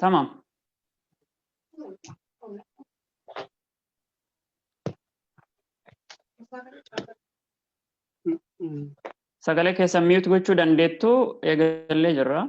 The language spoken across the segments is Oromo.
Tamam. Sagalee keessan mute gochuu dandeettu, eegallee jirra.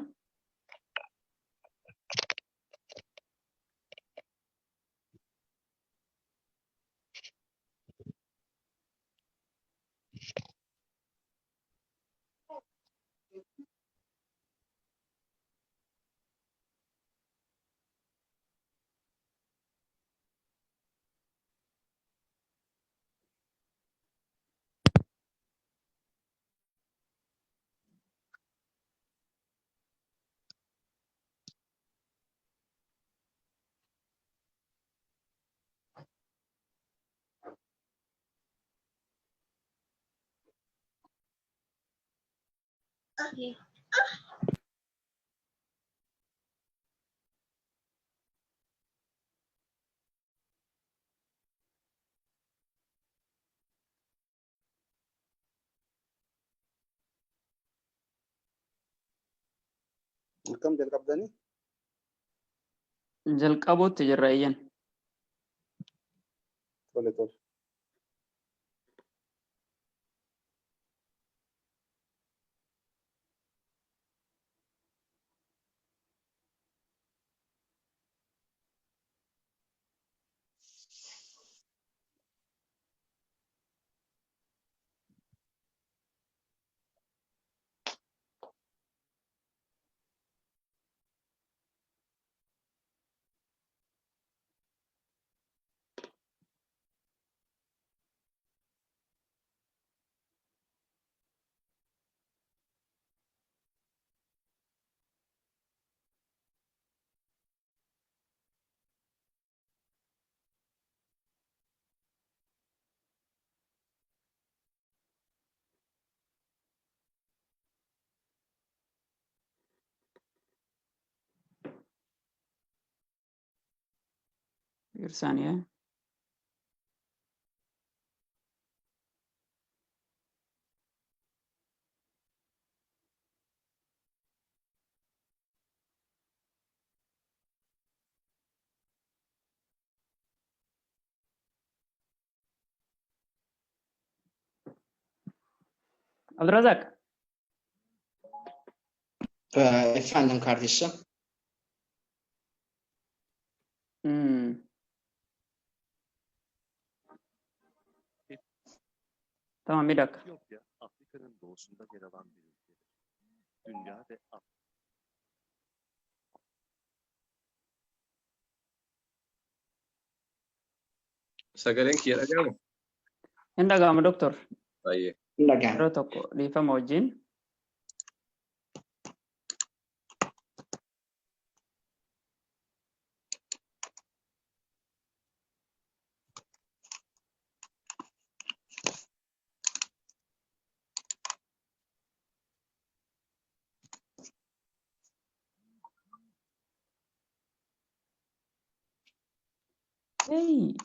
Akkam, jalqabdanii? Jalqabuutti jirra, iyyan. Tole. Bir saniye. Abdurazak. Efendim kardeşim. Tamam, bir dakika. Etiyopya, Afrika'nın doğusunda yer alan bir ülkedir. Dünya ve Sagaleen kiyya dhaga'ama? Hin dhaga'ama, doktor. Baay'ee. Hin dhaga'ama. Yeroo tokko dhiifama wajjin. Hey.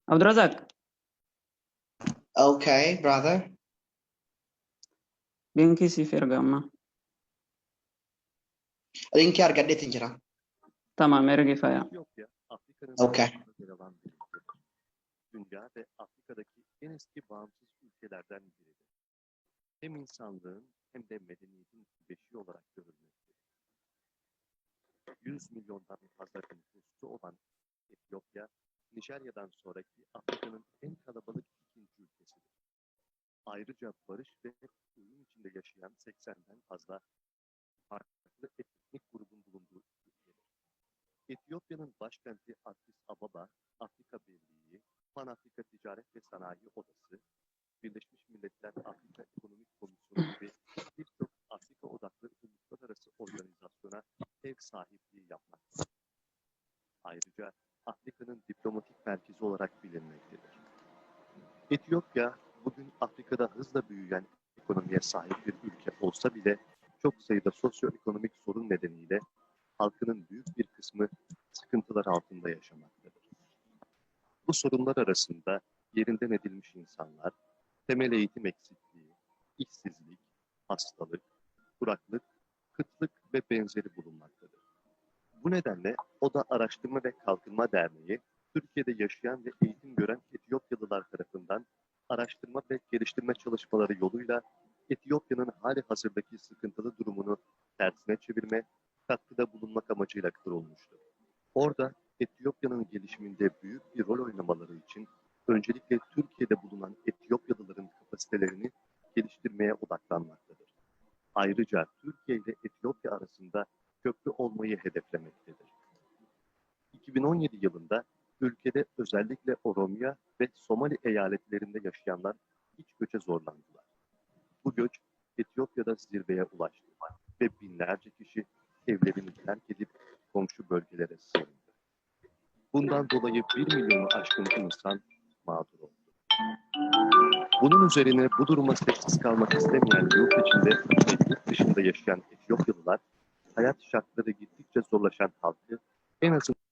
Abdurazak, Okay, brother. Linkii siif erga amma. Linkii argadheetin jira. Tamam, ergi faya. Etiyopya, Afrika'nın Okay. doğusunda yer alan bir ülkedir. Dünya ve Afrika'daki en eski bağımsız ülkelerden biridir. Hem insanlığın hem de medeniyetin beşiği olarak görülmektedir. 100 milyondan fazla nüfusu olan Etiyopya, Nijerya'dan sonraki Afrika'nın en kalabalık ikinci ülkesidir. Ayrıca barış ve uyum içinde yaşayan 80'den fazla Farklı etnik grubun bulunduğu ülkedir. Etiyopya'nın başkenti Addis Ababa, Afrika Birliği, Pan Afrika Ticaret ve Sanayi Odası, Birleşmiş Milletler Afrika Ekonomik Komisyonu gibi birçok Afrika odaklı uluslararası organizasyona ev sahipliği yapmaktadır. Ayrıca Afrika'nın diplomatik merkezi olarak bilinmektedir. Etiyopya bugün Afrika'da hızla büyüyen ekonomiye sahip bir ülke olsa bile çok sayıda sosyoekonomik sorun nedeniyle halkının büyük bir kısmı sıkıntılar altında yaşamaktadır. Bu sorunlar arasında yerinden edilmiş insanlar, temel eğitim eksikliği, işsizlik, hastalık, kuraklık, kıtlık ve benzeri bulunmaktadır. Bu nedenle Oda Araştırma ve Kalkınma Derneği, Türkiye'de yaşayan ve eğitim gören Etiyopyalılar tarafından araştırma ve geliştirme çalışmaları yoluyla Etiyopya'nın hali hazırdaki sıkıntılı durumunu tersine çevirme, katkıda bulunmak amacıyla kurulmuştur. Orada Etiyopya'nın gelişiminde büyük bir rol oynamaları için öncelikle Türkiye'de bulunan Etiyopyalıların kapasitelerini geliştirmeye odaklanmaktadır. Ayrıca Türkiye ile Etiyopya arasında köprü olmayı hedeflemektedir. 2017 yılında ülkede özellikle Oromia ve Somali eyaletlerinde yaşayanlar iç göçe zorlandılar. Bu göç Etiyopya'da zirveye ulaştı ve binlerce kişi evlerini terk edip komşu bölgelere sığındı. Bundan dolayı 1 milyonu aşkın insan mağdur oldu. Bunun üzerine bu duruma sessiz kalmak istemeyen yurt içinde ve yurt dışında yaşayan Etiyopyalılar, hayat şartları gittikçe zorlaşan halkı en azından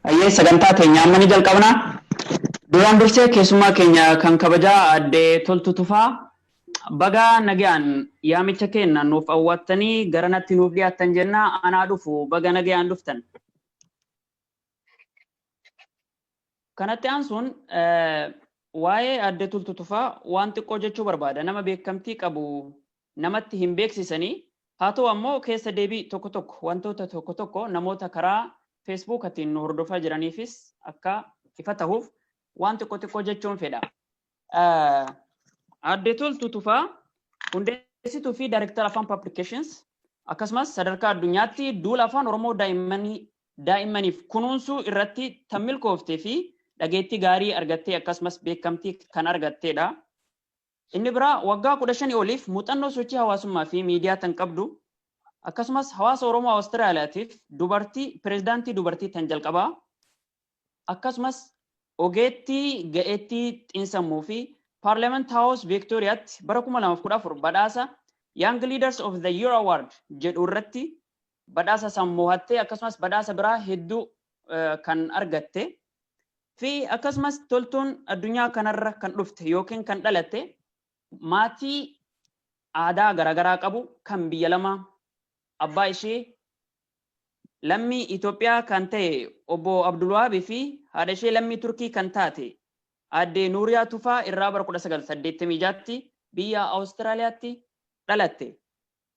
Ayyee, sagantaa teenya amma ni jalqabnaa. Duraan dursee keessummaa keenya kan kabajaa Aadde Toltuu Tufaa, baga nagaan yaamicha keenya nuuf awwaattanii garanatti nuuf dhiyaattan jenna. Anaa dhufu, baga nagaan dhuftan. Kanatti aansuun waa'ee Aadde Toltuu Tufaa waan xiqqoo jechuu barbaada. Nama beekamtii qabu namatti hin beeksisanii, haa ta'u ammoo keessa deebii tokko tokko, wantoota tokko tokko namoota karaa Feesbuukatiin nu hordofaa jiraniifis akka ifa tahuuf waan xiqqoo xiqqoo jechuun fedha. Aadde Toltuu Tufaa hundeessituu fi Daayirektara Afaan Publications, akkasumas sadarkaa addunyaatti duula Afaan Oromoo daa'immaniif kunuunsuu irratti tan milkooftee fi dhageettii gaarii argattee, akkasumas beekamtii kan argatteedha. Inni biraa waggaa 15 oliif muuxannoo sochii hawaasummaa fi miidiyaa tan qabdu, akkasumas hawaasa Oromoo Awustiraaliyaatiif dubartii pirezidaantii dubartii tan jalqabaa, akkasumas ogeettii ga'eettii xiinsammuu fi Parliament House Victoriyaatti bara 2014 badhaasa Young Leaders of the Year Award jedhu irratti badhaasa san mo'attee, akkasumas badhaasa biraa hedduu kan argatte fi akkasumas Toltuun addunyaa kanarra kan dhufte yookiin kan dhalatte maatii aadaa garaagaraa qabu kan biyya lama, abbaa ishee lammii Itoophiyaa kan ta'e obbo Abdulwahaabii fi haadha ishee lammii Turkii kan taate aadde Nuuriyaa Tufaa irraa bara 1986tti biyya Awustiraaliyaatti dhalatte.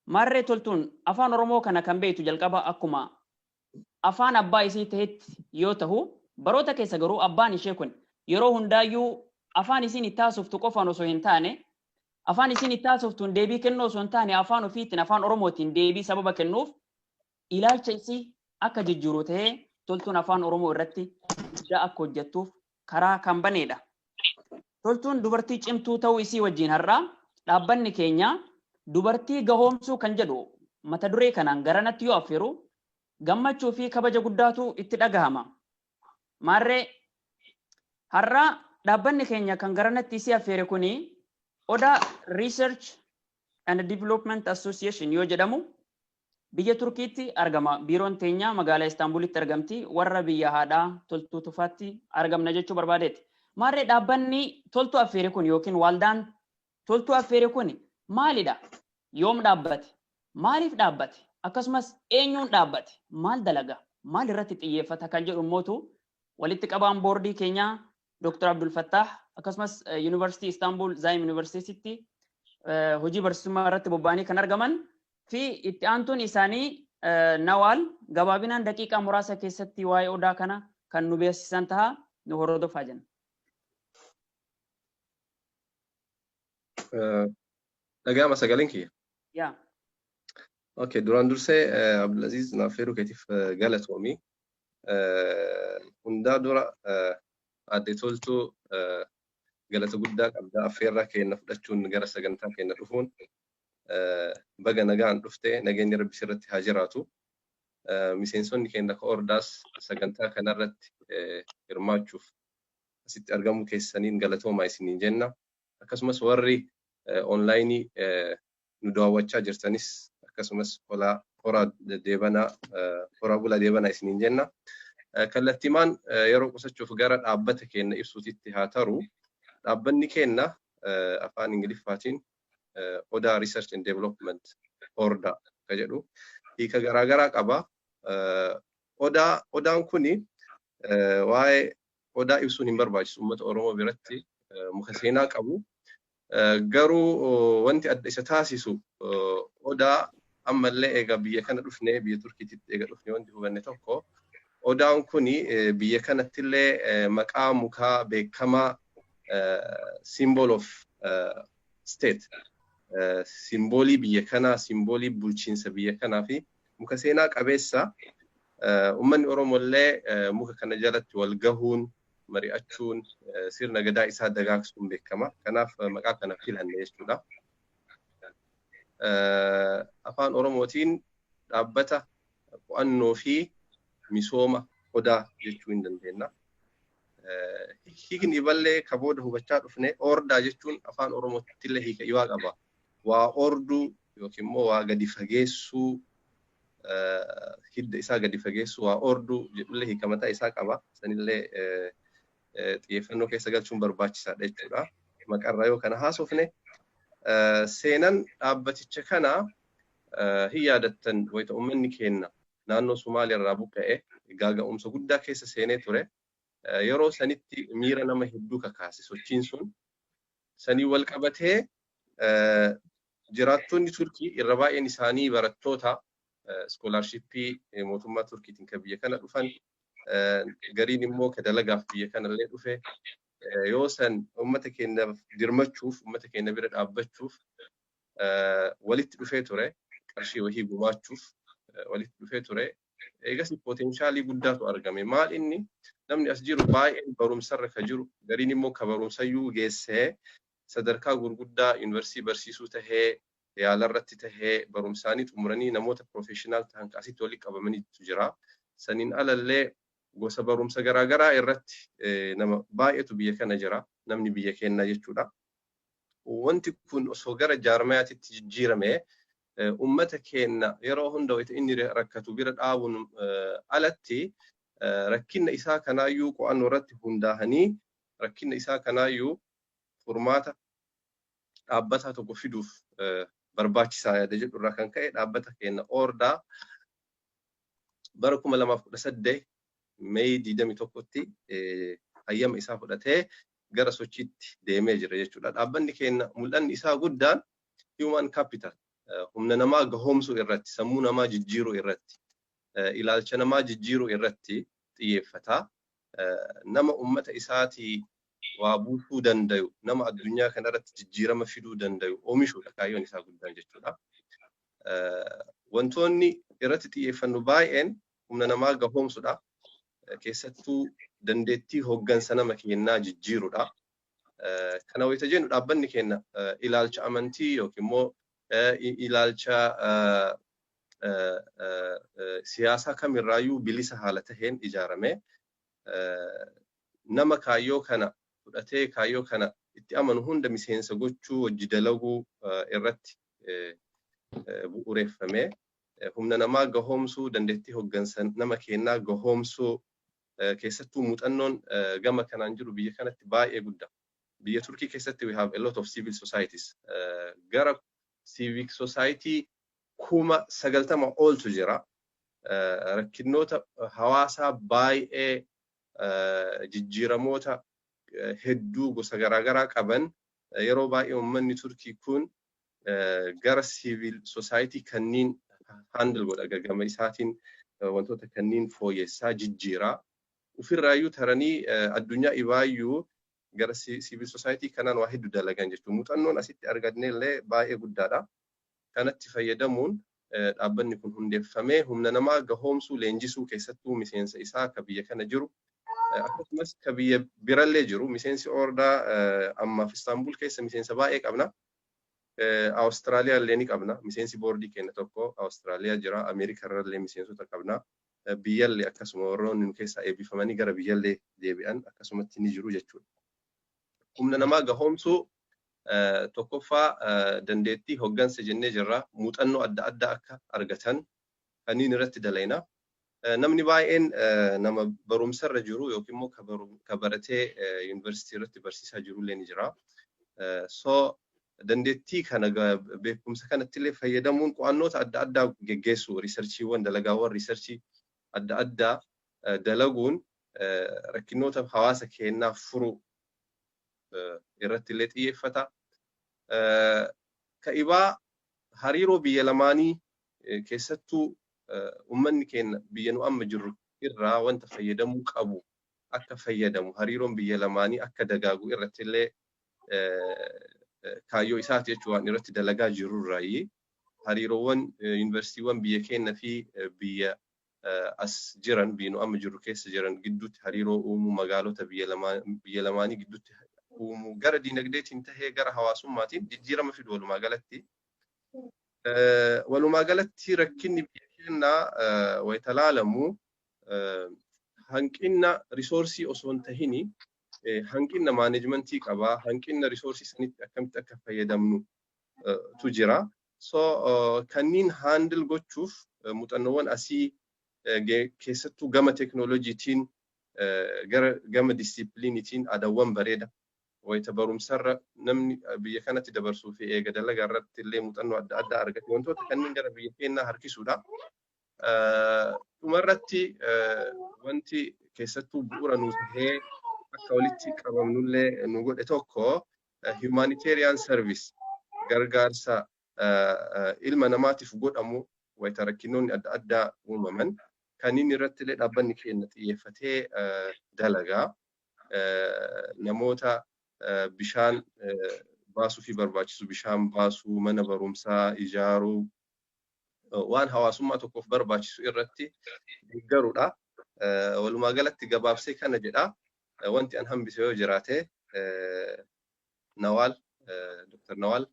Maarree Toltuun Afaan Oromoo kana kan beektu jalqaba akkuma afaan abbaa isii ta'etti yoo ta'u, baroota keessa garuu abbaan ishee kun yeroo hundaayyuu afaan isiin itti haasoftu qofaan osoo hin taane, afaan isiin itti haasoftuun deebii kennuu osoo hin taane, afaan ofiitiin, Afaan Oromootiin deebii sababa kennuuf ilaalcha isii akka jijjiiru ta'ee, Toltuun Afaan Oromoo irratti guddaa akka hojjettuuf karaa kan baneedha. Toltuun dubartii cimtuu ta'uu isii wajjin har'aa dhaabbanni keenya dubartii gahoomsuu kan jedhu mata duree kanaan garanatti yoo affeeru gammachuu fi kabaja guddaatu itti dhagahama. Maarree har'aa dhaabbanni keenya kan garanatti isii affeere kuni Odaa Research and Development Association yoo jedhamu biyya Turkiitti argama. Biiroon teenya magaalaa Istaanbulitti argamti. Warra biyya haadhaa Toltuu Tufaatti argamna jechuu barbaadeeti. Maarree dhaabbanni Toltuu affeere kun yookiin waldaan Toltuu affeere kun maalidha? Yoom dhaabbate? Maaliif dhaabbate? Akkasumas eenyuun dhaabbate? Maal dalaga? Maal irratti xiyyeeffata kan jedhu immootu walitti qabaan boordii keenyaa Dr. Abdul Fattah, akkasumas Yuunivarsiitii Istaanbul Zaayim Yuunivarsiitiitti hojii barsiisummaa irratti bobba'anii kan argaman fi itti aantuun isaanii Nawaal gabaabinaan daqiiqaa muraasa keessatti waa'ee Odaa kana kan nu beeksisan ta'a, nu hordofaa jenna. Dhaga'ama sagaleen kiyya? Yaa. Okay, duraan dursee Abdulaziz, naaf feeruu keetiif galatoomi. Hundaa dura Aadde Toltuu galata guddaa qabda, affeerraa keenya fudhachuun gara sagantaa keenya dhufuun. Baga nagaan dhufte, nageenyi Rabbi sirratti haa jiraatu. Miseensonni keenya ka ordaas sagantaa kanarratti hirmaachuuf asitti argamuu keessaniin galatoomaa isiniin jenna. Akkasumas warri onlaayinii nu daawwachaa jirtanis akkasumas horaa deebanaa, horaa bulaa deebanaa isiniin jenna. Kallattimaan yeroo qusachuuf gara dhaabbata keenya ibsuutitti haa taru. Dhaabbanni keenya afaan Ingiliffaatiin Odaa Research and Development, Orda ka jedhu, hiika garaagaraa qaba. Odaa, Odaan kuni, waa'ee Odaa ibsuun hin barbaachisu, uummata Oromoo biratti muka seenaa qabu. Garuu wanti adda isa taasisu Odaa ammallee egaa biyya kana dhufne, biyya Turkiitti eega dhufne, wanti hubanne tokko Odaan kuni biyya kanattillee maqaa mukaa beekamaa, symbol of state, simboolii biyya kanaa, simboolii bulchiinsa biyya kanaa fi muka seenaa qabeessa. Uummanni Oromollee muka kana jalatti wal gahuun, mari'achuun, sirna gadaa isaa dagaagsuun beekama. Kanaaf maqaa kana filanne jechuudha. Afaan Oromootiin dhaabbata qo'annoo fi misooma Odaa jechuu hin dandeenya. Hiikni ballee ka booda hubachaa dhufne, ordaa jechuun Afaan Oromootti illee hiika iwaa qaba. Waa orduu yookiin immoo waa gadi fageessuu, hidda isaa gadi fageessuu, waa orduu jedhullee hiika mataa isaa qaba. Sanillee Xiyyeeffannoo keessa galchuun barbaachisaadha jechuudha. Maqarraa yoo kana haasofne, seenan dhaabbaticha kana hin yaadattan, wayita uummanni keenya naannoo Somaaliyaa irraa buqqa'e gaaga'umsa guddaa keessa seenee ture. Yeroo sanitti miira nama hedduu kakaase sochiin sun. Sanii wal qabatee jiraattonni Turkii irra baay'een isaanii barattoota scholarshipii mootummaa Turkiitiin kan biyya kana dhufan, gariin immoo ka dalagaaf biyya kanallee dhufe, yoo san uummata keenya dirmachuuf, uummata keenya bira dhaabbachuuf walitti dhufee ture, qarshii wahii gumaachuuf walitti dhufee ture. Eegas potentialii guddaatu argame. Maal inni? Namni as jiru baay'een barumsarra ka jiru, gariin immoo ka barumsayyuu geessee sadarkaa gurguddaa yuunivarsiitii barsiisuu tahee, yaalarratti tahee, barumsaanii xumuranii namoota professional ta'an asitti walitti qabamaniitu jira. Saniin alallee gosa barumsa garaagaraa irratti nama baay'eetu biyya kana jira. Namni biyya keenyaa jechuudha. Wanti kun osoo gara jaarmayaatitti jijjiirame, ummata keenya yeroo hunda wayita inni rakkatu bira dhaabuun alatti, rakkinna isaa kanaayyuu qo'annoo irratti hundaa'anii rakkinna isaa kanaayyuu furmaata dhaabbataa tokko fiduuf barbaachisaa yaada jedhu irraa kan ka'e, dhaabbata keenya Oordaa bara 2018 Meey 21tti hayyama isaa fudhatee gara sochiitti deemee jira jechuudha. Dhaabbanni keenya mul'anni isaa guddaan human capital, humna namaa gahoomsuu irratti, sammuu namaa jijjiiruu irratti, ilaalcha namaa jijjiiruu irratti xiyyeeffata. Nama ummata isaatii waa buusuu dandayu, nama addunyaa kanarratti jijjiirama fiduu dandayu oomishuudha kaayyoon isaa guddaan jechuudha. Wantoonni irratti xiyyeeffannu baay'een humna namaa gahoomsuudha. Keessattuu dandeettii hooggansa nama keenyaa jijjiiruudha. Kana wayita jennu, dhaabbanni keenya ilaalcha amantii yookiin immoo ilaalcha siyaasaa kamirraayyuu bilisa haala taheen ijaarame, nama kaayyoo kana fudhatee kaayyoo kana itti amanu hunda miseensa gochuu, hojii dalaguu irratti bu'uureffame, humna namaa gahoomsuu, dandeettii hooggansa nama keenyaa gahoomsuu. Keessattuu muuxannoon gama kanaan jiru biyya kanatti baay'ee guddaa. Biyya Turkii keessatti we have a lot of civil societies. Gara civic society 90,000 oltu jira. Rakkinnoota hawaasaa baay'ee, jijjiiramoota hedduu gosa garaagaraa qaban, yeroo baay'ee uummanni Turkii kun gara civil society kanniin handle godha, gama isaatiin wantoota kanniin fooyyessaa jijjiiraa. Ofirraayyuu taranii addunyaa ibaayyuu gara civil society kanaan waa hedduu dalagan jechuudha. Muuxannoon asitti arganne illee baay'ee guddaadha. Kanatti fayyadamuun dhaabbanni kun hundeeffamee humna namaa gahoomsuu, leenjisuu, keessattuu miseensa isaa ka biyya kana jiru, akkasumas ka biyya birallee jiru. Miseensi Oordaa ammaaf Istaanbul keessa miseensa baay'ee qabna. Awustiraaliyaa illee ni qabna. Miseensi boordii keenya tokko Awustiraaliyaa jira. Ameerikaa irrallee miseensota qabna. Biyyallee akkasuma warroonni nu keessaa eebbifamanii gara biyyallee deebi'an akkasumatti ni jiru jechuudha. Humna namaa gahoomsuu, tokkoffaa dandeettii hoggansa jennee jirra. Muuxannoo adda addaa akka argatan kanneen irratti dalayna. Namni baay'een nama barumsarra jiru yookiin immoo ka baratee yuunivarsiitii irratti barsiisaa jirullee ni jira. So dandeettii kana, beekumsa kanatti illee fayyadamuun qo'annoota adda addaa geggeessuu, researchiiwwan, dalagaawwan researchii adda addaa dalaguun rakkinoota hawaasa keenyaa furuu irratti illee xiyyeeffata. Ka'ibaa hariiroo biyya lamaanii, keessattuu uummanni keenya biyya nu amma jirru irraa wanta fayyadamuu qabu akka fayyadamu, hariiroon biyya lamaanii akka dagaagu irratti illee kaayyoo isaati jechuun waan irratti dalagaa jirurraayi. Hariiroowwan yuunivarsiitiiwwan biyya keenya fi biyya as jiran, biyya nu amma jirru keessa jiran gidduutti hariiroo uumuu, magaalota biyya lamaanii gidduutti uumuu, gara diinagdeetiin tahee gara hawaasummaatiin jijjiirama fidu walumaa galatti. Walumaa galatti rakkinni biyya keenyaa wayita laalamu hanqina resourceii osoo hin tahini hanqina managementii qabaa, hanqina resourceii sanitti akkamitti akka fayyadamnu tu jira. So kanniin handle gochuuf muuxannoowwan asii, keessattuu gama teeknooloojiitiin Gara gama disciplineiitiin aadaawwan bareeda wayita barumsarra namni biyya kanatti dabarsuu fi eega dalagaa irratti illee muuxannoo adda addaa argate, wantoota kanneen gara biyya keenyaa harkisuudha. Dhumarratti, wanti keessattuu bu'uura nu tahee akka walitti qabamnullee nu godhe tokko humanitarian service, gargaarsa ilma namaatiif godhamu wayita rakkinoonni adda addaa uumaman kanneen irratti illee dhaabbanni keenya xiyyeeffatee dalagaa. Namoota bishaan baasuu fi barbaachisu bishaan baasuu, mana barumsaa ijaaruu, waan hawaasummaa tokkoof barbaachisu irratti deeggaruudha. Walumaa galatti gabaabsee kana jedha. Wanti an hambise yoo jiraate, Nawaal, Dr. Nawaal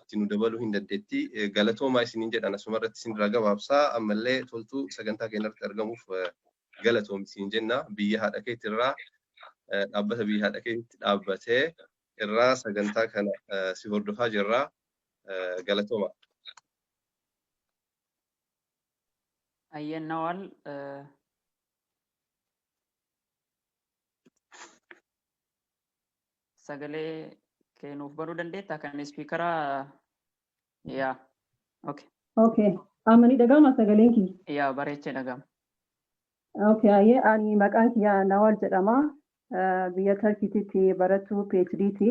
itti nu dabaluu hin dandeetti. Galatoomaa isiniin jedhan. Asuma irratti isin irraa gabaabsaa. Ammallee Toltuu, sagantaa keenya irratti argamuuf galatoom isin jenna. Biyya haadha keetirraa, dhaabbata biyya haadha keetti dhaabbatee irraa sagantaa kana si hordofaa jirra. Galatooma. Ayyeen, Nawaal, sagalee kee nuuf banuu dandeettaa kan speaker? Yaa, okay. Okay. Amma ni dhaga'ama sagaleen kiyya? Yaa, bareechee dhaga'ama. Okay, ayyee, ani maqaan kiyya Nawaal jedhama. Biyya Tarkiitti barattuu PhDti.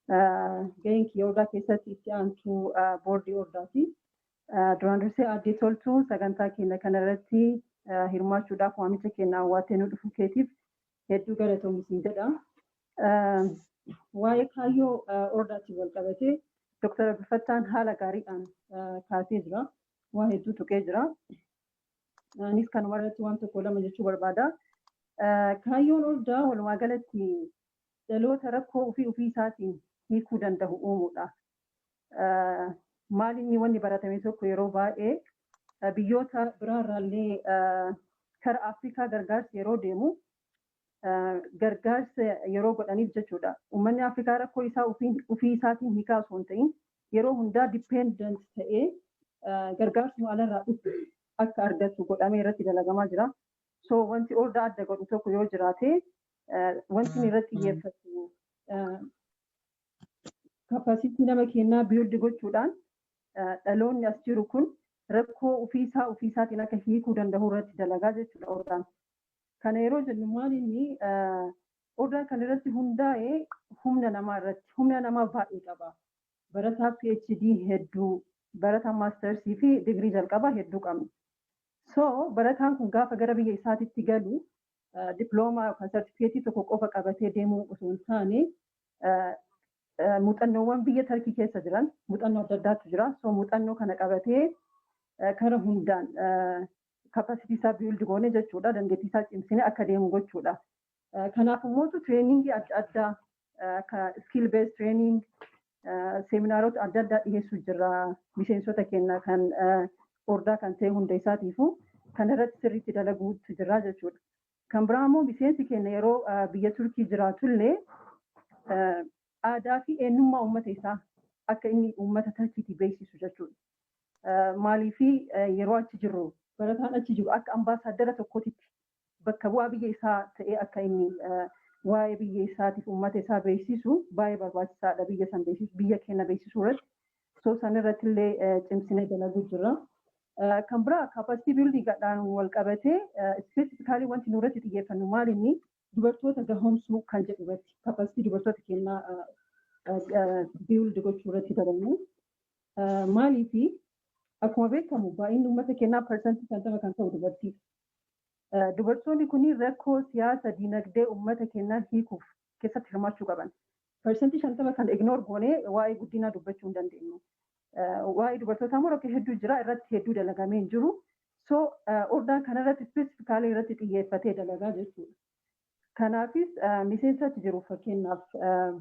Gaheen kiyya Ordaa keessatti itti aantuu boordii Ordaati. Duraan dursee, Addee Toltuu, sagantaa keenya kanarratti hirmaachuudhaaf waamicha keenya awwaattee nu dhufuu keetiif hedduu galatoomi siin jedha. Waa'ee kaayyoo Ordaatiin wal qabatee Dr. Abdulfattaan haala gaariidhaan kaasee jira. Waa hedduu tuqee jira. Anis kanuma irratti waan tokko lama jechuu barbaada. Kaayyoon Ordaa walumaa galatti dhaloota rakkoo ofii ofii isaatiin hiikuu danda'u uumuudha. Maal inni wanni baratame tokko yeroo baay'ee biyyoota biraarraallee kara Afrikaa gargaarsi yeroo deemu, gargaarsa yeroo godhaniif jechuudha. Uummanni Afrikaa rakkoo isaa ofii isaatiin hiikaa osoo hin ta'in yeroo hundaa dependent ta'ee gargaarsuma alarraa dhufu akka argatu godhamee irratti dalagamaa jira. So wanti Ordaa adda godhu tokko yoo jiraate, wanti inni irratti xiyyeeffatu capacity nama kennaa build gochuudhaan dhaloonni as jiru kun rakkoo ofiisaa ofii isaatiin akka hiikuu danda'u irratti dalagaa jechuudha Ordaan. Kana yeroo jennu maal inni Ordaan kan irratti hundaa'e humna namaa irratti, humna namaa baay'ee qaba. Barataa PhD hedduu, barataa maastersii fi digirii jalqabaa hedduu qabna. So barataan kun gaafa gara biyya isaatitti galu diploomaa yookaan sartifikeetii tokko qofa qabatee deemuu osoo hin taane, muuxannoowwan biyya Tarkii keessa jiran, muuxannoo adda addaatu jira. So muuxannoo kana qabatee kara hundaan capacity isaa build goone jechuudha. Dandeettii isaa cimsine akka deemu gochuudha. Kanaaf immoo trainingii adda addaa akka skill based training, seminaarota adda addaa dhiyeessuu jirra miseensota keenya kan Ordaa kan ta'e hunda isaatiifu kan irratti sirriitti dalaguutu jira jechuudha. Kan biraa immoo miseensi keenya yeroo biyya Turkii jiraatullee aadaa fi eenyummaa uummata isaa akka inni uummata Turkiitii beeksisu jechuudha. Maaliifi yeroo achi jirru, barataan achi jiru akka ambaasaaddara tokkootitti bakka bu'aa biyya isaa ta'ee akka inni waa'ee biyya isaatiif uummata isaa beeksisu baay'ee barbaachisaadha, biyya san beeksisu, biyya keenya beeksisuu irratti. So san irratti illee cimsinee dalaguu jirra. Kan biraa capacity buildingadhaan wal qabatee specifically wanti nu irratti xiyyeeffannu maal inni dubartoota gahoomsuu kan jedhu irratti, capacity dubartoota keenyaa build gochuu irratti dalagnu. Maaliifi akkuma beekamu baay'inni uummata keenyaa 50% kan ta'u dubartiidha. Dubartoonni kun rakkoo siyaasa dinagdee uummata keenyaa hiikuuf keessatti hirmaachuu qaban. 50% kan ignore goonee waa'ee guddinaa dubbachuu hin dandeenyu. Waa'ee dubartootaa immoo rakkoo hedduu jira, irratti hedduu dalagamee hin jiru. So Ordaan kanarratti specifically irratti xiyyeeffatee dalagaa jechuudha. Kanaafis miseensa achi jiru, fakkeenyaaf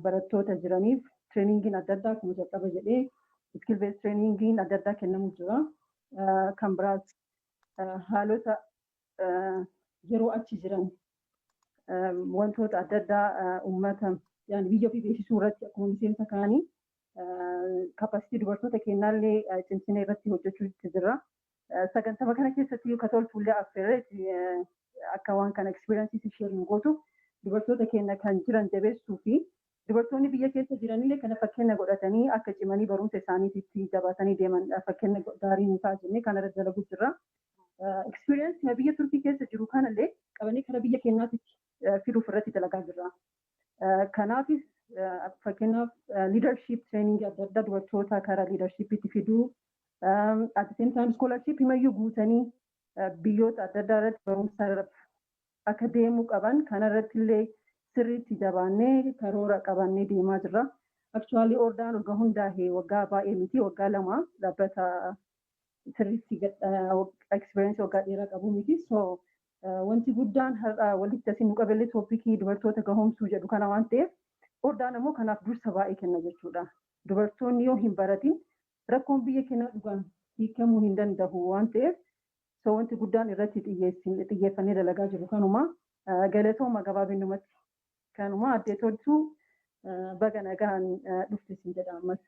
barattoota jiraniif trainingiin adda addaa akkuma jalqaba jedhee skill based trainingiin adda addaa kennamu jira. Kan biraas haalota yeroo achi jiran wantoota adda addaa uummata yaani biyya ofii beeksisuu irratti akkuma miseensa kaanii capacity dubartoota keenyaallee cimsinee irratti hojjechuutti jira. Sagantama kana keessatti ka Toltuullee affeerree Akka waan kana experience share nu gootu, dubartoota keenya kan jiran jabeessuu fi dubartoonni biyya keessa jiranillee kana fakkeenya godhatanii akka cimanii barumsa isaaniitti jabaatanii deeman fakkeenya gaarii nu ta'a jennee kanarra dalagu jirra. Experience biyya Turkii keessa jiru kanallee qabanii kara biyya keenyaatti fiduuf irratti dalagaa jirra. Kanaafis fakkeenyaaf leadership training adda addaa dubartoota karaa leadershipitti fiduu, at the same time scholarship himayyuu guutanii biyyoota adda addaa irratti barumsa akka deemuu qaban kanarratti illee sirriitti jabaannee karoora qabannee deemaa jirra. Actually, Ordaan waggaa hundaa'e waggaa baay'ee miti, waggaa 2, dhaabbata sirriitti experience waggaa dheeraa qabu miti. So wanti guddaan har'a walitti asii nu qabellee topicii dubartoota gahoomsuu jedhu kana waan ta'eef, Ordaan ammoo kanaaf dursa baay'ee kenna jechuudha. Dubartoonni yoo hin baratin rakkoon biyya keenyaa dhugaan hiikamuu hin danda'u waan ta'eef, so wanti guddaan irratti xiyyeeffannee dalagaa jiru kanuma. Galatooma, gabaabinumatti kanuma. Addee Toltuu, baga nagaan dhufte siin jedha ammas.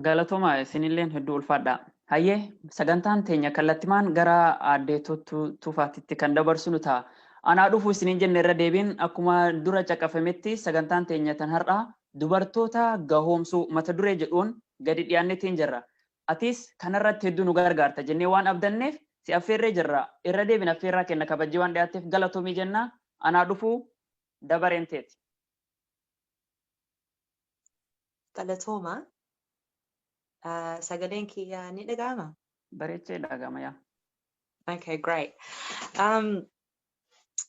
Galatooma, isinilleen hedduu ulfaadha. Hayyee, sagantaan teenya kallattimaan gara Addee Tufaatitti kan dabarsinu ta'a. Anaa dhufu isiniin jenne irra deebiin. Akkuma dura caqafametti, sagantaan teenya tan har'aa dubartoota gahoomsuu mata duree jedhuun gadi dhiyaanneetiin jirra. Atis kanarratti hedduu nu gargaarta jennee waan abdanneef si affeerree jirra. Irra deebiin affeerraa kenna kabajjee waan dhiyaatteef galatoomii jenna. Anaa dhufu, dabareen teeti. Galatooma. Sagaleen kiyya ni dhaga'ama? Bareechee dhaga'ama, yaa. Okay, great.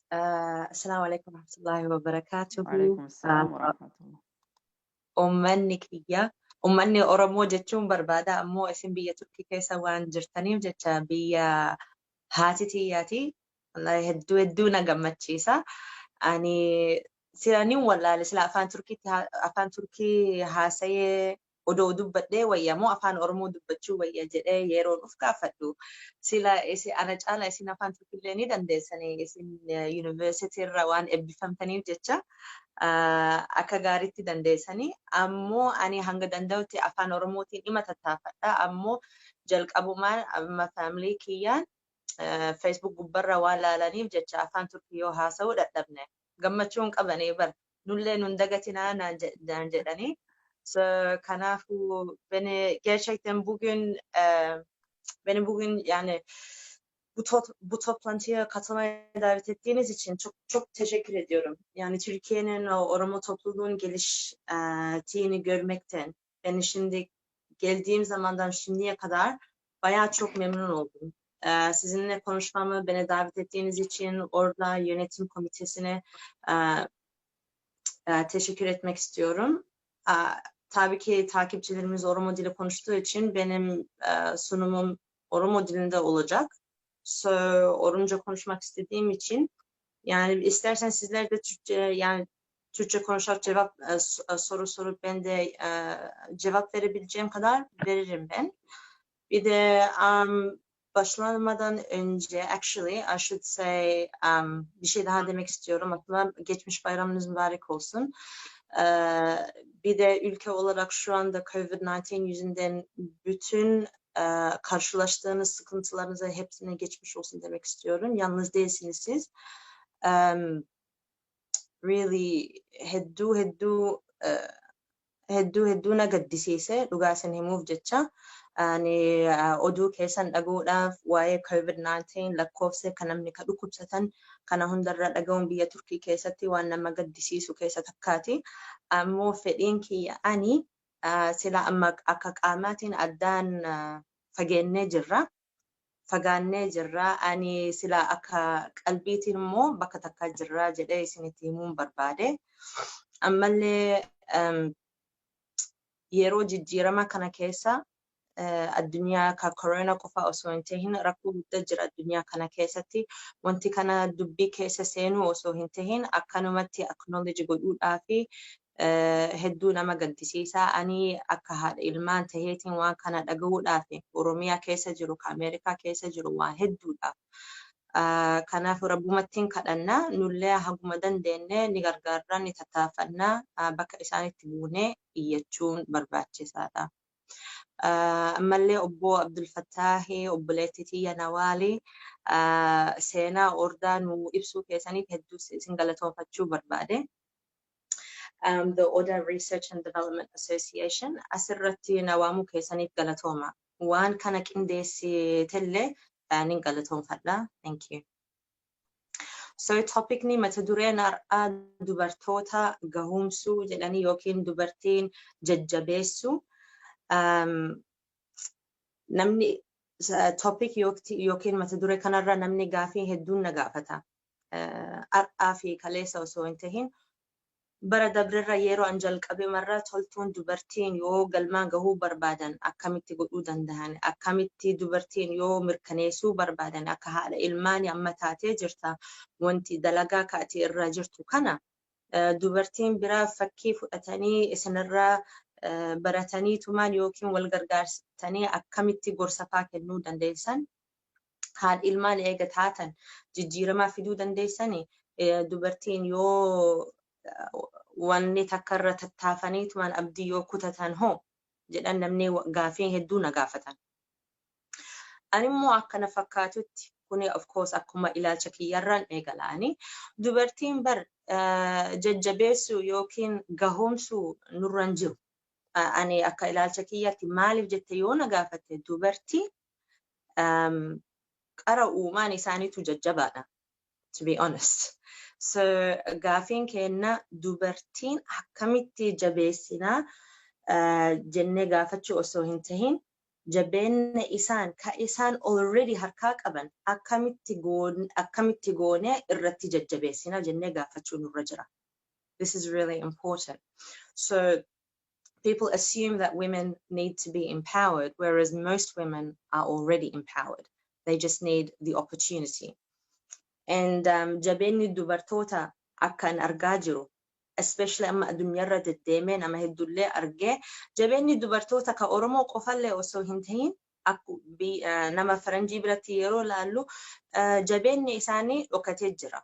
Assalamu alaikum warahmatullahi wabarakatuhu. Waalaikum assalam warahmatullah. Uummanni kiyya, uummanni Oromoo jechuun barbaada, ammoo isin biyya Turkii keessa waan jirtaniif jecha biyya haati tiyyaati. Wallahi, hedduu hedduu na gammachiisa. Ani sila nin wallaale, sila afaan Turkiitti, afaan Turkii haasa'ee odoo dubbadhee wayya moo afaan Oromoo dubbachuu wayya jedhee yeroon uf gaafadhu. Sila isin ana caala isin afaan Turkiillee ni dandeessanii, isin yuunivarsiitii irra waan eebbifamtaniif jecha akka gaariitti dandeessanii. Ammoo ani hanga danda'utti afaan Oromootiin dhima tattaafadha. Ammoo jalqabumaan amma faamilii kiyyaan Facebook gubbarra waan laalaniif jecha afaan Turkii yoo haasa'uu dadhabne. Gammachuun qabanii bar nullee nun dagatinaa naan jedhanii. So, kanaafuu beni gerçekten bugün beni bugün yani bu toplantıya katılmaya davet ettiğiniz için çok çok teşekkür ediyorum. Yani Türkiye'nin o Oromo topluluğun geliştiğini görmekten, beni şimdi geldiğim zamandan şimdiye kadar bayağı çok memnun oldum. Sizinle konuşmamı, beni davet ettiğiniz için orada yönetim komitesine teşekkür etmek istiyorum. Tabii ki takipçilerimiz Oromo dili konuştuğu için benim sunumum Oromo dilinde olacak. So, Oromca konuşmak istediğim için yani istersen sizler de Türkçe, yani Türkçe konuşarak cevap soru sorup ben de cevap verebileceğim kadar veririm ben. Bir de başlamadan önce actually I should say bir şey daha demek istiyorum. Aslında geçmiş bayramınız mübarek olsun. Bir de ülke olarak şu anda COVID-19 yüzünden bütün karşılaştığınız sıkıntılarınıza hepsine geçmiş olsun demek istiyorum. Yalnız değilsiniz siz. Really hedduu hedduu hedduu hedduu na gaddisiise dhugaa isin himuuf jecha. Ani oduu keessan dhaga'uudhaaf waa'ee COVID-19 lakkoofsa kan namni ka dhukkubsatan kana hundarra dhaga'uun biyya Turkii keessatti waan nama gaddisiisu keessa takkaati. Ammoo fedhiin kiyya ani sila amma akka qaamaatiin addaan fageennee jirra. Fagaannee jirra. Ani sila akka qalbiitiin immoo bakka takka jirra jedhee isinitti himuun barbaade. Ammallee yeroo jijjiirama kana keessa addunyaa ka corona qofa osoo hin tahin rakkoo guddaa jira addunyaa kana keessatti. Wanti kana dubbii keessa seenuu osoo hin tahin akkanumatti acknowledge godhuudhaa fi hedduu nama gaddisiisa. Ani akka haadha ilmaan taheetiin waan kana dhagahuudhaaf Oromiyaa keessa jiru ka Ameerikaa keessa jiru waan hedduudha. Kanaaf rabbumattiin kadhannaa, nullee haguma dandeenye ni gargaarra, ni tattaafannaa, bakka isaanitti buunee iyyachuun barbaachisaadha. Ammallee obbo Abdulfattaahi, obboleettii tiyya Nawaali, seenaa Ordaa nu ibsuu keessaniif hedduu isin galatoonfachuu barbaade. The Oda Research and Development Association asirratti na waamuu keessaniif galatooma. Waan kana qindeessitellee nin galatoonfadha. Thank you. So topicni, mata dureen har'aa, dubartoota gahoomsuu jedhanii yookiin dubartiin jajjabeessuu. Namni topic yookiin mata duree kanarra namni gaafii hedduun na gaafata. Har'aa fi kaleessa osoo hin tahin, bara dabrirra yeroo an jalqabe marra, toltuun dubartiin yoo galmaan gahuu barbaadan akkamitti godhuu danda'an, akkamitti dubartiin yoo mirkaneessuu barbaadan, akka haadha ilmaanii amma taatee jirta, wanti dalagaa kaatee irra jirtu kana dubartiin biraa fakkii fudhatanii isinirraa baratanii tumaan yookiin wal gargaarsitanii akkamitti gorsa faa kennuu dandeessan, haadha ilmaan eega taatan jijjiiramaa fiduu dandeessanii, dubartiin yoo wanni takka irra tattaafanii tumaan abdii yoo kutatan hoo jedhan, namni gaafii hedduu na gaafatan. Ani immoo akkana fakkaatutti, kuni of course akkuma ilaalcha kiyyarraan eegala'anii, dubartiin bar jajjabeessuu yookiin gahoomsuu nurra hin jiru. Ani akka ilaalcha kiyyatti, maaliif jette yoo na gaafatte, dubartii qara uumaan isaaniitu jajjabaadha, to be honest. So gaafiin kenna dubartiin akkamitti jabeessinaa jennee gaafachuu osoo hin tahin, jabeenya isaan ka isaan already harkaa qaban akkamitti goonee irratti jajjabeessinaa jennee gaafachuu nurra jira. This is really important. So people assume that women need to be empowered, whereas most women are already empowered. They just need the opportunity. And jabeenyi dubartoota akkan argaa jiru, especially amma addunyaarra deddeemee nama hedduullee argee, jabeenyi dubartoota ka Oromoo qofallee osoo hin tahin, nama faranjii biratti yeroo laallu jabeenyi isaanii dhokatee jira.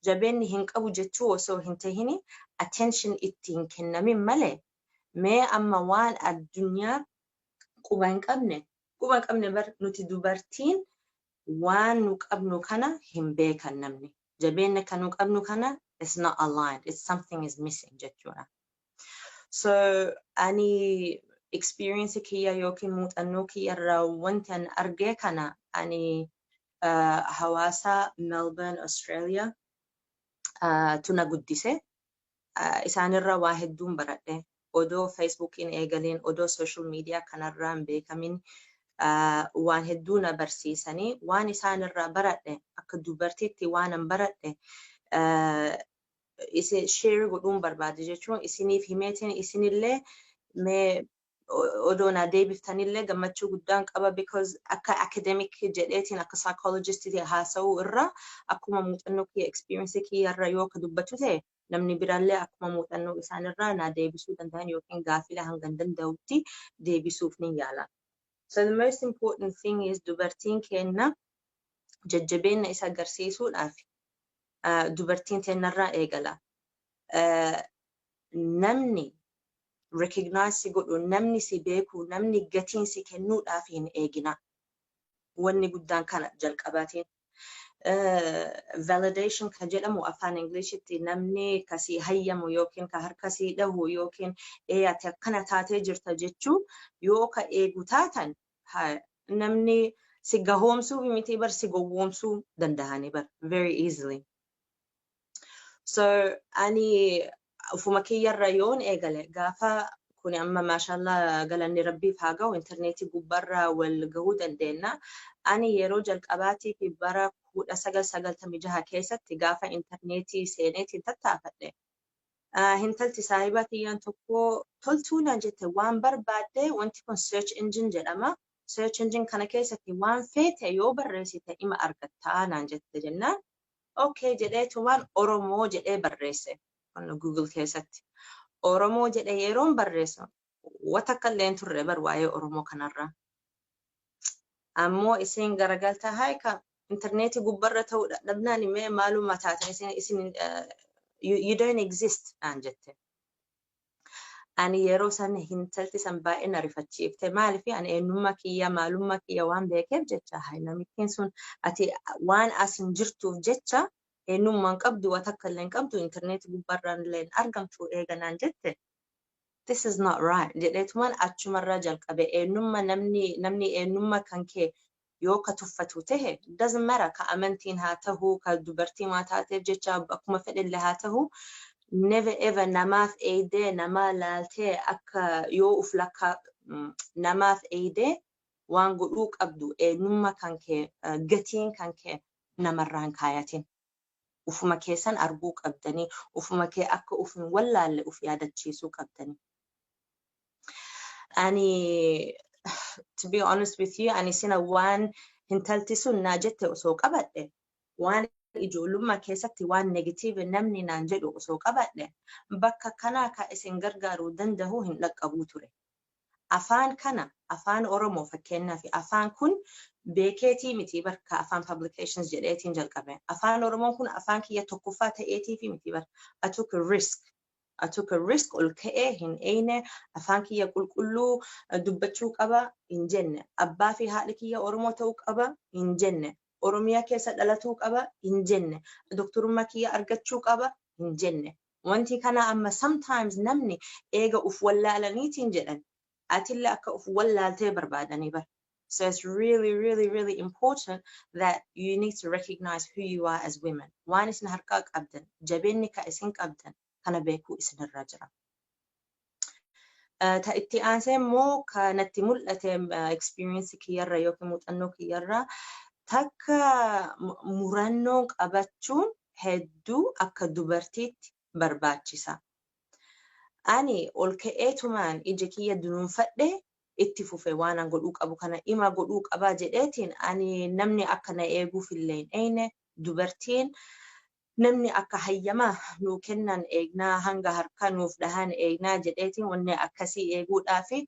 Jabeenyi hin qabu jechuu osoo hin tahini, attention itti hin kennamin malee. Mee amma waan addunyaa quba hin qabne bar, nuti dubartiin waan nu qabnu kana hin beekan namni. Jabeenya kan nu qabnu kana is not aligned. It's something is missing jechuudha. So ani experience kiyya yookiin muuxannoo kiyya irraa wanti an argee kana, ani hawaasa Melbourne, Australia tuna guddise. Isaanirraa waa hedduun baradhe. Odoo Facebookiin eegaliin, odoo social media kanarraa hin beekamin, waan hedduu na barsiisanii, waan isaanirraa baradhe, akka dubartiitti waan an baradhe isin share godhuun barbaade jechuun, isiniif himeetiin isinillee mee odoo na deebiftanillee gammachuu guddaan qaba, because akka academic jedheetiin, akka psychologistitti haasa'uu irra, akkuma muuxannoo kiyya, experience kiyya irra yoo akka dubbatu ta'e, namni biraallee akkuma muuxannoo isaanirraa na deebisuu danda'an yookiin gaafilee hangan danda'utti deebisuuf ni yaala. So the most important thing is dubartiin kenna jajjabeenya isa agarsiisuudhaaf dubartiin teennarraa eegala. Namni recognize si godhu, namni si beeku, namni gatiin si kennuudhaaf hin eegina. Wanni guddaan kana jalqabaatiin. Validation kan jedhamu afaan Ingiliishitti, namni kasii hayyamu yookiin ka harka sii dhahu yookiin ee ati akkana taatee jirta jechuu yoo ka eegu taatan, namni si gahoomsuu miti bar, si gowwoomsuu danda'anii bar very easily. So ani ufuma kiyyarra yoon eegale, gaafa kuni amma maashaallah, galanni rabbiif haa ga'u, intarneetii gubbaarraa wal gahuu dandeenya. Ani yeroo jalqabaatii fi bara 1996 keessatti gaafa intarneetii seeneetiin tattaafadhe. Intalti saahiba kiyyaan tokko toltuu naan jette, waan barbaadde, wanti kun search engine jedhama. Search engine kana keessatti waan feete yoo barreessite ima argattaa naan jette jennaan. Okay jedheetu waan Oromoo jedhee barreesse Google keessatti. Oromoo jedhe yeroon barreessu, wata akka illee turre bar waa'ee Oromoo kanarra. Ammoo isin garagaltaa haayika intarneetii gubbarra ta'uu dadhabnaan mee maaluma taatan isin, you don't exist naan jette. Ani yeroo san hintalti san baay'ee na rifachiifte. Maaliif? Ani eenyummaa kiyya, maalummaa kiyya waan beekeef jecha, hay, namittiin sun ati waan as hin jirtuuf jecha eenyummaan qabdu, waan takka illee hin qabdu, intarneetii gubbaarraan illee hin argamtu eeganaan jette. This is not right jedheetumaan achumarraa jalqabe. Eenyummaa namni eenyummaa kan kee yoo ka tuffatu tahe, doesn't matter ka amantiin haa tahu, ka dubartii maa taateef jecha, akkuma fedhellee haa tahu, never ever namaaf eeydee namaa laaltee akka yoo uf lakkaa namaaf eeydee waan godhuu qabdu, eenyummaa kan kee, gatiin kan kee namarraan kaayatin. Ufuma keessan arguu qabdanii, ufuma kee akka uf hin wallaalle uf yaadachiisuu qabdanii. Ani, to be honest with you, ani sina waan hintalti sun naa jette osoo qabadhe, waan ijoollummaa keessatti waan negative namni naan jedhu osoo qabadhe, bakka kanaa ka isin gargaaruu danda'u hin dhaqqabuu ture. Afaan kana, Afaan Oromoo fakkeenyaaf, afaan kun beekeetii miti barka Afaan Publications jedheetiin jalqabe. Afaan Oromoon kun afaan kiyya tokkoffaa ta'eetiifi miti bar. I took a risk. I took a risk. Ol ka'ee hin eeyne, afaan kiyya qulqulluu dubbachuu qaba hin jenne. Abbaa fi haadhi kiyya Oromoo ta'uu qaba hin jenne. Oromiyaa keessa dhalatuu qaba hin jenne. Doktorummaa kiyya argachuu qaba hin jenne. Wanti kana amma sometimes namni eega uf wallaalaniitiin jedhan, atillee akka uf wallaaltee barbaadanii bar. So it's really, really, really important that you need to recognize who you are as women. Waan isin harkaa qabdan, jabeenni ka isin qabdan kana beekuu isinirra jira. Ta itti aansee immoo ka natti mul'ate experience kiyyarra yookiin muuxannoo kiyyarra, takka murannoo qabachuun hedduu akka dubartiitti barbaachisa. Ani ol ka'eetumaan ija kiyya dunuunfadhe itti fufe. Waan an godhuu qabu kana ima godhuu qabaa jedheetiin, ani namni akka na eeguuf illee hin eeyne. Dubartiin namni akka hayyamaa nuu kennan eegnaa, hanga harka nuuf dhahan eegnaa jedheetiin wanni akkasii eeguudhaafi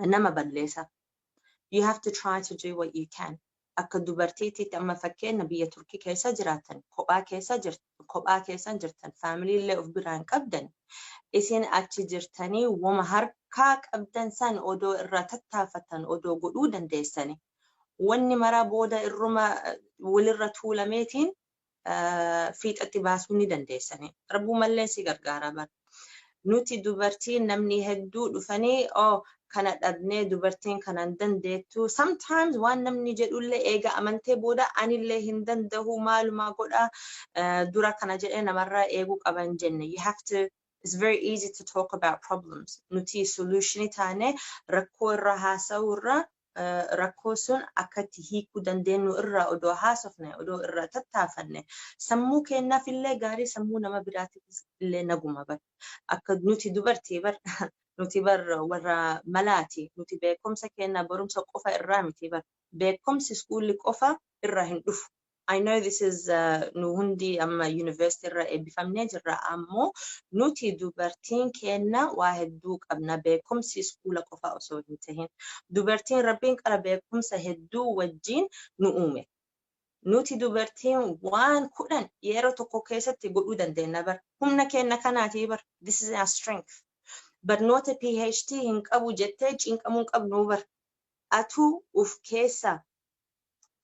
nama balleessa. You have to try to do what you can. Akka dubartiitti amma fakkeenya biyya Turkii keessa jiraatan, kophaa keessa jirtan, kophaa keessa jirtan, faamilii illee of biraan qabdan, isin achi jirtanii wama harkaa qabdan san odoo irraa tattaafatan, odoo godhuu dandeessani. Wanni maraa booda irruma walirra tuulameetiin fiixatti baasuu ni dandeessani. Rabbumallee si gargaara bara. Nuti dubartiin namni hedduu dhufanii, "Oh, kana dhabnee, dubartiin kana hin dandeettu." Sometimes waan namni jedhullee eega amantee booda, anillee hin danda'u, maalumaa godha, dura kana jedhee namarraa eeguu qaban jenne. You have to it's very easy to talk about problems. Nuti solution taane rakkoo irra haasa'uu irra, rakkoo sun akkatti hiikuu dandeenyu irraa odoo haasofne, odoo irraa tattaafanne, sammuu keenyaaf illee gaarii, sammuu nama biraatiif illee naguma bar. Akka nuti dubartii bar, nuti bar warra malaati. Nuti beekumsa keenya barumsa qofa irraa miti bar. Beekumsi iskuulli qofa irraa hin dhufu. I know this is nu hundi amma university irra eebbifamnee jirra, ammoo nuti dubartiin keenya waa hedduu qabna, beekumsi iskuula qofa osoo hin tahin. Dubartiin Rabbiin qara beekumsa hedduu wajjin nu uume. Nuti dubartiin waan 10 yeroo tokko keessatti godhuu dandeenya bar. Humna keenya kanaatii bar. This is our strength. Barnoota PhD hin qabu jettee cinqamuu hin qabnu bar. Atuu uf keessa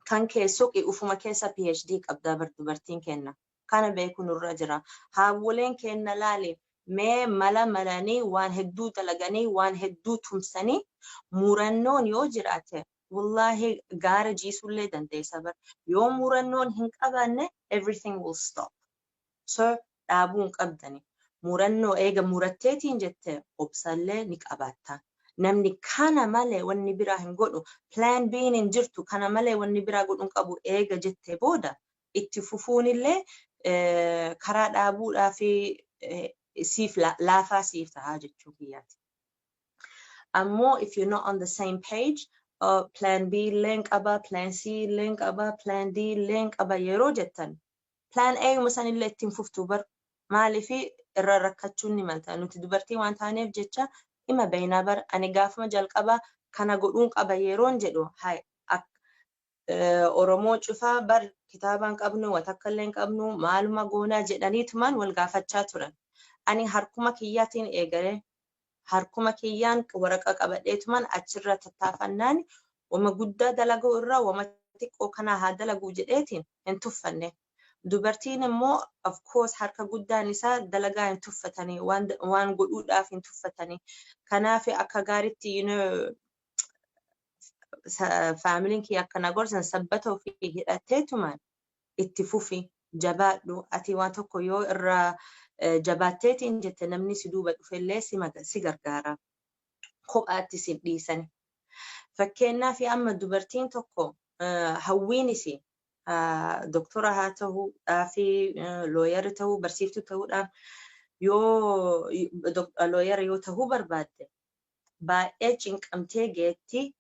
kan kee suqi, ufuma keessa PhD qabdaa bar dubartiin kenna. Kana beeku nurra jira. Haawwoleen kenna laali, mee mala malanii waan hedduu dalaganii, waan hedduu tumsanii, murannoon yoo jiraate, wallaahi gaara jiisullee dandeessa bar. Yoo murannoon hin qabaanne, everything will stop. So dhaabuu hin qabdani. Murannoo eega muratteetiin jette, obsallee ni qabaatta. Namni kana malee wanni biraa hin godhu, plan B hin jirtu, kana malee wanni biraa godhu hin qabu eega jette booda, itti fufuunillee karaa dhaabuudhaa fi siif laafaa siif tahaa jechuu kiyyaati. Ammoo if you're not on the same page, plan B illee qaba, plan C illee qaba, plan D illee qaba yeroo jettan, plan A uma sanillee ittiin fuftuu bar. Maaliifi irra rakkachuun ni malta. Nuti dubartii waan taaneef jecha dhima beeynaa bar. Ani gaafuma jalqaba kana godhuun qaba yeroon jedhu, hay, Oromoo cufaa bar kitaaba hin qabnu, watakka illee hin qabnu, maaluma goonaa jedhaniitumaan wal gaafachaa turan. Ani harkuma kiyyaatiin eegalee, harkuma kiyyaan waraqaa qabadheetuman achirra tattaafannaan, wama guddaa dalaguu irraa wama xiqqoo kanaa haa dalaguu jedheetiin hin tuffanne. Dubartiin immoo, of course, harka guddaan isaa dalagaa hin tuffatanii, waan godhuudhaaf hin tuffatanii. Kanaaf akka gaariitti faamiliin kiyya akkana gorsan: sabbata ofii hidhatteetumaan itti fufi, jabaadhu. Ati waan tokko yoo irraa jabaatteetiin jette, namni si duuba dhufellee si gargaara. Kophaatti si dhiisani. Fakkeenyaaf, amma dubartiin tokko hawwiin isii doktora haa ta'uu fi lawyer ta'uu, barsiiftuu ta'uudhaan, yoo lawyer yoo ta'uu barbaadde, baay'ee cinqamtee geetti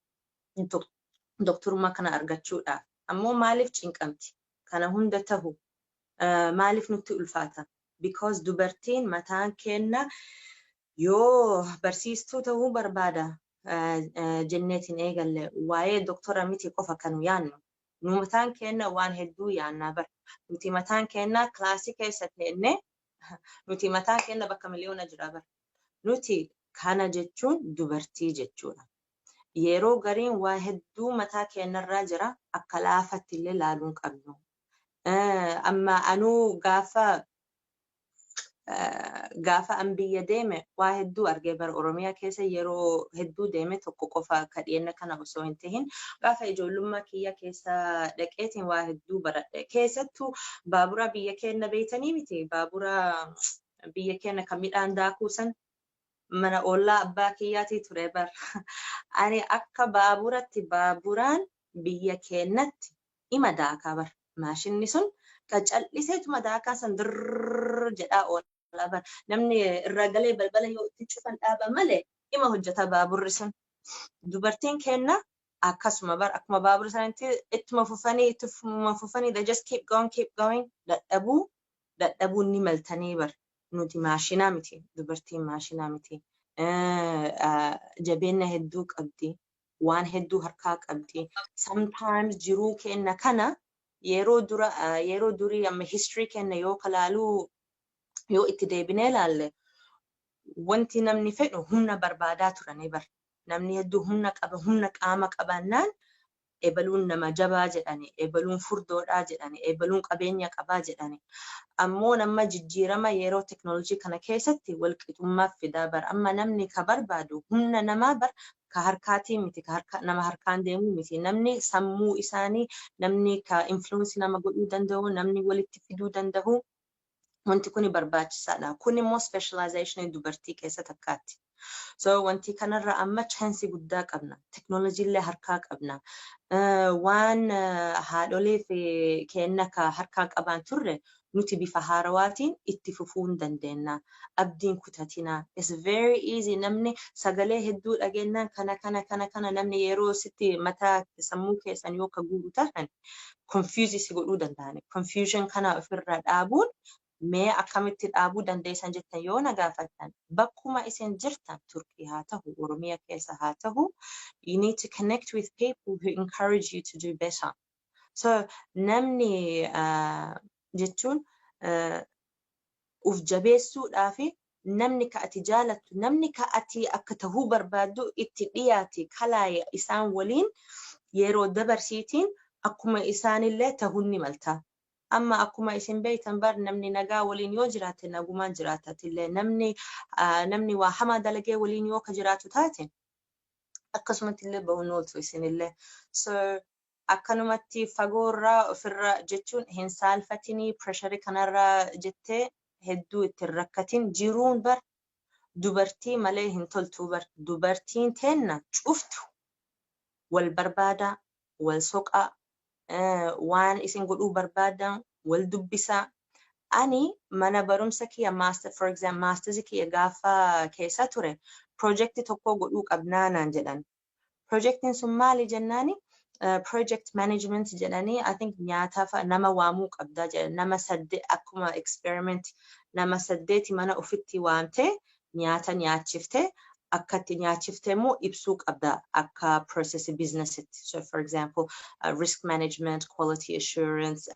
doktorummaa kana argachuudhaaf. Ammoo maaliif cinqamti? Kana hunda tahu maaliif nutti ulfaata? Because dubartiin mataan kenna yoo barsiistuu ta'uu barbaada jenneetiin eegalle, waa'ee doktora miti qofa kan yaannu. Nu mataan kenna waan hedduu yaannaa bara. Nuti mataan kenna kilaasii keessa teennee, nuti mataan kenna bakka miliyoona jira bara. Nuti kana jechuun dubartii jechuudha. Yeroo gariin waa hedduu mataa keenyarraa jira, akka laafatti illee laaluu qabnu. Amma anuu gaafa an biyya deeme waa hedduu argee bara. Oromiyaa keessa yeroo hedduu deeme, tokko qofa ka dhiyeenya kana osoo hin tahin, gaafa ijoollummaa kiyya keessa dhaqeetiin waa hedduu baradhe. Keessattuu baabura biyya keenya beeytanii miti, baabura biyya keenya kan midhaan daakuu san mana ollaa abbaa kiyyaatii ture bar. Ani akka baaburatti, baaburaan biyya keenyatti ima daakaa bar. Maashinni sun qacalliseetuma daakaa san dirrrr jedhaa oola bar. Namni irra galee balbala yoo itti cufan dhaaba malee ima hojjeta baaburri sun. Dubartiin kenna akkasuma bar, akkuma baabura sanitti ittuma fufanii, ittuma fufanii, they just keep going, keep going. Dadhabuu dadhabuun ni maltanii bar. Nuti maashinaa miti, dubartiin maashinaa miti. Jabeenya hedduu qabdi, waan hedduu harkaa qabdi. Sometimes jiruu kenna kana yeroo dura, yeroo durii, amma history kenna yoo kalaaluu, yoo itti deebinee ilaalle, wanti namni fedhu humna barbaadaa turanii bar. Namni hedduu humna qaba, humna qaama qabaannaan ebaluun nama jabaa jedhani, ebaluun furdoodhaa jedhani, ebaluun qabeenya qabaa jedhani. Ammoo nama jijjiirama yeroo teknoolojii kana keessatti walqixummaaf fidaa bar. Amma namni ka barbaadu humna namaa bar, ka harkaatii miti, ka harka, nama harkaan deemuu miti. Namni sammuu isaanii, namni ka influence nama godhuu danda'u, namni walitti fiduu danda'u. Wanti kuni barbaachisaadha. Kun immoo specialization dubartii keessa takkaatti. So wanti kanarra amma chance guddaa qabna. Teknoolojii illee harkaa qabna. Waan haadholee fi kenna ka harkaa qaban turre nuti bifa haarawaatiin itti fufuu hin dandeenya. Abdiin kutatina. It's very easy, namni sagalee hedduu dhageenyaan kana kana kana kana, namni yeroo sitti mataa sammuu keessan yoo ka guuru ta'an, confuse si godhuu danda'ani. Confusion kana ofirraa dhaabuun mee akkamitti dhaabuu dandeessan jettan yoo na gaafattan, bakkuma isin jirtan, Turkii haa ta'u, Oromiyaa keessa haa ta'u, you need to connect with people who encourage you to do better. So namni jechuun uf jabeessuudhaafi namni ka ati jaalattu, namni ka ati akka tahuu barbaaddu itti dhiyaate, kalaaye isaan waliin yeroo dabarsiitiin akkuma isaanillee tahuun ni malta. Amma akkuma isin beektan bar, namni nagaa waliin yoo jiraate nagumaan jiraatatillee, namni waa hamaa dalagee waliin yoo ka jiraatu taate, akkasumatti illee bahuun ooltu isinillee. So akkanumatti fagoorraa ofirra jechuun hin saalfatinii, pressure kanarraa jettee hedduu ittiin rakkatin. Jiruun bar dubartii malee hin toltuu bar. Dubartiin teenna cuftu wal barbaadaa, wal soqaa, waan isin godhuu barbaadan wal dubbisaa. Ani mana barumsa kiyya, master, for example, masters kiyya gaafa keessa ture, projecti tokko godhuu qabnaa naan jedhan. Projectiin sun maali jennaani, project management jedhanii, I think nyaataaf nama waamuu qabdaa jedhan. Nama saddeet, akkuma experiment, nama saddeeti mana ofitti waamtee nyaata nyaachiftee, akkatti nyaachiftee immoo ibsuu qabda akka process businessitti. So for example, risk management, quality assurance,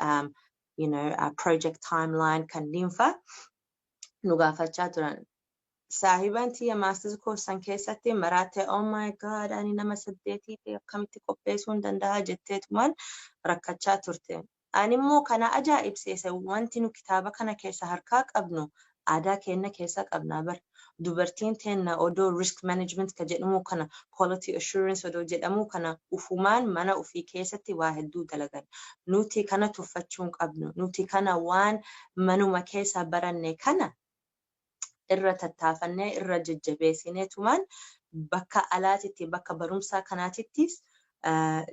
project timeline kanneen fa'a. Nu gaafachaa turan. Saahiban tiyya masters course keessatti maraattee, "Oh my God, ani nama saddeetii fi akkamitti qopheessuu hin danda'a?" jetteetumaan rakkachaa turte. Ani immoo kana ajaa'ibsiise, wanti nu kitaaba kana keessa harkaa qabnu aadaa keenya keessa qabnaa bar. Dubartiin teenna odoo risk management ka jedhamu kana, quality assurance odoo jedhamu kana, ufumaan mana ofii keessatti waa hedduu dalagan. Nuti kana tuffachuu hin qabnu. Nuti kana waan manuma keessa baranne kana irra tattaafannee, irra jajjabeessineetumaan bakka alaatitti, bakka barumsaa kanaatittis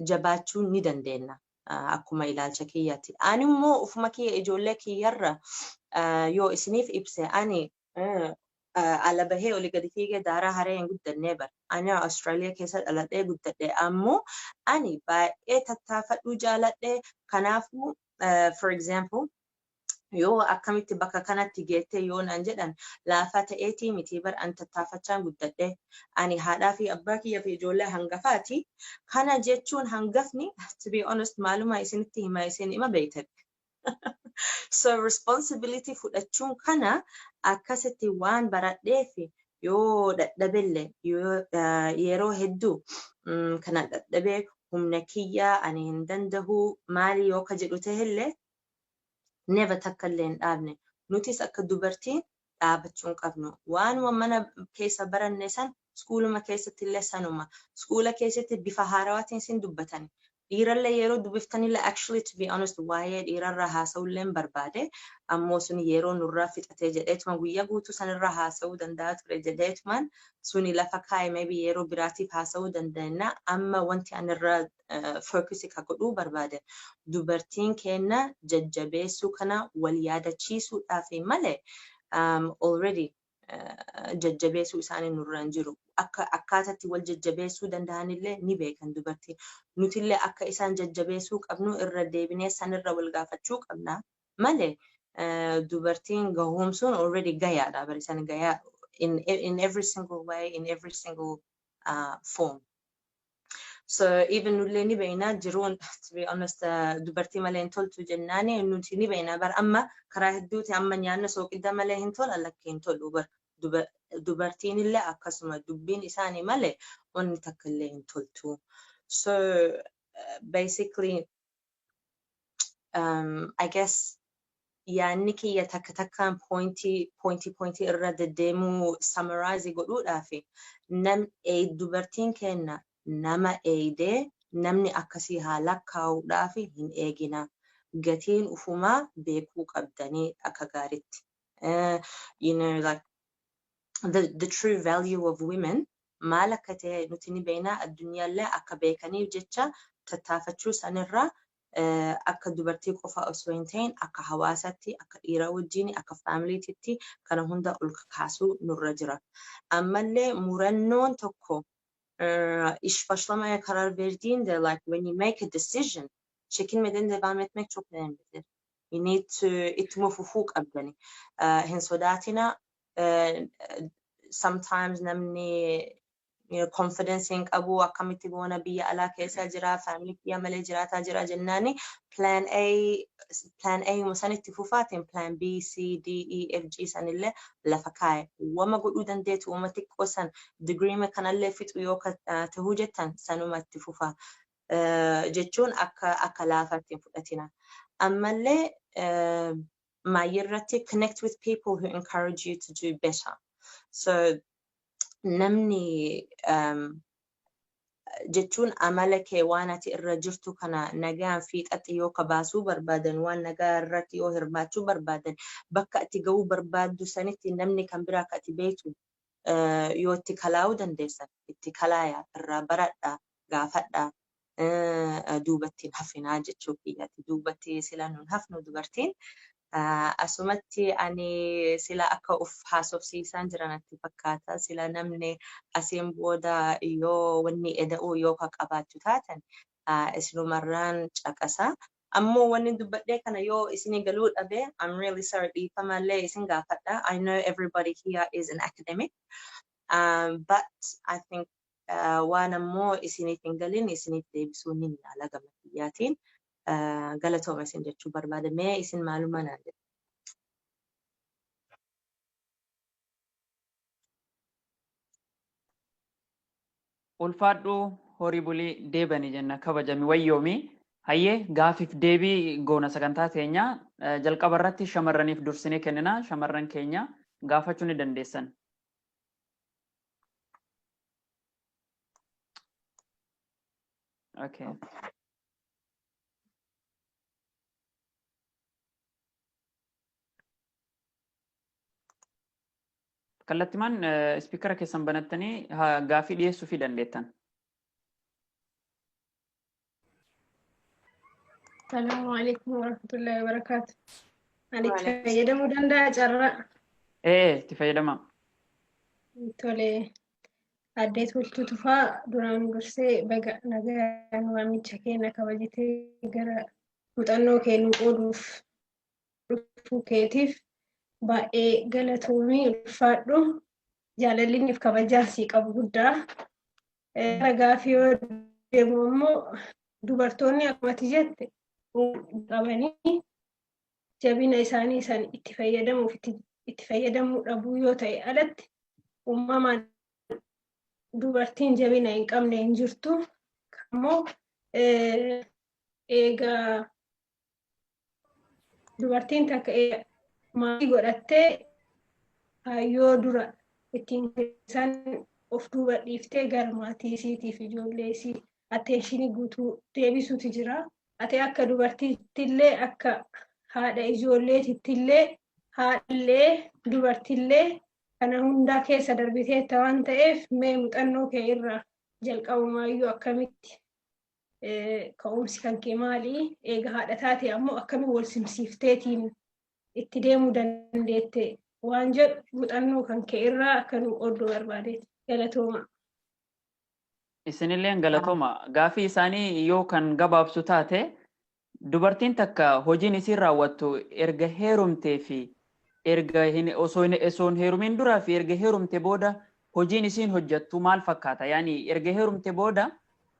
jabaachuu ni dandeenya. Akkuma ilaalcha kiyyaatti. Ani immoo ufuma kiyya ijoollee kiyyarra yoo isiniif ibse, ani ala bahee olii gadi fiigee daaraa haree hin guddannee bara. Ani Austraaliyaa keessa dhaladhee guddadhe, ammoo ani baay'ee tattaafadhuu jaaladhee. Kanaafuu, for example, yoo akkamitti bakka kanatti geettee yoo naan jedhan, laafaa ta'eetii miti bar, an tattaafachaan guddadhe. Ani haadhaa fi abbaa kiyya fi ijoollee hangafaati. Kana jechuun hangafni, to be honest, maaluma isinitti hima, isin ima beektan. So responsibility fudhachuun kana akkasitti waan baradheef, yoo dadhabelle, yeroo hedduu kana dadhabee, humna kiyyaa ani hin dandahu maali yoo ka jedhu ta'ellee, never, takka illee hin dhaabne. Nutis akka dubartiin dhaabachuu hin qabnu. Waanuma mana keessa baranne san schooluma keessatti illee sanuma. Schoola keessatti bifa haarawaatiin sin dubbatani. Dhiirallee yeroo dubbiftanillee, actually, to be honest, waa'ee dhiirarraa haasa'ullee hin barbaade, ammoo sun yeroo nurraa fixatee jedheetuma, guyyaa guutuu sanirraa haasa'uu danda'a ture jedheetumaan suni lafa kaa'e. Maybe yeroo biraatiif haasa'uu dandeenya. Amma wanti anirra focus ka godhuu barbaade, dubartiin keenya jajjabeessuu kana wal yaadachiisuudhaaf malee, already jajjabeessuu isaanii nurra hin jiru. Akka akkaataatti wal jajjabeessuu danda'anillee ni beekan dubartiin. Nutillee akka isaan jajjabeessuu qabnu irra deebinee sanirra wal gaafachuu qabna malee, dubartiin gahoomsuun already gayaadha. Bari isaan gayaa in every single way, in every single form. So even nullee ni beekna jiruun, to be honest, dubartii malee hin toltu jennaani, nuti ni beekna bar. Amma karaa hedduuti amma nyaanna sooqidda malee hin tola, lakki hin tolu bar. Dubartiin illee akkasuma dubbiin isaanii malee wanni takka illee hin toltu. So basically, I guess yaanni kiyya takka takkaan pointii pointii pointii irra deddeemuu summarize godhuudhaaf, nam dubartiin kenna nama eeydee namni akkasii haa lakkaa'uudhaaf hin eegina. Gatiin ufumaa beekuu qabdanii akka gaariitti. Like the true value of women maal akka ta'e nuti ni beekna, addunyaallee akka beekaniif jecha tattaafachuu sanirraa, akka dubartii qofa osoo hin ta'in, akka hawaasaatti, akka dhiira wajjin, akka familytitti kana hunda ol kaasuu nurra jira. Ammallee murannoon tokko, iş başlamaya karar verdiğinde, like when you make a decision, çekinmeden devam etmek çok önemlidir. You need to ittuma fufuu qabdani. Hin sodaatina. Sometimes namni confidence hin qabu, akkamitti goona, biyya alaa keessa jira, family kiyya malee jiraataa jira jennaani, plan A, plan A sanitti fufaatiin plan B, C, D, E, F, G sanillee lafa kaa'e. Wama godhuu dandeetu, wama xiqqoo san, degree kanallee fixu yoo tahuu jettan, sanuma itti fufaa. Jechuun akka laafaatti hin fudhatina. Ammallee maayyirratti, connect with people who encourage you to do better. So namni jechuun amala kee waan ati irra jirtu kana nagaan fiixatti yoo ka baasuu barbaadan, waan nagaa irratti yoo hirmaachuu barbaadan, bakka ati ga'uu barbaaddu sanitti namni kan biraa akka ati beektu yoo itti kalaa'uu dandeessan, itti kalaaya, irraa baradhaa, gaafadhaa, duubatti hin hafinaa jechuu kiyyaati. Duubatti sila nun hafnu dubartiin. Asumatti ani sila akka uf haasofsiisaan jiran natti fakkaata. Sila namni asiin booda yoo wanni eda'uu yoo ka qabaachuu taatan, isinumarraan caqasa. Ammoo wanni dubbadhee kana yoo isinii galuu dhabe, I'm really sorry, dhiifamallee isin gaafadha. I know everybody here is an academic. But I think waan ammoo isiniif hin galin isiniif deebisuu ni yaala gama kiyyaatiin. Galatooma isin jechuu barbaada. Mee isin maaluma naan jedhu? Ulfaadhu, horii bulii, deebanii jenna, kabajami, wayyoomi. Hayyee, gaafiif deebii goona. Sagantaa teenya jalqaba irratti shamarraniif dursinee kennina. Shamarran keenya gaafachuu ni dandeessan. Okay. Kallattimaan speaker keessan banattanii gaafii dhiyeessuu fi dandeettan. Salaamu alaikum warahmatullahi wabarakatuh. Ani itti fayyadamuu danda'a carraa? Ee, itti fayyadamaa. Tole, addee Toltuu Tufaa, duraan dursee baga nagaan waamicha keenya kabajitee gara muuxannoo kee nuu qooduuf dhufuu keetiif baay'ee galatoomii, ulfaadhu. Jaalalli inni kabajaa sii qabu guddaa. Gara gaafii yoo deemu immoo, dubartoonni akkuma ati jette qabanii jabina isaanii san itti fayyadamuuf itti fayyadamuu dhabuu yoo ta'e alatti, uumamaan dubartiin jabina hin qabne hin jirtu. Ammoo egaa dubartiin takka maatii godhattee kaayyoo dura ittiin isaan of duuba dhiiftee gara maatii isiitiif ijoollee isii attention guutuu deebisuutu jira. Ati akka dubartiittillee, akka haadha ijoolleetittillee, haadhallee dubartillee kana hundaa keessa darbiteetta waan ta'eef, mee muuxannoo kee irraa jalqabumaayyuu akkamitti, ka'umsi kan kee maali? Eega haadha taate ammoo akkamiin wal simsiifteetiin itti deemuu dandeette waan jedhu muuxannoo kan kee irraa akka nu qoodduu barbaadeeti. Galatooma. Isinilleen galatooma. Gaafii isaanii yoo kan gabaabsu taate, dubartiin takka hojiin isiin raawwattu erga heerumtee fi erga hin osoo hin osoo hin heerumin duraa fi erga heerumte booda hojiin isiin hojjettu maal fakkaata? Yaani erga heerumte booda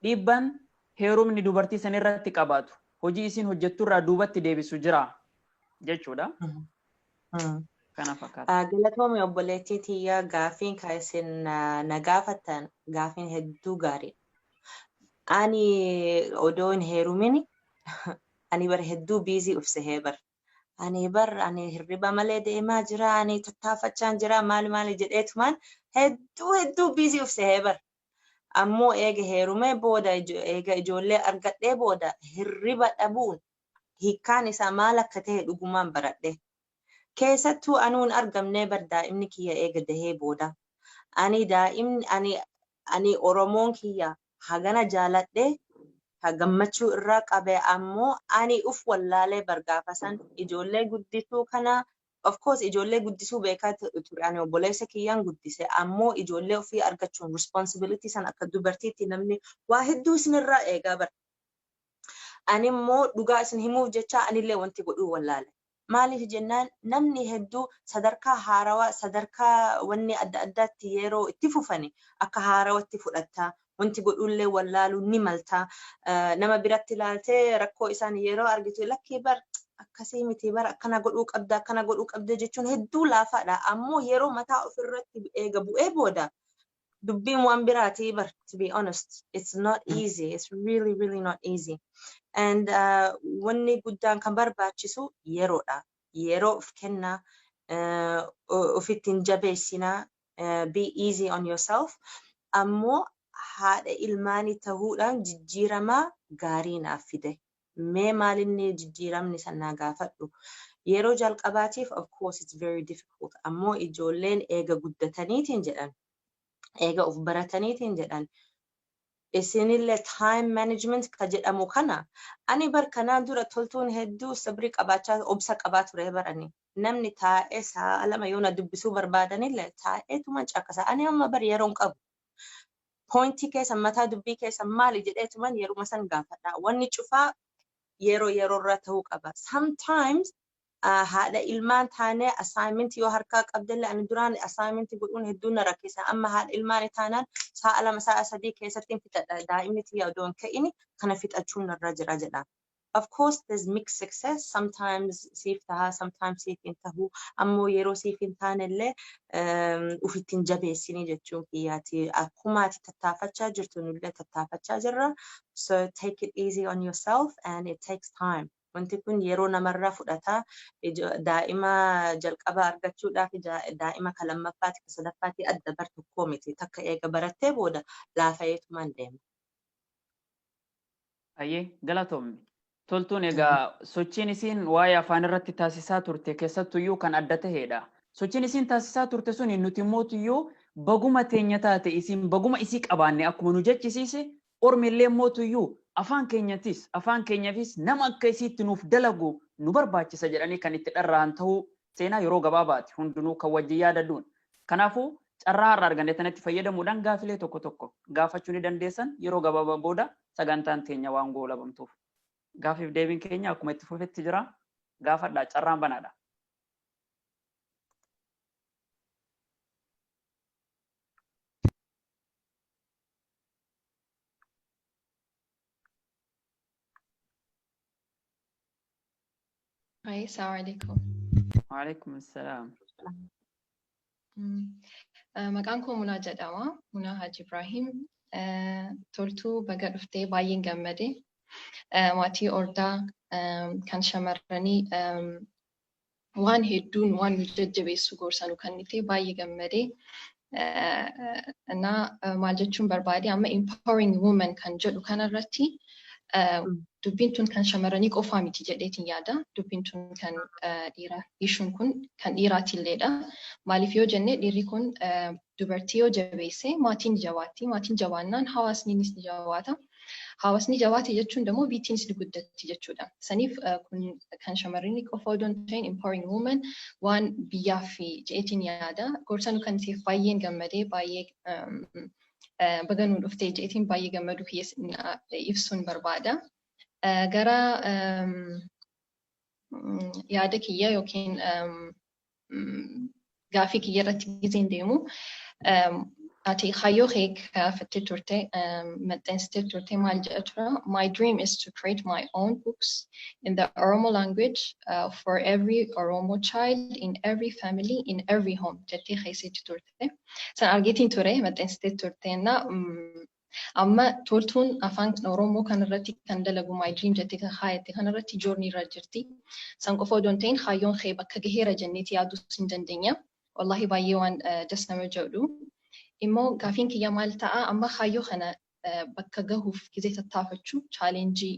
dhiibbaan heerumni dubartii san irratti qabaatu hojii isiin hojjettu irraa duubatti deebisu jira jechuudha. Kana fakkaata. Galatoomii obboleettii tiyya, gaafiin kan isin na gaafattan gaafiin hedduu gaariidha. Ani odoo hin heerumin ani bar hedduu busy uf sehee bar. Ani bar ani hirriba malee deemaa jira, ani tattaafachaan jira, maali maali jedheetumaan hedduu hedduu busy uf sehee bar. Ammoo eega heerumee booda, eega ijoollee argadhee booda, hirriba dhabuun hiikkaan isaa maal akka ta'e dhugumaan baradhe. Keessattuu anuun argamnee bar daa'imni kiyya eega dahee booda. Ani daa'imni ani Oromoon kiyya hagana jaaladhee gammachuu irraa qabe, ammoo ani uf wallaalee bar gaafa san ijoollee guddisuu kana. Of course ijoollee guddisuu beekaa ture, ani obboleessa kiyyaan guddise, ammoo ijoollee ofii argachuun responsibility san akka dubartiitti namni waa hedduu isinirraa eegaa bar. Ani immoo dhugaa isin himuuf jecha anillee wanti godhuu wallaale. Maaliif jennaan, namni hedduu sadarkaa haarawaa, sadarkaa wanni adda addaatti yeroo itti fufani akka haarawatti fudhatta. Wanti godhullee wallaaluu ni malta. Nama biratti ilaaltee rakkoo isaan yeroo argitu, lakkii bar akkasii miti bar, akkana godhuu qabda, akkana godhuu qabda jechuun hedduu laafaadha. Ammoo yeroo mataa ofirratti eega bu'ee booda dubbiin waan biraatii bar. To be honest, it's not easy, it's really really not easy. And wanni guddaan kan barbaachisu yeroodha. Yeroo of kennaa, ofittiin jabeessinaa, be easy on yourself. Ammoo haadha ilmaanii ta'uudhaan jijjiiramaa gaarii naaf fide. Mee maalinni jijjiiramni sanaa gaafadhu. Yeroo jalqabaatiif of course it's very difficult. Ammoo ijoolleen eega guddataniitiin jedhan, eega of barataniitiin jedhan, isinillee time management ka jedhamu kana. Ani bar kanaan dura Toltuun hedduu sabrii qabaachaa, obsa qabaa ture barani. Namni taa'ee sa'a 2 yoo na dubbisuu barbaadanillee taa'eetuma caqasa. Ani amma bar yeroon qabu. Point keessa, mataa dubbii keessa maali jedheetuman yeruma san gaafadha. Wanni cufaa yeroo yeroorra ta'uu qaba. Sometimes haadha ilmaan taanee assignment yoo harkaa qabdillee, ani duraan assignment godhuun hedduu na rakkisa. Amma haadha ilmaan taanaan sa'a 2, sa'a 3 keessatti fixadha. Daa'imni tiyya odoo hin ka'ini kana fixachuun narra jira jedha. Of course, there's mixed success. Sometimes siif taha, sometimes siif hin tahu. Ammoo yeroo siif hin taanellee ufitti hin jabeessini jechuun kiyyaati. Akkuma ati tattaafachaa jirtu nullee tattaafachaa jirra. So take it easy on yourself and it takes time. Wanti kun yeroo namarraa fudhata. Daa'ima jalqaba argachuudhaaf daa'ima ka lammaffaati ka sadaffaati adda bar tokkoo miti. Takka eega barattee booda laafa'eetumaan deema. Ayyee, galatoomne. Toltuun egaa sochiin isiin waa'ee afaan irratti taasisaa turte keessattuyyuu kan adda tahedha. Sochiin isiin taasisaa turte suni nuti mootuyyuu baguma teenya taate, isiin baguma isii qabaanne akkuma nu jechisiise, ormillee mootuyyuu afaan keenyatis afaan keenyaafis nama akka isiitti nuuf dalagu nu barbaachisa jedhanii kan itti dharra'an ta'uu seenaa yeroo gabaabaati hundinuu kan wajjin yaadaduun. Kanaafuu carraa har'a arganne tanatti fayyadamuudhaan gaafilee tokko tokko gaafachuu ni dandeessan, yeroo gabaabaa booda sagantaan teenya waan goolabamtuuf. Gaafiif deebiin keenya akkuma itti fufetti jira. Gaafadhaa, carraan banaadha. Hi, assalamu alaikum. Waalaikum salaam. Maqaan koo Munaa jedhama. Munaa Haji Ibrahim. Toltuu, baga dhuftee, baay'een gammade. Maatii Ordaa kan shamarranii waan hedduun waan nu jajjabeessu gorsa nu kennite, baay'ee gammade. Na maal jechuun barbaade, amma empowering women kan jedhu kanarratti dubbiin tun kan shamarranii qofaa miti jedheetiin yaada. Dubbiin tun kan dhiiraa, ishuun kun kan dhiiraatiilleedha. Maaliif yoo jenne, dhiirri kun dubartii yoo jabeesse maatiin ni jabaatti. Maatiin jabaannaan hawaasniinis ni jabaata. Hawaasni jabaate jechuun immoo biittiinis ni guddatti jechuudha. Saniif kun kan shamarranii qofa odoo hin ta'in empowering women waan biyyaaf jedheetiin yaada. Gorsa nu kan ta'eef baay'een gammadee, baay'ee baga nu dhuftee jedheetiin baay'ee gammaduu kiyya ibsuun barbaada. Gara yaada kiyya yookiin gaafii kiyya irratti gizeen deemu, ati kaayyoo kee kaafattee turte, maxxansitee turte, maal jedha tura? "My dream is to create my own books in the Oromo language for every Oromo child in every family in every home" jettee keessatti turte. San argeetiin ture, maxxansitee turte. Na amma Toltuun afaan Oromoo kanarratti kan dalagu, "my dream" jettee kan kaayatte kanarratti journey irra jirti. San qofa odoo hin ta'in kaayyoon kee bakka gaheera jenneeti yaaduu hin dandeenya. Wallahi baay'ee waan das nama jedhu. Immoo gaafiin kiyya maal ta'a, amma kaayyoo kana bakka gahuuf gizee tattaafachuu challenge,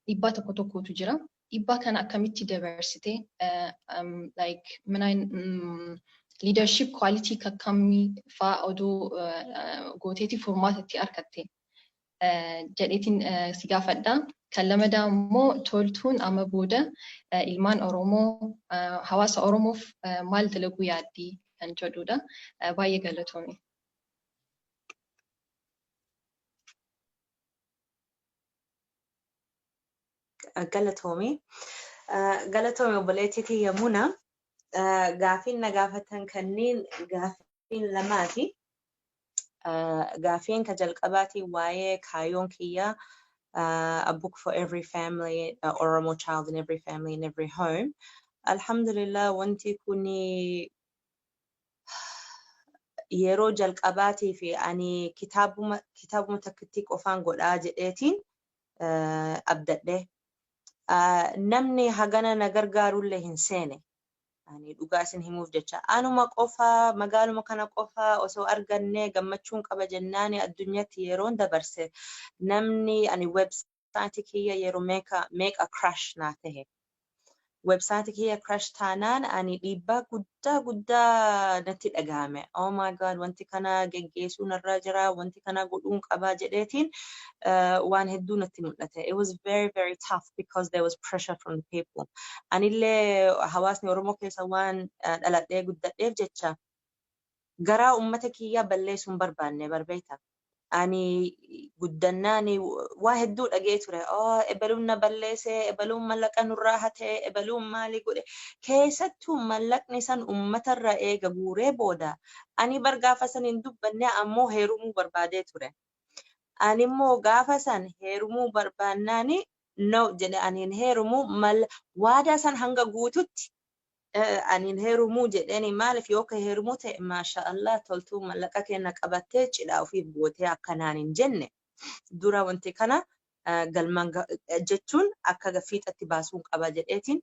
dhiibbaa tokko tokkotu jira. Dhiibbaa kana akkamitti dabarsite, like leadership quality kakkamii fa'aa odoo gooteeti furmaata itti argatte jedheetiin si gaafadha. Kan lamadaa immoo, Toltuun amma booda ilmaan Oromoo, hawaasa Oromoof maal dalaguu yaaddii kan jedhudha. Baay'ee galatoomi. Galatoomi. Galatoomi obboleettii kiyya Muna. Gaafiin na gaafatan kanneen gaafiin lamaati. Gaafiin ka jalqabaati waa'ee kaayyoon kiyya a book for every family, Oromo child in every family in every home. Alhamdulillah, wanti kuni yeroo jalqabaatii fi ani kitaabuma takkitti qofaan godhaa jedheetiin abdadhe. Namni hagana na gargaarullee hin seene. Ani dhugaa isin himuuf jecha anuma qofa, magaaluma kana qofa osoo arganne gammachuun qaba jennaani addunyaatti yeroon dabarse, namni ani website kiyya yeroo meeqa meeqa crash naa tahe. Website kiyya crash taanaan ani dhiibbaa guddaa guddaa natti dhagahame. Oh my God, wanti kana geggeessuu narraa jira, wanti kana godhuun qabaa jedheetiin waan hedduu natti mul'ate. It was very very tough because there was pressure from the people. Anillee hawaasni Oromoo keessa waan dhaladhee guddadheef jecha garaa uummata kiyyaa balleessuu hin barbaanne barbeeta. Ani guddannaan waa hedduu dhagee ture. Oh, ebaluun na balleesse, ebaluun mallaqa nurraa hate, ebaluun maali godhe. Keessattuu mallaqni san uummatarra eega guuree booda ani bar gaafa san hin dubbanne, ammoo heerumuu barbaadee ture. Ani immoo gaafa san heerumuu barbaannaani No jedhe, ani hin heerumu. Mal waadaa san hanga guututti ani hin heerumuu jedheeni. Maaliif yoo ka heerumuu ta'e, maasha Allah, toltuu mallaqa kenna qabattee cidhaa ofiif gootee akkanaan hin jenne dura wanti kana galmaan jechuun akka fiixatti baasuun qaba jedheetiin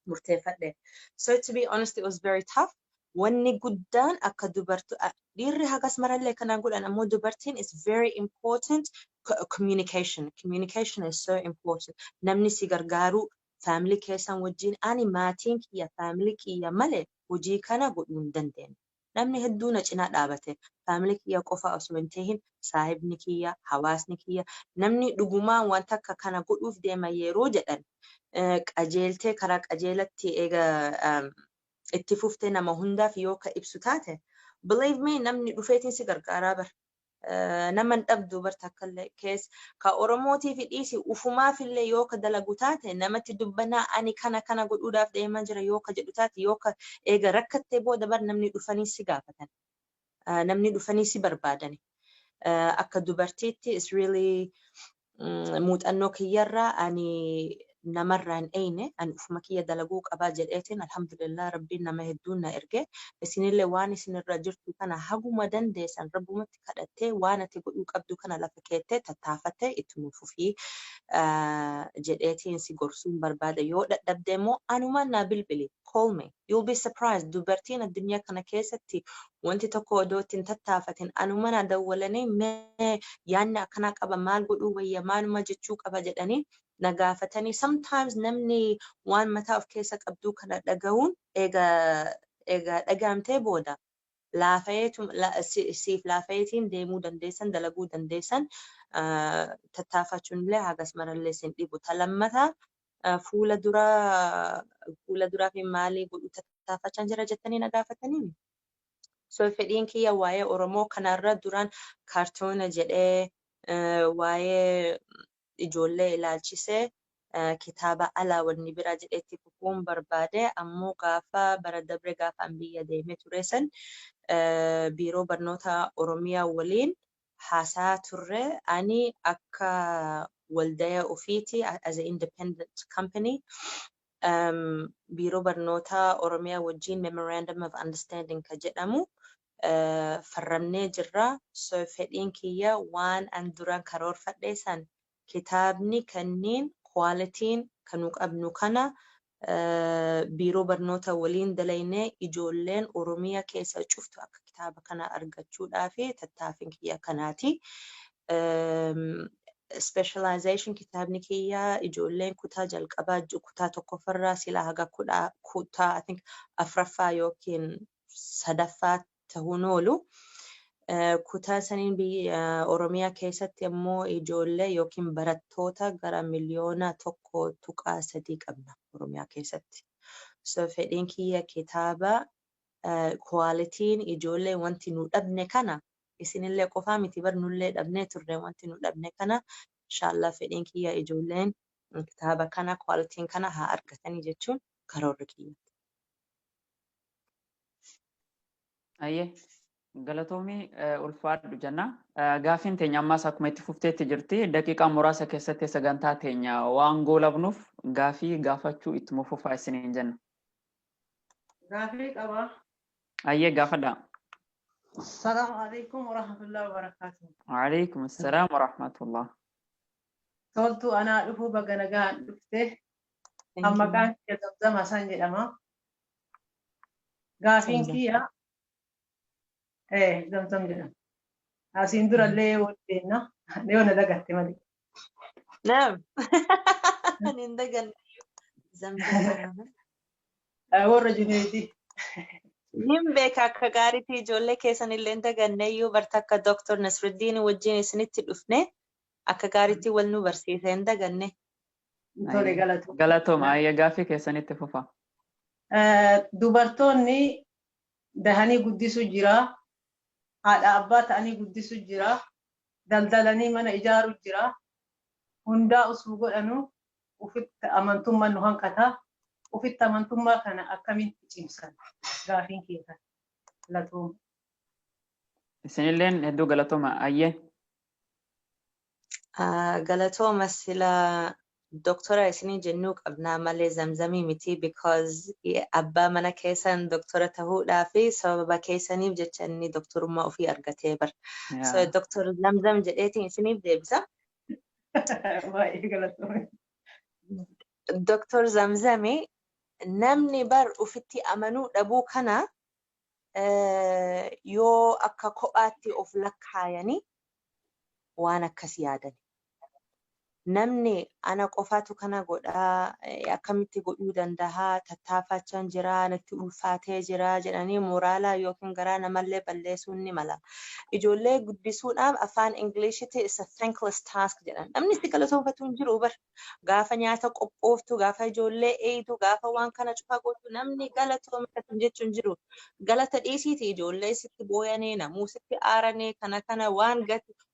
murteeffadhe. So to be honest, it was very tough. Wanni guddaan akka dubartu dhiirri hagas marallee kanaan godhan, ammoo dubartiin is very important communication. Communication is so important. Namni si gargaaruu, family keessan wajjin, ani maatiin kiyya, family kiyya malee hojii kana godhuu hin dandeenye. Namni hedduu na cinaa dhaabate. Family kiyya qofa osoo hin tahin, saahibni kiyya, hawaasni kiyya, namni dhugumaan wanta akka kana godhuuf deema yeroo jedhan qajeeltee karaa qajeelatti eega itti fuftee nama hundaaf yoo ka ibsu taate, believe me, namni dhufeetiin si gargaaraa bar. Nama hin dhabdu bar takkallee keessa ka Oromootii fi dhiisi, ufumaafillee yoo ka dalagu taate, namatti dubbanaa ani kana kana godhuudhaaf deemaa jira yoo ka jedhu taate, yoo ka eega rakkattee booda bar namni dhufanii si gaafatan. Namni dhufanii si barbaadani. Akka dubartiitti is really muuxannoo kiyyarraa ani namarraa hin eeyne, ani ufuma kiyya dalaguu qabaa jedheetiin, alhamdulillah, Rabbiin nama hedduun na erge. Isinillee waan isinirra jirtu kana haguma dandeessan Rabbumatti kadhattee, waan ati godhuu qabdu kana lafa keettee tattaafattee ittuma fufii jedheetiin si gorsuun barbaada. Yoo dadhabde immoo anumaan naa bilbili, call me, you'll be surprised. Dubartiin addunyaa kana keessatti wanti tokko odoo ittiin tattaafatin anuma naa dawwalanii, mee yaadni akkanaa qaba, maal godhuu wayya, maaluma jechuu qaba jedhanii na gaafatanii. Sometimes namni waan mataa of keessa qabduu kana dhaga'uun eega eega dhagaamtee booda laafayeetu siif laafayeetiin deemuu dandeessan, dalaguu dandeessan, tattaafachuun illee hagas marallee sin dhibu. Ta lammataa, fuula duraa fuula duraa fi maalii godhuu tattaafachaa jira jettanii na gaafatanii. So fedhiin kiyya waa'ee Oromoo kanarra duraan kaartoona jedhee, waa'ee ijoollee ilaalchisee kitaaba alaa wanni biraa jedheetti fufuun barbaade. Ammoo gaafa bara dabre gaafa an biyya deemee ture san Biiroo Barnoota Oromiyaa waliin haasaa turre. Ani akka waldaya ofiiti, as a independent company, Biiroo Barnoota Oromiyaa wajjin memorandum of understanding ka jedhamu farramnee jirra. So fedhiin kiyya waan an duraan karoorfadhe san, kitaabni kanniin qualityn kan nu qabnu kana biiroo barnoota waliin dalaynee ijoolleen Oromiyaa keessa cuftu akka kitaaba kana argachuudhaa fi tattaafin kiyya kanaati. Specialization kitaabni kiyya ijoolleen kutaa jalqabaa, kutaa tokkoffarraa sila haga kutaa, I think, afraffaa yookiin sadaffaa ta'uun oolu. Kutaa saniin biyya Oromiyaa keessatti ammoo ijoollee yookiin barattoota gara 1.3 miliyoona qabna Oromiyaa keessatti. So fedhiin kiyya kitaaba qualityn ijoollee wanti nu dhabne kana, isinillee qofaa miti bar, nullee dhabnee turre, wanti nu dhabne kana inshallah fedhiin kiyya ijoolleen kitaaba kana qualityn kana haa argatanii jechuun karoorri kiyya. Ayyee, galatoomii, ulfaadhu jenna. Gaafiin teenya ammaas akkuma itti fufteetti jirti. Daqiiqaa muraasa keessatti sagantaa teenya waan goolabnuuf gaafii gaafachuu ittuma fufaa isiniin jenna. Gaafii qaba. Ayyee, gaafadhaa. Salaamu alaikum warahmatullahi wabarakatuh. Waalaikum assalaam warahmatullah. Toltuu, anaa dhufuu, baga nagaan dhufte. Kan maqaan kiyya Zamzam Hasan jedhama. Gaafiin kiyya Zamzam jedhama. Asiin durallee wal beekna. Yoo na dagatte malee. Naam. Ani hin daganne. Zamzam. Warra Juneedi. Nin beeka akka gaariitti, ijoollee keessan illee hin daganne iyyuu barta akka Dr. Nasruddin wajjin isinitti dhufne akka gaariitti wal nu barsiise, hin daganne. Tole, galatooma. Galatooma, ayyee, gaafii keessanitti fufa. Dubartoonni dahanii guddisu jira. Haadha abbaa ta'anii guddisu jira. Daldalanii mana ijaaru jira. Hundaa osoo godhanu ufitti amantummaan nu hanqata. Ufitti amantummaa kana akkamitti cimsan? Gaafiin kiyya kana. Galatooma. Isinilleen hedduu galatooma, ayyee. Galatooma, sila Doktora isinii jennuu qabnaa malee Zamzamii miti, because abbaa mana keessan doktora ta'uudhaa fi sababa keessaniif jecha inni doktorummaa ofii argatee bar. So Doktor Zamzam jedheetiin isiniif deebisa. Baay'ee galatoomne. Doktor Zamzami, namni bar ufitti amanuu dhabuu kana yoo akka kophaatti of lakkaayanii waan akkas yaadan. Namni ana qofaatu kana godhaa, akkamitti godhuu dandahaa, tattaafachaan jira, natti ulfaatee jira jedhanii moraalaa yookiin garaa namallee balleessuun ni mala. Ijoollee guddisuudhaaf afaan Ingiliishitti "is a thankless task" jedhan. Namni si galatoonfatu hin jiru bar. Gaafa nyaata qophooftu, gaafa ijoollee eeydu, gaafa waan kana cufa gootu, namni galatoome jechuun hin jiru. Galata dhiisiiti, ijoollee sitti booyanii, namuu sitti aaranii, kana kana waan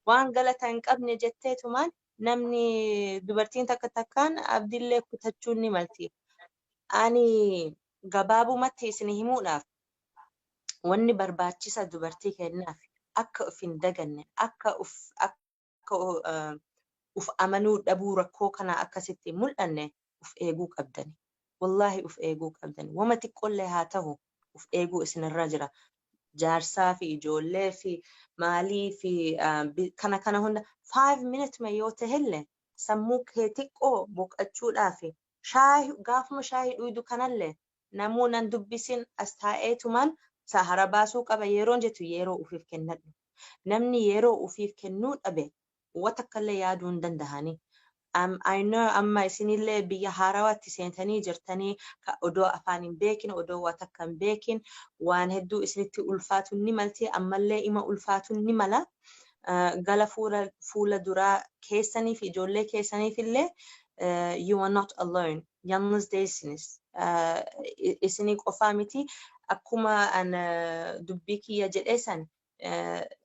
waan galata hin qabne jetteetumaan namni dubartiin takka takkaan abdiillee kutachuun ni malti. Ani gabaabumatti isin himuudhaaf, wanni barbaachisa dubartii kennaaf akka of hin daganne, akka uf amanuu dhabuu rakkoo kana akkasitti hin mul'anne, uf eeguu qabdani. Wallaahi, uf eeguu qabdani. Wama xiqqoollee haa ta'u, uf eeguu isinirra jira. Jaarsaa fi ijoollee fi maalii fi kana kana hunda 5 minute ma yoo tahelle, sammuu kee xiqqoo boqochuudhaaf, shaayii gaafuma shaayii dhuydu kanallee, namuu nan dubbisin, as taa'eetumaan sahara baasuu qaba yeroon jettu, yeroo ufiif kennadhu. Namni yeroo ufiif kennuu dhabe watakkallee yaaduu hin dandahani. I know, amma isinillee biyya haarawaatti seentanii jirtanii, odoo afaan hin beekin, odoo waa takka hin beekin, waan hedduu isinitti ulfaatu ni malti, ammallee ima ulfaatu ni mala. Gala fuula duraa keessanii fi ijoollee keessaniif illee, you are not alone. Yalnız değilsiniz. Isinii qofaa miti. Akkuma an dubbii kiyya jedhee san,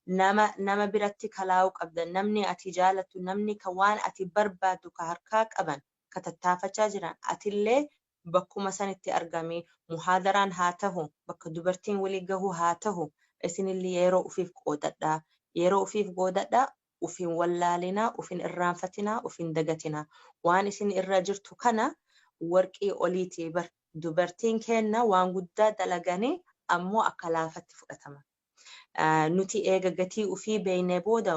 nama biratti kalaa'uu qabda. Namni ati jaalattu, namni ka waan ati barbaaddu ka harkaa qaban, ka tattaafachaa jiran, atillee bakkuma sanitti argami. Muhaadaraan haa tahu, bakka dubartiin walii gahu haa tahu, isinillee yeroo ufiif qoodadhaa. Yeroo ufiif qoodadhaa, ufin wallaalinaa, ufin irraanfatinaa, ufin dagatinaa. Waan isin irra jirtu kana warqii oliitii bar. Dubartiin kenna waan guddaa dalaganii ammoo akka laafatti fudhatama. Nuti eega gatii ufii beeynee booda,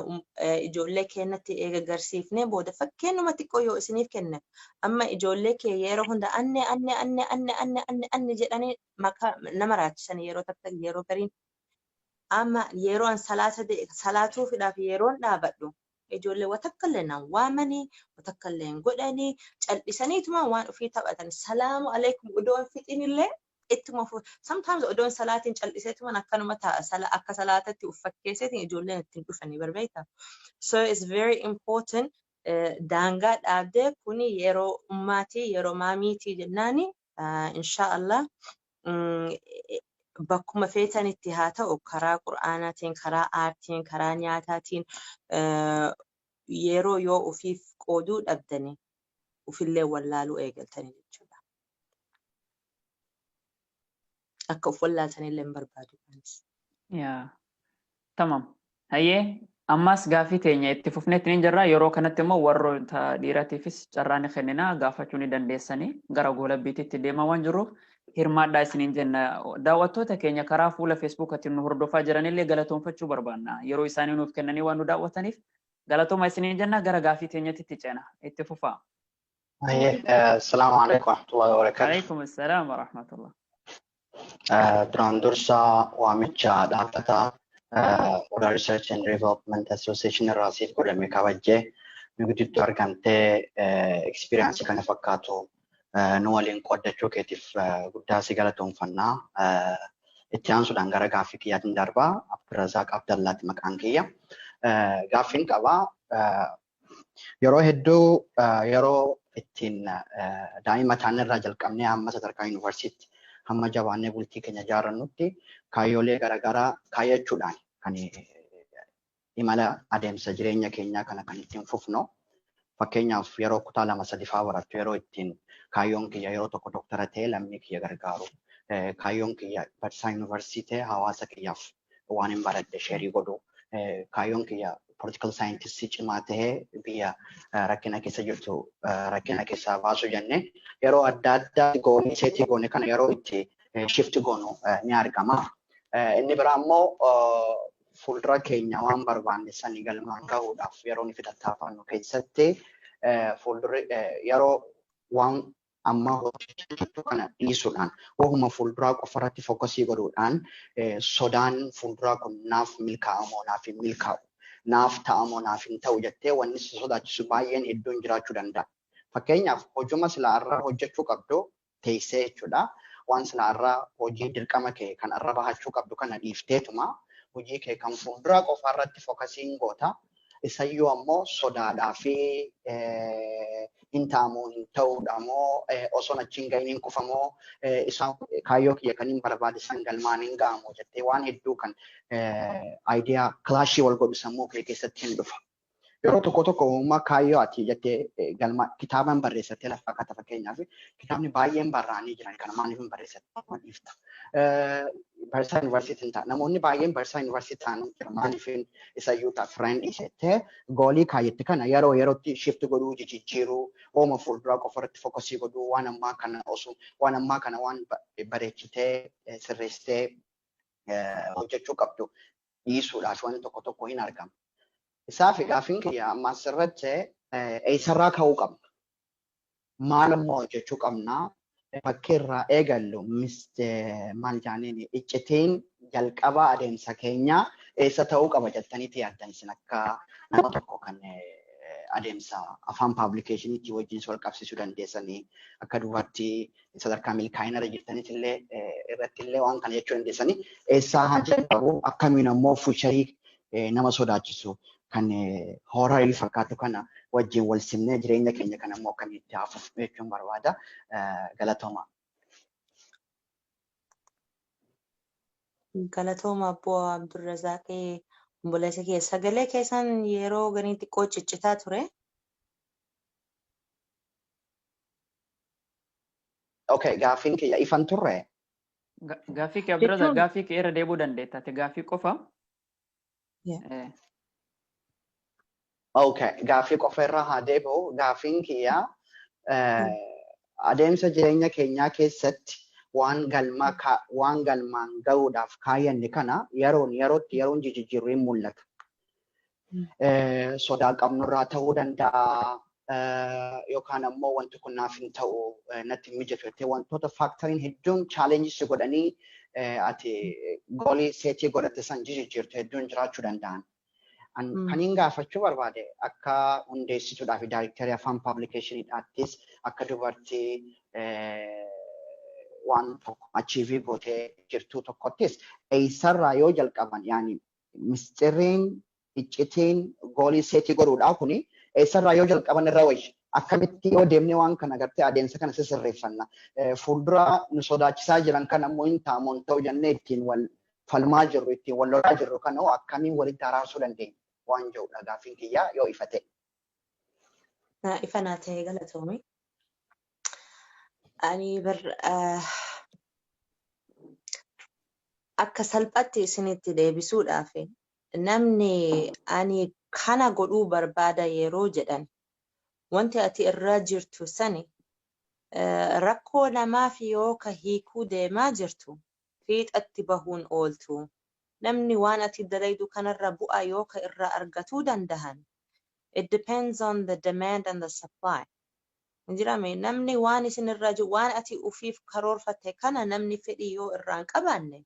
ijoollee keenyatti eega garsiifnee booda, fakkeenyuma xiqqoo yoo isiniif kenne, amma ijoollee kee yeroo hunda anne, anne, anne, anne, anne, anne, anne jedhanii maqaa nama raachisan yeroo takka yeroo gariin. Amma yeroo an salaata salaatuufidhaaf yeroon dhaabadhu, ijoollee watakkallee naan waamanii, watakkallee hin godhanii, cal'isaniituma waan ofii taphatan. Salaamu alaikum odoo hin fixinillee ittuma. Sometimes odoon salaatiin cal'iseetuma akkanuma taa'a, akka salaatatti uf fakkeesseetiin ijoolleen ittiin dhufanii barbeekta. So it's very important, daangaa dhaabdee kuni yeroo ummaatii, yeroo maamiitii jennaani, insha Allah, bakkuma feetanitti haa ta'u, karaa qur'aanaatiin, karaa aartiin, karaa nyaataatiin, yeroo yoo ofiif qooduu dhabdani ufillee wallaaluu eegaltanii jechuudha. Akka uf wallaaltanillee hin barbaadu. Yaa. Tamam. Hayyee, ammas gaafii teenya itti fufneetti ni jirra. Yeroo kanatti immoo warroota dhiiratiifis carraa ni kennina, gaafachuu ni dandeessanii. Gara goolabbiititti deemaa waan jirruuf hirmaadhaa isiniin jenna. Daawwattoota keenya karaa fuula Feesbuukatiin nu hordofaa jiranillee galatoonfachuu barbaanna. Yeroo isaanii nuuf kennanii waan nu daawwataniif galatooma isiniin jenna. Gara gaafii teenyatti itti ceena. Itti fufaa. Assalaamu alaikum warahmatullahi wabarakatuh. Alaikum assalaam warahmatullah. Duraan dursa waamicha dhaabbata Odaa Research and Development Association irraa siif godhame kabajjee, nu gidduutti argamtee experience kana fakkaatu nu waliin qooddachuu keetiif guddaa si galatoonfannaa. Itti aansuudhaan gara gaaffii kiyyaatiin darbaa. Abdurrazaaq Abdallaati maqaan kiyya. Gaaffiin qabaa, yeroo hedduu yeroo ittiin daa'ima taanirraa jalqabnee hamma sadarkaa yuunivarsiitti, hamma jabaannee bultii keenya ijaarrannutti, kaayyoolee garaagaraa kaayyachuudhaan kan imala adeemsa jireenya keenyaa kana kan ittiin fufnu. Fakkeenyaaf, yeroo kutaa lama sadifaa barattu, yeroo ittiin kaayyoon kiyya yeroo tokko doktara ta'ee lammii kiyya gargaaru. Kaayyoon kiyya barsiisaa yuunivarsiitii ta'ee hawaasa kiyyaaf waan hin baradhe share godhu. Kaayyoon kiyya political scientist cimaa tahee biyya rakkina keessa jirtu rakkina keessaa baasu jenne yeroo adda addaa goonii set goone kana yeroo itti shift goonu ni argama. Inni biraa immoo fuuldura keenya waan barbaanne sanii galmaan gahuudhaaf yeroo nuti tattaafannu keessatti fuuldurri yeroo waan amma hojjechuu kana dhiisuudhaan wahuma fuulduraa qofa irratti focus godhuudhaan sodaan fuulduraa kun naaf milkaa'amoo naaf hin milkaa'u, naaf ta'amoo naaf hin ta'u jettee wanni si sodaachisu baay'een hedduun jiraachuu danda'a. Fakkeenyaaf, hojuma silaa irraa hojjechuu qabdu teessee jechuudha. Waan silaa irraa hojii dirqama kee kan irra bahachuu qabdu kana dhiifteetuma hojii kee kan fuulduraa qofa irratti focusiin goota. Isayyuu ammoo sodaadhaa fi hin ta'amoo hin ta'uudha moo, osoo achi hin gahin hin kufamoo, isaan kaayyoo kiyya kan hin barbaade san galmaan hin ga'amoo jettee waan hedduu kan idea clash wal godhu sammuu kee keessatti hin dhufa. Yeroo tokko tokko uumaa kaayyoo ati jettee galma kitaaban barreessattee lafa akkata, fakkeenyaaf kitaabni baay'een barraa'anii jiran kana maaliif hin barreessatte dhiifta. Barsiisaa yuunivarsiitii ta'a. Namoonni baay'een barsiisaa yuunivarsiitii ta'an jira, maaliif isayyuu ta'a firaan dhiisettee goalii kaayyette kana yeroo yerootti shift godhuu, jijjiiruu, ooma fuulduraa qofa irratti focus godhuu, waan ammaa kana osoo waan ammaa kana waan bareechitee sirreessitee hojjechuu qabdu dhiisuudhaaf wanti tokko tokko hin argamu. Isaa fi gaaffiin kiyya amma asirratti eessarraa ka'uu qabna? Maal immoo hojjechuu qabna? Bakki irraa eegallu maal jaaniin iccitiin jalqaba adeemsa keenyaa eessa ta'uu qaba jettaniiti yaaddan isin akka nama tokko kan adeemsa afaan publicationiitti wajjin wal qabsiisuu dandeessanii, akka dubartii sadarkaa milkaa'ina irra jirtanitti illee irratti illee waan kana jechuu dandeessanii, eessaa haa jalqabu, akkamiin ammoo future nama sodaachisu kan horrorii fakkaatu kana wajjin wal simnee jireenya keenya kana immoo akkamitti hafuuf jechuun barbaada. Galatooma. Galatooma, Obbo Abdurrazaaqii, obboleessa kee, sagalee keessan yeroo ganii xiqqoo ciccitaa ture. Okay, gaaffiin kiyya ifan turre. Gaaffii kee, Abdurrazaaq, gaaffii kee irra deebi'uu dandeetta. Ati gaaffii qofa. Okay, gaaffii qofa irra haa deebi'u. Gaaffiin kiyya adeemsa jireenya keenyaa keessatti waan galma waan galmaan gahuudhaaf kaayyanne kana yeroon yerootti yeroon jijjiirri mul'ata. Sodaa qabnurraa ta'uu danda'a yookaan ammoo wanti kun naaf hin ta'u, natti hin mijatu jettee wantoota factoriin hedduun challenges godhanii ati goalii set godhatte san jijjiirtu hedduun jiraachuu danda'an. Kan hin gaafachuu barbaade, akka hundeessituudhaa fi directorii afaan publicationiidhaattis, akka dubartii waan tokko achieve gootee jirtuu tokkottis, eessarraa yoo jalqaban, yaani misxirriin iccitiin goalii set godhuudhaa kuni eessarraa yoo jalqaban irra wayya? Akkamitti yoo deemnee waan kana agartee adeemsa kana sisirreeffanna? Fuuldura nu sodaachisaa jiran kan ammoo hin ta'amu hin ta'u jennee ittiin wal falmaa jirru, ittiin wal lolaa jirru kana akkamiin walitti araarsuu dandeenya waan jedhudha gaaffiin kiyyaa, yoo ifa ta'e. Ifa naa ta'e, galatoomi. Ani bar akka salphatti isinitti deebisuudhaaf, namni ani kana godhuu barbaada yeroo jedhan, wanti ati irra jirtu sani rakkoo namaaf yoo ka hiikuu deemaa jirtu fiixatti bahuun ooltu. Namni waan ati dalaydu kanarra bu'aa yoo ka irraa argatuu dandahan, it depends on the demand and the supply. Jirame namni waan isin irra jiru, waan ati ufiif karoorfatte kana namni fedhii yoo irraa hin qabaanne,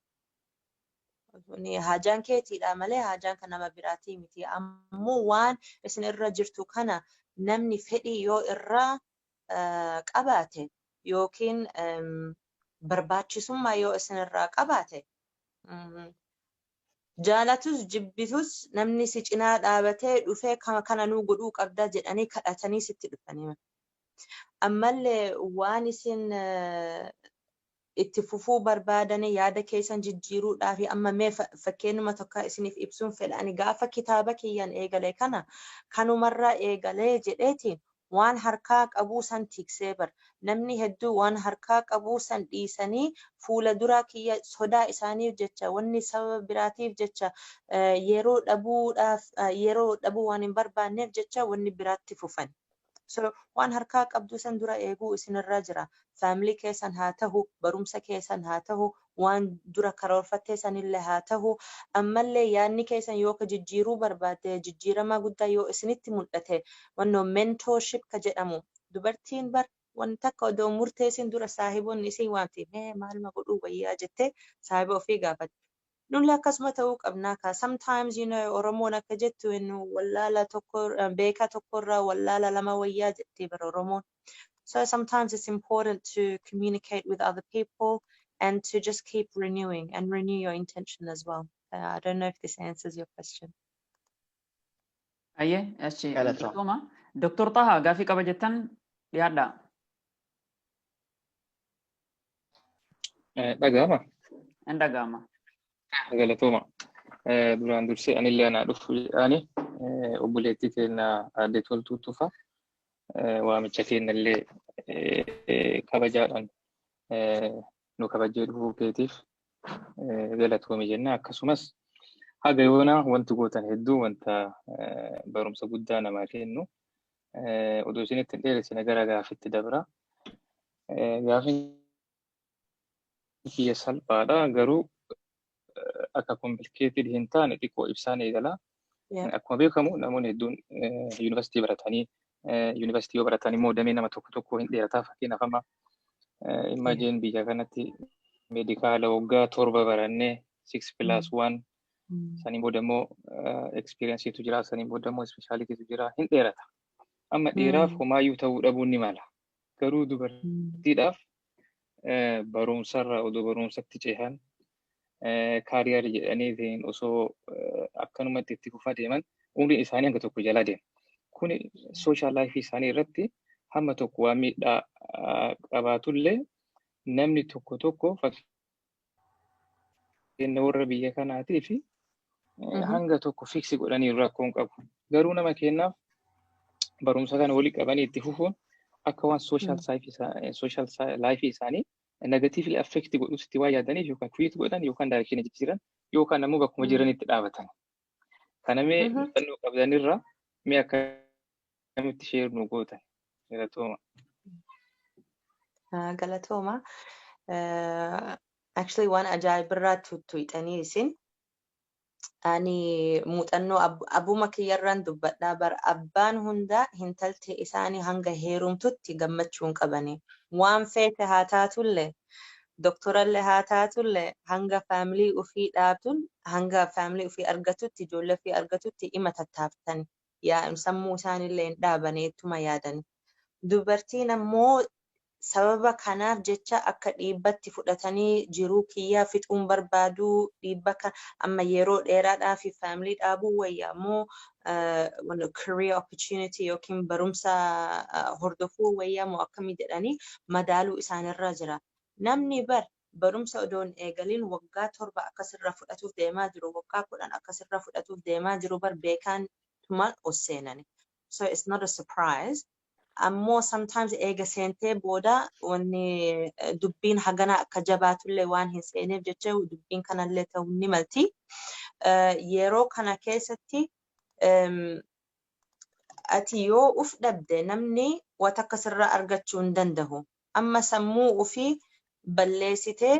haajaan keetiidha malee haajaan kan nama biraatii miti. Ammoo waan isin irra jirtu kana namni fedhii yoo irraa qabaate yookiin barbaachisummaa yoo isin irraa qabaate, jaalatus jibbitus namni si cinaa dhaabatee dhufee kana nuu godhuu qabdaa jedhanii kadhatanii sitti dhufanii. Ammallee waan isin itti fufuu barbaadanii yaada keessan jijjiiruudhaaf, amma mee fakkeenyuma tokko isiniif ibsuun fedha. Ani gaafa kitaaba kiyyaan eegale kana kanumarraa eegalee jedheetiin Waan harkaa qabuu san tiksee bar. Namni hedduu waan harkaa qabuu san dhiisanii fuula duraa kiyya sodaa isaaniif jecha, wanni sababa biraatiif jecha, yeroo dhabuudhaaf, yeroo dhabuu waan hin barbaanneef jecha wanni biraatti fufan. So waan harkaa qabduu san dura eeguu isinirra jira. Family keessan haa tahu, barumsa keessan haa tahu, waan dura karoorfattee sanillee haa tahu, ammallee yaadni keessan yoo ka jijjiiruu barbaadde, jijjiirama guddaa yoo isinitti mul'ate, wannoo mentorship ka jedhamu. Dubartiin bar wanta takka odoo murteessin dura saahiboonni isii waamti, "Mee maaluma godhuu wayyaa?" jettee saahiba ofii gaafatti. Nullee akkasuma ta'uu qabnaa ka. Sometimes Oromoon akka jettu, wallaala tokko beekaa tokkorraa wallaala lama wayyaa jettee bara Oromoon. So sometimes it's important to communicate with other people and to just keep renewing and renew your intention as well. I don't know if this answers your question. Ayyee, achi Galatooma. galatooma. Dr. Taha, gaafii qaba jettan, dhiyaadhaa. Dhaga'ama. Hin dhaga'ama. Galatooma. Duraan dursee anillee anaa dhufu jedhaani obboleettii keenya Aadde Toltuu Tufa waamicha keenyallee kabajaadhaan nu kabajee dhufuu keetiif galatoomi jenna. Akkasumas haga yoonaa wanti gootan hedduu wanta barumsa guddaa namaa kennu. Odoo isinitti hin dheeressine gara gaafitti dabra. Gaafiin kiyya salphaadha, garuu akka complicated hin taane xiqqoo ibsaan eegala. Akkuma beekamu namoonni hedduun yuunivarsiitii baratanii, yuunivarsiitii yoo baratan immoo damee nama tokko tokko hin dheerataa. Fakkeenyaaf, amma imagine biyya kanatti medical waggaa 7 barannee, 6+1, saniin booda immoo experienceiitu jira, saniin booda immoo specialtyitu jira, hin dheerata. Amma dhiiraaf homaayyuu ta'uu dhabuun ni mala. Garuu dubartiidhaaf barumsarra odoo barumsatti cehan, career jedhaniitiin osoo akkanumatti itti fufaa deeman, umriin isaanii hanga tokko jalaa deema. Kuni social lifeii isaanii irratti hamma tokko waan miidhaa qabaatullee, namni tokko tokko, fakkeenya warra biyya kanaatii fi hanga tokko fix godhanii rakkoo hin qabu. Garuu nama kennaaf barumsa kana walii qabanii itti fufuun akka waan social lifeii isaanii negatively affect godhutti waa yaadaniif, yookaan quit godhan yookaan direction jijjiiran yookaan ammoo bakkuma jiranitti dhaabatan. Kana mee muuxannoo qabdanirraa mee akkamitti share nu gootan? Galatooma. Galatooma. Actually, waan ajaa'ibirraa tuttuqxanii isin. Ani muuxannoo abbuma kiyyarraan dubbadhaa bara, abbaan hundaa intalti isaanii hanga heerumtutti gammachuu hin qabani. Waan feete haa taatullee, doktorallee haa taatullee, hanga family ofii dhaabtun, hanga family ofii argatutti, ijoollee ofii argatutti ima tattaaftani. Yaa sammuu isaaniillee hin dhaabanii ittuma yaadani. Dubartiin ammoo sababa kanaaf jecha akka dhiibbatti fudhatanii jiruu kiyyaa fixuun barbaaduu, dhiibba kan amma yeroo dheeraadhaa fi family dhaabuu wayya ammoo career opportunity yookiin barumsa hordofuu wayya moo akkamii jedhanii madaaluu isaanirra jira. Namni bar barumsa odoo hin eegalin waggaa 7 akkasirra fudhatuuf deemaa jiru, waggaa 10 akkasirra fudhatuuf deemaa jiru bar beekaan tumaan ol seenani. So it's not a surprise. Ammoo sometimes eega seentee booda wanni dubbiin hagana akka jabaatullee waan hin seeneef jecha dubbiin kanallee ta'uu ni malti. Yeroo kana keessatti ati yoo uf dhabde namni wanta akkasirraa argachuu hin danda'u. Amma sammuu ofii balleessitee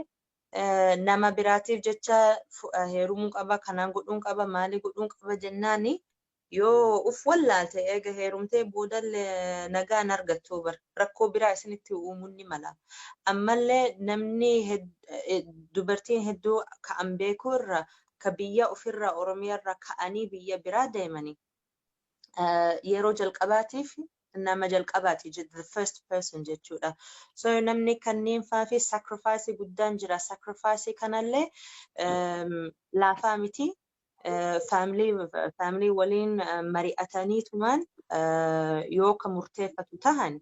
nama biraatiif jecha heerumuu qaba, kanaan godhuun qaba, maalii godhuun qaba jennaani, yoo uf wallaalte eega heerumtee boodallee nagaa hin argattu bar, rakkoo biraa isinitti uumuun ni mala. Ammallee namni dubartiin hedduu ka'an beekuu irra ka biyya ofirraa, Oromiyaa irraa ka'anii biyya biraa deemanii yeroo jalqabaatiif nama jalqabaati, the first person jechuudha. So namni kanneen faa fi sacrifice guddaan jira. Sacrifice kanallee laafaa miti. Family waliin mari'ataniitumaan yoo ka murteeffatu tahan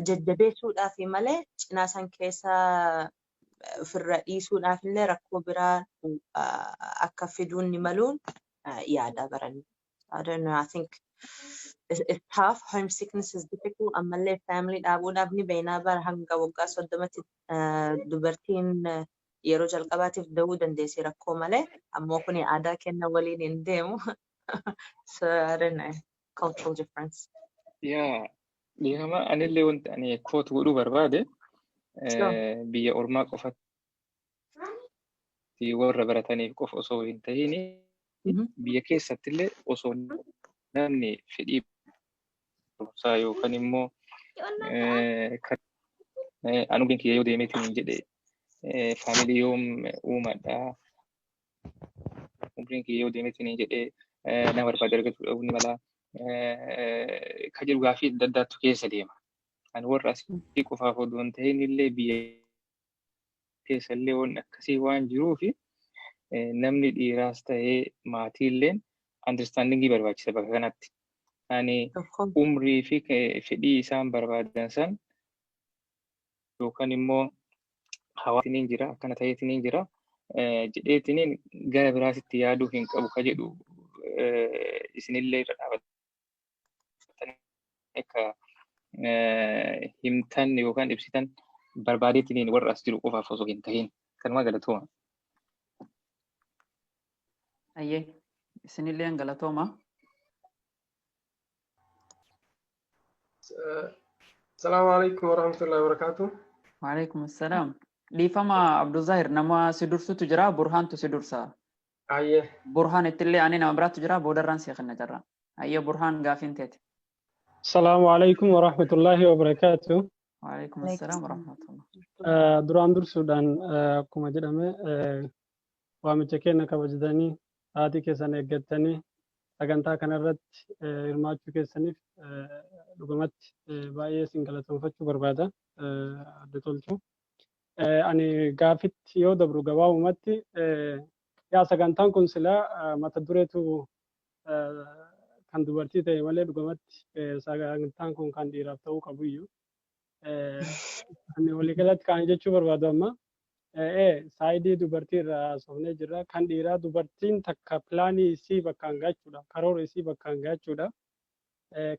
jajjabeessuudhaaf malee cinaa san keessa ofirra dhiisuudhaaf illee rakkoo biraa akka fiduun ni maluun yaada barani. I don't know. I think It's tough. Homesickness is difficult. Ammallee family dhaabuudhaaf ni beeknaa bara hanga waggaa 30tti dubartiin yeroo jalqabaatiif da'uu dandeessi rakkoo malee. Ammoo kuni aadaa kenna waliin hin deemu. So I don't know. Cultural difference. Yaa, dhiifama, anillee wanti ani quote godhuu barbaade biyya ormaa qofatti warra barataniif qofa osoo hin tahin, biyya keessattillee osoo namni fedhii barumsaa yookaan immoo anu kiyya yoo deemeetiin hin jedhe, family yoom uumadha, umriin kiyya yoo deemeetiin hin jedhe nama barbaade argachuu dhabuu ni mala ka jedhu gaafii adda addaatu keessa deema. Ani warra asii qofaaf odoo hin tahin illee biyya keessa illee wanni akkasii waan jiruufi namni dhiiraas ta'ee maatiilleen understandingii barbaachisa bakka kanatti. Ani umrii fi fedhii isaan barbaadan san yookaan immoo hawaasni jira, akkana ta'eetiin jira jedheetiin gara biraasitti yaaduu hin qabu ka jedhu isinillee irra dhaabatanii akka himtan yookaan ibsitan barbaadeetiin, warra as jiru qofaaf osoo hin tahin. Kanuma, galatooma. Ayyee, isinillee galatooma. Salaamu alaikum warahmatullahi wabarakatuh. Waalaikum assalaam. Dhiifama Abduzahir, nama si dursutu jira, Burhaantu si dursa. Ayyee. Burhaan ittillee ani nama biraatu jira, boodarraan si kenna jirra. Ayyee Burhaan, gaafiin teeti. Salaamu alaikum warahmatullahi wabarakatuh. Waalaikum assalaam warahmatullah. Duraan dursuudhaan, akkuma jedhame, waamicha keenya kabajatanii, sa'aatii keessan eeggattanii sagantaa kanarratti hirmaachuu keessaniif dhugumatti baay'ee isin galatoomfachuu barbaada, adda tolchu. Ani gaafitti yoo dabru, gabaabumatti, yaa sagantaan kun silaa mata dureetu kan dubartii ta'e malee dhugumatti sagantaan kun kan dhiiraaf ta'uu qabu iyyuu. Ani waliigalatti kan jechuu barbaadu, amma side dubartii irraa haasofnee jirra. Kan dhiiraa, dubartiin takka planii isii bakkaan gaachuudha. Karoora isii bakkaan gaachuudha.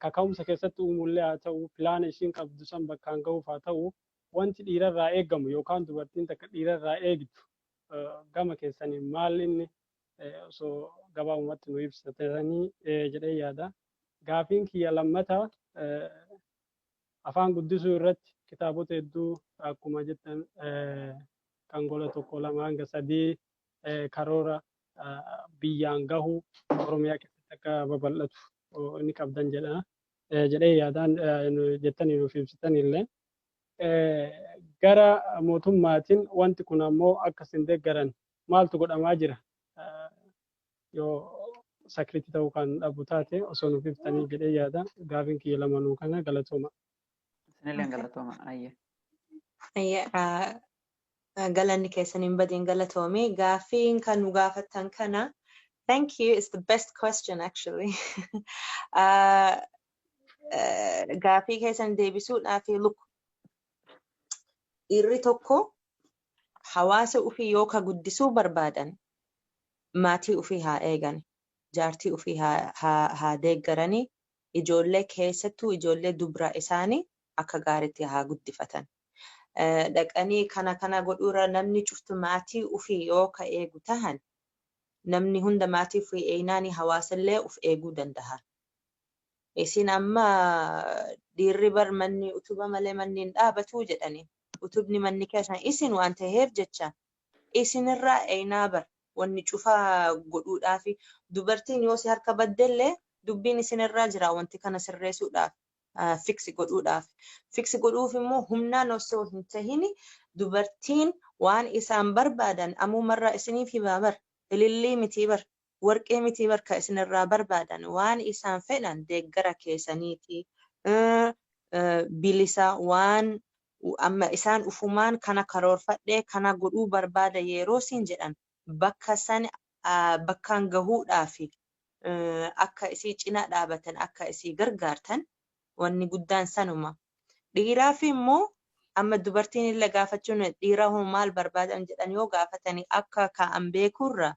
Kaka'umsa keessatti uumullee haa ta'u, plana ishiin qabdu san bakkaan ga'uuf haa ta'u, wanti dhiirarraa eegamu yookaan dubartiin takka dhiirarraa eegdu gama keessanii maal inni, osoo gabaabumatti nu ibsatanii jedhee yaada. Gaafiin kiyya lammataa, afaan guddisuu irratti kitaabota hedduu akkuma jettan kan gola tokko, lama hanga sadii karoora biyyaan gahu Oromiyaa keessatti akka babal'atu inni qabdan jedha jedhee yaadaan jettanii nuuf ibsitan illee. Gara mootummaatiin wanti kun ammoo akka isin deeggaran maaltu godhamaa jira? Yoo secret ta'uu kan dhabu taate osoo nuuf ibsitanii jedhee yaada. Gaafiin kiyya lamanuu kana, galatooma. Isinillee galatooma. Ayyee. Galanni keessan hin badin, galatoomi. Gaaffiin kan nu gaafattan kana, thank you, it's the best question actually. Gaaffii keessan deebisuudhaaf, look, dhiirri tokko hawaasa ofii yoo ka guddisuu barbaadan, maatii ofii haa eegan, jaartii ofii haa deeggaranii, ijoollee, keessattuu ijoollee dubraa isaanii akka gaariitti haa guddifatan. Dhaqanii kana kana godhuurra, namni cuftu maatii ofii yoo ka eegu tahan, namni hunda maatii ofii eegnaani hawaasallee of eeguu danda'a. Isin amma dhiirri bar manni utuba malee manni hin dhaabatuu jedhani. Utubni manni keessan isin waan ta'eef jecha isinirraa eenaa bar wanni cufaa godhuudhaafi. Dubartiin yoo si harka baddellee dubbiin isinirraa jira wanti kana sirreessuudhaaf, fix godhuudhaaf. Fix godhuuf immoo humnaan osoo hin tahini, dubartiin waan isaan barbaadan ammumarraa isiniif himaa bar, ilillii mitii bar, warqee mitii bar, ka isinirraa barbaadan waan isaan fedhan deeggara keessaniiti. Bilisa waan amma isaan ufumaan kana karoorfadhee kana godhuu barbaada yeroo siin jedhan, bakka san bakkaan gahuudhaafi akka isii cina dhaabatan, akka isii gargaartan, wanni guddaan sanuma. Dhiiraaf immoo, amma dubartiin illee gaafachuun dhiira hoo maal barbaadan jedhan yoo gaafatanii, akka kaa'an beekurra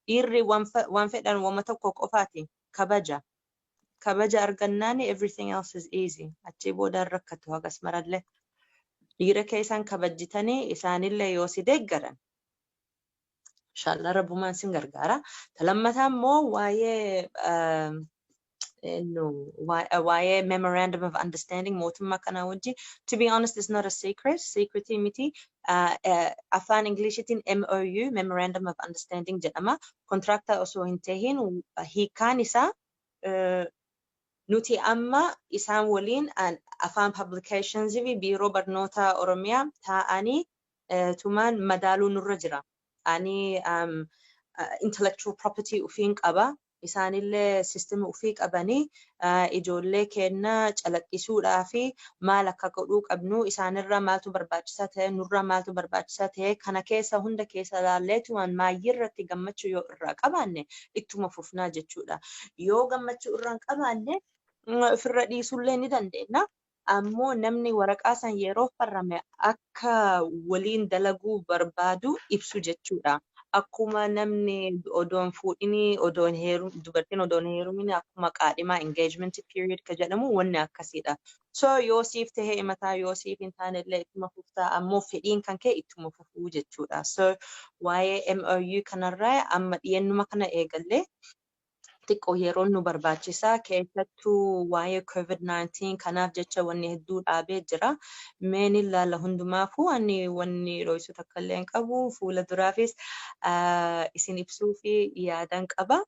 dhiirri waan fedhan wama tokko qofaati, kabaja. Kabaja argannaan everything else is easy. Achii booda hin rakkatu hagas marallee. Dhiira keessan kabajjitanii isaanillee yoo si deeggaran, inshallah Rabbumaan sin gargaara. Ta lammataa immoo waa'ee no, waa'ee memorandum of understanding mootummaa kana wajjin, to be honest, it's not a secret, secret miti. Afaan Ingiliishitiin MOU, memorandum of understanding jedhama. Contracta osoo hin tahin hiikaan isaa nuti amma isaan waliin Afaan Publications fi Biiroo Barnoota Oromiyaa taa'anii tumaan madaaluu nurra jira. Ani intellectual property ufiin qaba. Isaanillee sistema ufii qabanii ijoollee kenna calaqqisuudhaa fi maal akka godhuu qabnu, isaanirraa maaltu barbaachisaa ta'e, nurraa maaltu barbaachisaa ta'e, kana keessa hunda keessa ilaalleetumaan maayyirratti gammachuu yoo irraa qabaanne ittuma fufnaa jechuudha. Yoo gammachuu irraa hin qabaanne ofirra dhiisuullee ni dandeenya. Ammoo namni waraqaa san yeroo farrame akka waliin dalaguu barbaadu ibsu jechuudha. Akkuma namni odoon fuudhinii odoon heerum, dubartiin odoon heerumin akkuma qaadhimaa engagement period ka jedhamu wanni akkasiidha. So yoo siif tahee himataa, yoo siif hin taane illee ittuma fuftaa, ammoo fedhiin kan kee ittuma fufuu jechuudha. So waa'ee MOU kanarraa amma dhiyeennuma kana eegallee xiqqoo yeroon nu barbaachisaa, keessattuu waa'ee COVID-19 kanaaf jecha wanni hedduu dhaabee jira. Mee ni ilaalla. Hundumaafuu ani wanni dho'isu takka illee hin qabu. Fuula duraafis isin ibsuu fi yaadan qaba.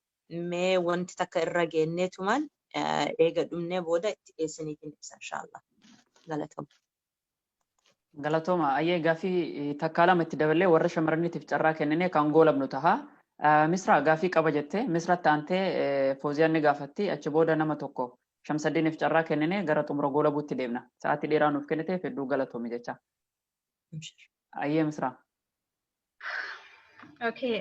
Mee wanti takka irra geenneetumaan eega dhumnee booda itti isiniif ibsa, inshallah. Galatooma. Galatooma. Ayyee, gaaffii takkaa lama itti daballee warra shamarraniitiif carraa kennine kan goolabnu taha. Misraa gaaffii qaba jettee, Misratti aantee Fooziyaan ni gaafatti, achi booda nama tokko Shamsaddiiniif carraa kennine gara xumura goolabuutti deemna. Sa'aatii dheeraa nuuf kenniteef hedduu galatoomi jecha. Ayyee, Misraa. Okay,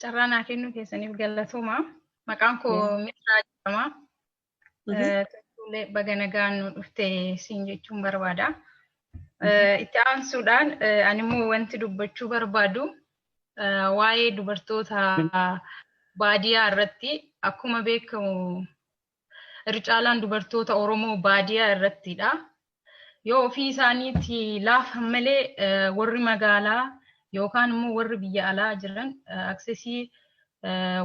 carraa naa kennuu keessaniif galatooma. Maqaan koo Misraa jedhama. Toltuulee, baga nagaan nu dhufte siin jechuun barbaada. Itti aansuudhaan ani immoo wanti dubbachuu barbaadu waa'ee dubartoota baadiyyaa irratti. Akkuma beekamu irra caalaan dubartoota Oromoo baadiyyaa irrattidha. Yoo ofii isaaniitti laafan malee warri magaalaa yookaan immoo warri biyya alaa jiran accessii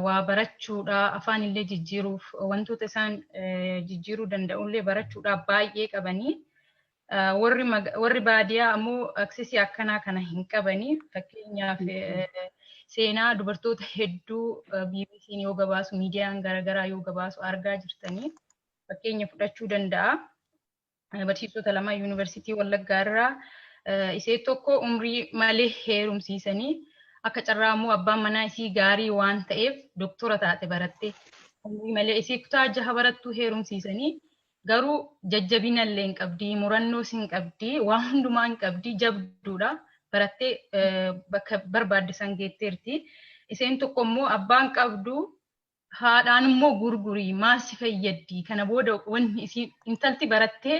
waa barachuudha, afaan illee jijjiiruuf, wantoota isaan jijjiiruu danda'ullee barachuudhaaf baay'ee qabanii. Warri baadiyyaa ammoo accessii akkanaa kana hin qabanii. Fakkeenyaaf, seenaa dubartoota hedduu BBC'n yoo gabaasu, miidiyaan garaagaraa yoo gabaasu argaa jirtanii, fakkeenya fudhachuu danda'a. Barsiisota lama Yuunivarsiitii Wallaggaa irraa isee tokko umrii malee heerumsiisanii, akka carraa immoo abbaan manaa isii gaarii waan ta'eef doktora taate baratte. Umrii malee isii kutaa 6 barattuu heerumsiisanii, garuu jajjabina illee hin qabdi, murannoos hin qabdi, waan hundumaa hin qabdi, jabduudha. Barattee bakka barbaadde san geetteerti. Isheen tokko immoo abbaan qabdu, haadhaan immoo gurgurii maal si fayyaddi, kana booda wanni isiin intalti barattee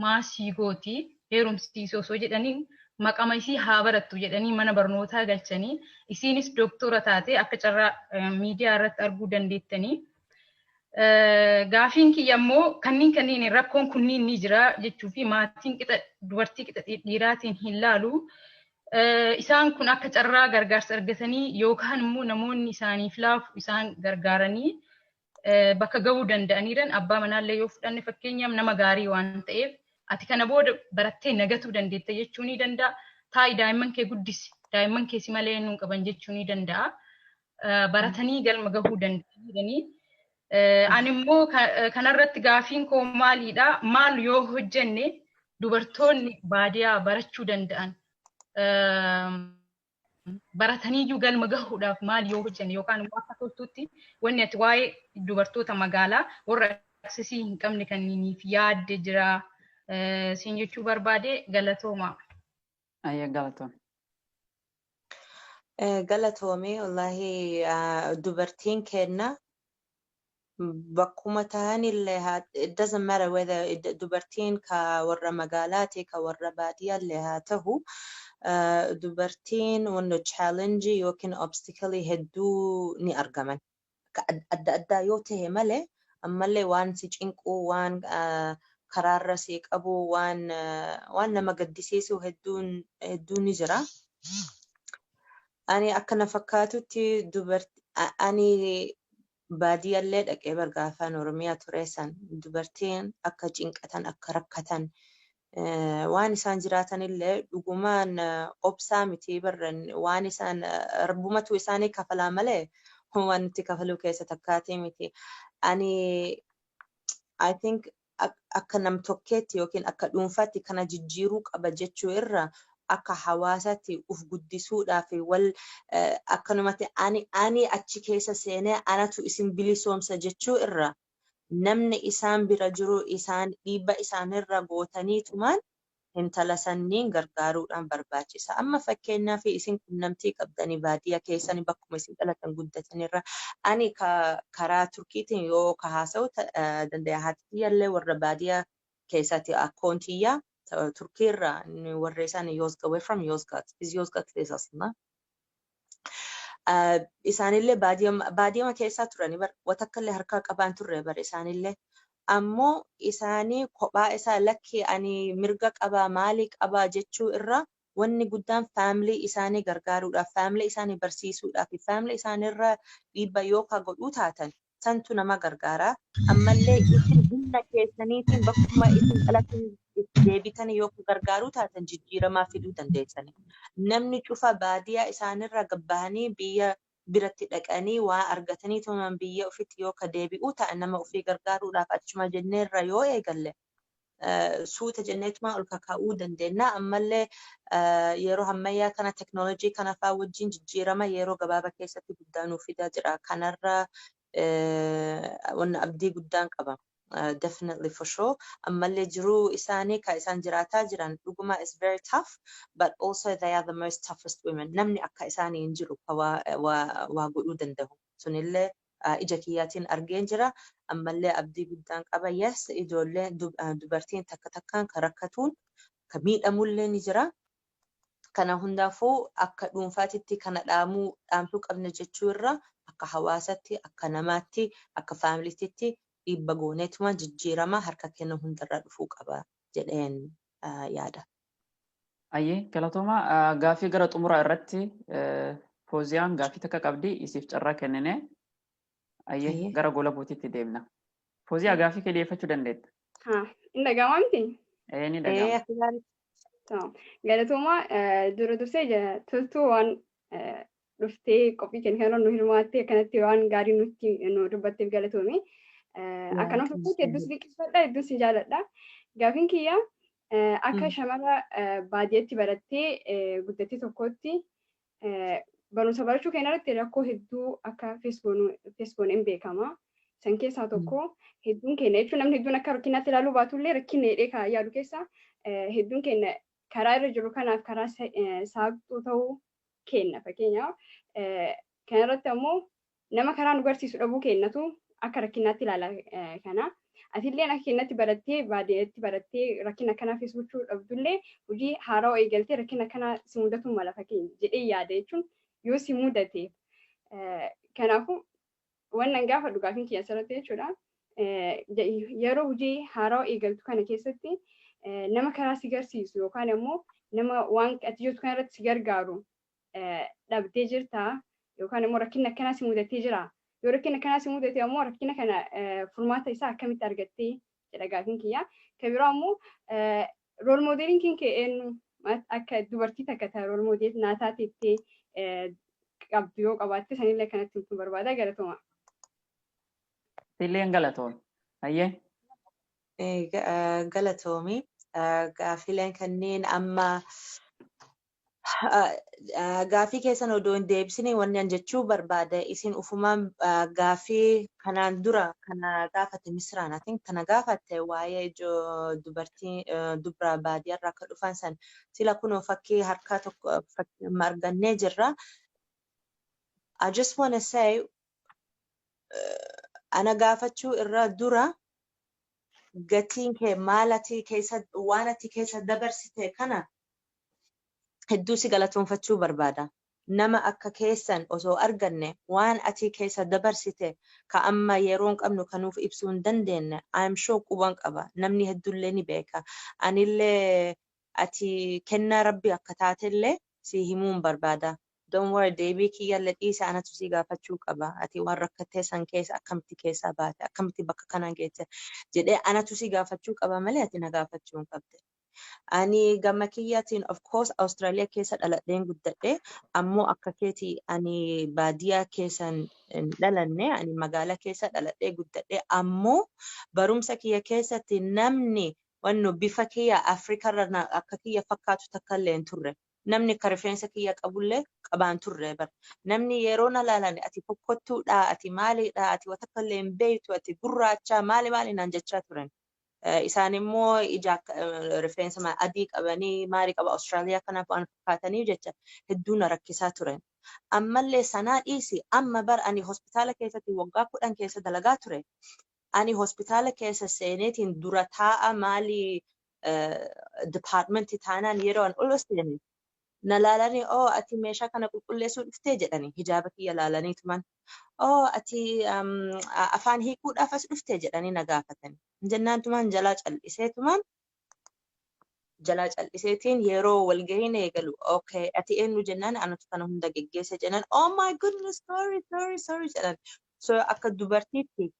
maasii gooti, heerumsiisuu osoo jedhanii maqama isii haa barattu jedhanii mana barnootaa galchanii, isiinis doktora taate, akka carraa miidiyaa irratti arguu dandeettanii. Gaafiin kiyya immoo kanneen rakkoon kunniin ni jira jechuu fi maatiin qixa dubartii qixa dhiiraatiin hin laalu. Isaan kun akka carraa gargaarsa argatanii yookaan immoo namoonni isaaniif laafu isaan gargaaranii bakka gahuu danda'aniiran. Abbaa manaallee yoo fudhanne, fakkeenyaaf, nama gaarii waan ta'eef ati kana booda barattee nagatuu dandeetta jechuu ni danda'a. Taa'i, daa'imman kee guddisi, daa'imman kee si malee eenyuun qaban jechuu ni danda'a. Baratanii galma gahuu danda'anii. Ani immoo kanarratti gaafiin koo maaliidha? Maal yoo hojjenne dubartoonni baadiyaa barachuu danda'an? Barataniiyyuu galma gahuudhaaf maal yoo hojjenne, yookaan immoo akka Toltuutti wanni ati waa'ee dubartoota magaalaa warra accessii hin qabne kanniniif yaadde jira siin jechuu barbaade. Galatooma. Ayyee, galatoome. Galatoome. Wallaahi dubartiin kenna bakkuma tahanillee, it doesn't matter whether dubartiin ka warra magaalaati ka warra baadiyyaallee haa ta'u, dubartiin wanno challenge yookiin obstacle hedduu ni argaman. Adda addaa yoo tahe malee Ammallee waan si cinquu, waan karaarra si qabu, waan nama gaddisiisu hedduun hedduun ni jira. Ani akka na fakkaatutti dubartii ani baadiyyaallee dhaqee barga afaan Oromiyaa ture san dubartiin akka cinqatan, akka rakkatan, waan isaan jiraatanillee dhugumaan obsaa miti barran, waan isaan rabbumatu isaanii kafalaa malee waan nuti kafaluu keessa takkaatii miti. Ani I think akka nam tokkeetti yookiin akka dhuunfaatti kana jijjiiruu qaba jechuu irra, akka hawaasaatti uf guddisuudhaaf wal akkanumatti ani achi keessa seenee anatu isin bilisoomsa jechuu irra, namni isaan bira jiru isaan dhiibba isaanirra gootaniitumaan intala sanniin gargaaruudhaan barbaachisa. Amma fakkeenyaaf isin qunnamtii qabdanii baadiyyaa keessanii bakkuma isin dhalatan guddatanirra, ani karaa Turkiitiin yoo ka haasa'u danda'a, haati kiyyallee warra baadiyyaa keessatti, akkoon tiyyaa Turkiirra, warra isaan Yozgat, we're from Yozgat. Biz Yozgatlıyız aslında. Isaanillee baadiyyama keessaa turani bar, watakkallee harkaa qabaan turre bar isaanillee. Ammoo isaanii kophaa isaa lakki ani mirga qabaa, maalii qabaa jechuu irra, wanni guddaan faamilii isaanii gargaaruudhaaf, faamilii isaanii barsiisuudhaaf, faamilii isaaniirra dhiibba yoo ka godhuu taatan santu nama gargaara. Ammallee isin humna keessaniitiin bakkuma isin dhalatan deebitanii yoo ka gargaaruu taatan jijjiiramaa fiduu dandeessani. Namni cufa baadiyyaa isaanirra gabbahanii biyya biratti dhaqanii waa argatanii tuman biyya ofitti yoo ka deebi'uu ta'an, nama ofii gargaaruudhaaf achuma jenneerra yoo eegalle suuta jenneetuma ol kakaa'uu dandeenya. Ammallee yeroo ammayyaa kana teknoolojii kana fa'aa wajjin jijjiirama yeroo gabaabaa keessatti guddaa nuuf fidaa jira. Kanarra wanna abdii guddaan qaba. Definitely, for sure. Ammallee jiruu isaanii ka isaan jiraataa jiran dhuguma is very tough, but also they are the most toughest women. Namni akka isaanii hin jiru ka waa godhuu danda'u. Sunillee ija kiyyaatiin argeen jira. Ammallee abdii guddaan qaba. Yes, ijoollee dubartiin takka takkaan ka rakkatuun ka miidhamullee ni jira. Kana hundaafuu akka dhuunfaatitti kana dhaamuu dhaamsuu qabna jechuu irra, akka hawaasatti, akka namaatti, akka faamiliitti dhiibba gooneetuma jijjiirama harka kennu hundarraa dhufuu qaba jedheen yaada. Ayyee, galatooma. Gaaffii gara xumuraa irratti Fooziyaan gaaffii takka qabdi, isiif carraa kennine. Ayyee, gara gola bootiitti deemna. Fooziyaa, gaaffii kee dhiyeeffachuu dandeetta. Inni dhaga'amaa miti? Ee, ni dhaga'ama. Galatooma. Dura dursee Toltuu waan dhuftee qophii keenya kana nu hirmaattee akkanatti waan gaarii nutti nu dubbatteef galatoomi. Akkanuma fakkaatti hedduus liqeeffadha, hedduus si jaaladha. Gaafiin kiyya, akka shamara baadiyyaatti barattee guddattee tokkotti, barumsa barachuu keenya irratti rakkoo hedduu akka feesbuun hin beekama. San keessaa tokko, hedduun keenya jechuun namni hedduun akka rakkinaatti ilaaluu baatullee, rakkina jedhee kan yaadu keessa hedduun keenya karaa irra jiru kanaaf karaa saaqxuu ta'uu kenna. Fakkeenyaaf kanarratti ammoo nama karaa nu barsiisu dhabuu kennatu akka rakkinaatti ilaala kana. Atillee akka kennatti barattee baadiyyaatti barattee rakkina akkanaa feesbuukuu dhabdullee, hojii haarawaa eegaltee rakkina akkanaa si mudatu mala fakkeenya jedhee yaada jechuun yoo si mudate. Kanaafuu wannan gaafa dhugaafiin kiyya asirratti jechuudha. Yeroo hojii haarawaa eegaltu kana keessatti nama karaa si garsiisu yookaan immoo nama waan ati jettu kana irratti si gargaaru dhabdee jirtaa, yookaan immoo rakkinni akkanaa si mudatee jira? Yoo rakkina akkanaa si mudate ammoo rakkina kana furmaata isaa akkamitti argattee jedha gaafiin kiyya. Kan biraa ammoo role modeliin kee eenyu, akka dubartii takka ta'a role model naa taatettee qabdu yoo qabaatte, sanillee akkanatti himtuu barbaada. Galatoma. Illeen galatoom. Ayyee. Galatoomi. Gaafileen kanneen amma gaafii keessan odoo hin deebisine, wanni an jechuu barbaada, isin ufumaan gaafii kanaan dura kana gaafate Misraan, I think, kana gaafatte waa'ee dubartii dubra baadiyyaarraa akka dhufan san sila kunoo fakkii harkaa tokko fakkii amma argannee jirra. I just want to say, ana gaafachuu irra dura, gatiin kee maal, ati keessa waan ati keessa dabarsite kana hedduu si galatoonfachuu barbaada. Nama akka keessan osoo arganne, waan ati keessa dabarsite ka amma yeroo hin qabnu kanuuf ibsuu hin dandeenye, I'm sure quban qaba, namni hedduullee ni beeka. Anillee ati kennaa Rabbi akka taatellee si himuun barbaada. Don't worry, deebii kiyyallee dhiisa, anatu si gaafachuu qaba. Ati waan rakkattee san keessa akkamitti keessaa baate, akkamitti bakka kana geesse jedhee anatu si gaafachuu qaba malee ati na gaafachuu hin qabde. Ani gama kiyyaatiin, of course, Australia keessa dhaladheen guddadhe, ammoo akka keeti ani baadiyyaa keessa hin dhalanne, ani magaalaa keessa dhaladhee guddadhe. Ammoo barumsa kiyya keessatti namni wanno bifa kiyya Afrikarra akka kiyya fakkaatu takka illee hin turre. Namni akka rifeensa kiyya qabullee qabaan turre bar. Namni yeroo na laalan, "Ati fokkottuudha, ati maaliidha, ati waan takka illee hin beektu, ati gurraacha maali maali" naan jechaa turan. Isaan immoo ija rifeensa adii qabanii maali qaba, Austraaliyaa kanaaf waan fakkaataniif jecha hedduu na rakkisaa turan. Ammallee sanaa dhiisi, amma bar ani hospitaala keessatti waggaa 10 keessa dalagaa ture. Ani hospitaala keessa seeneetiin dura taa'a maali departmentii taanaan, yeroo an ol seene na laalanii, "Oh, ati meeshaa kana qulqulleessuu dhuftee?" jedhanii, hijaaba kiyya laalanii tuman. "Oh, ati afaan hiikuudhaaf as dhuftee?" jedhanii na gaafatan. Jennaan tumaan jalaa cal'isee tumaan jalaa cal'iseetiin yeroo walgahiin eegalu, "Okay, ati eenyu?" jennaan, "Anatu kana hunda geggeesse" jennaan, "Oh my goodness, sorry, sorry, sorry" jedhan. So akka dubartiitti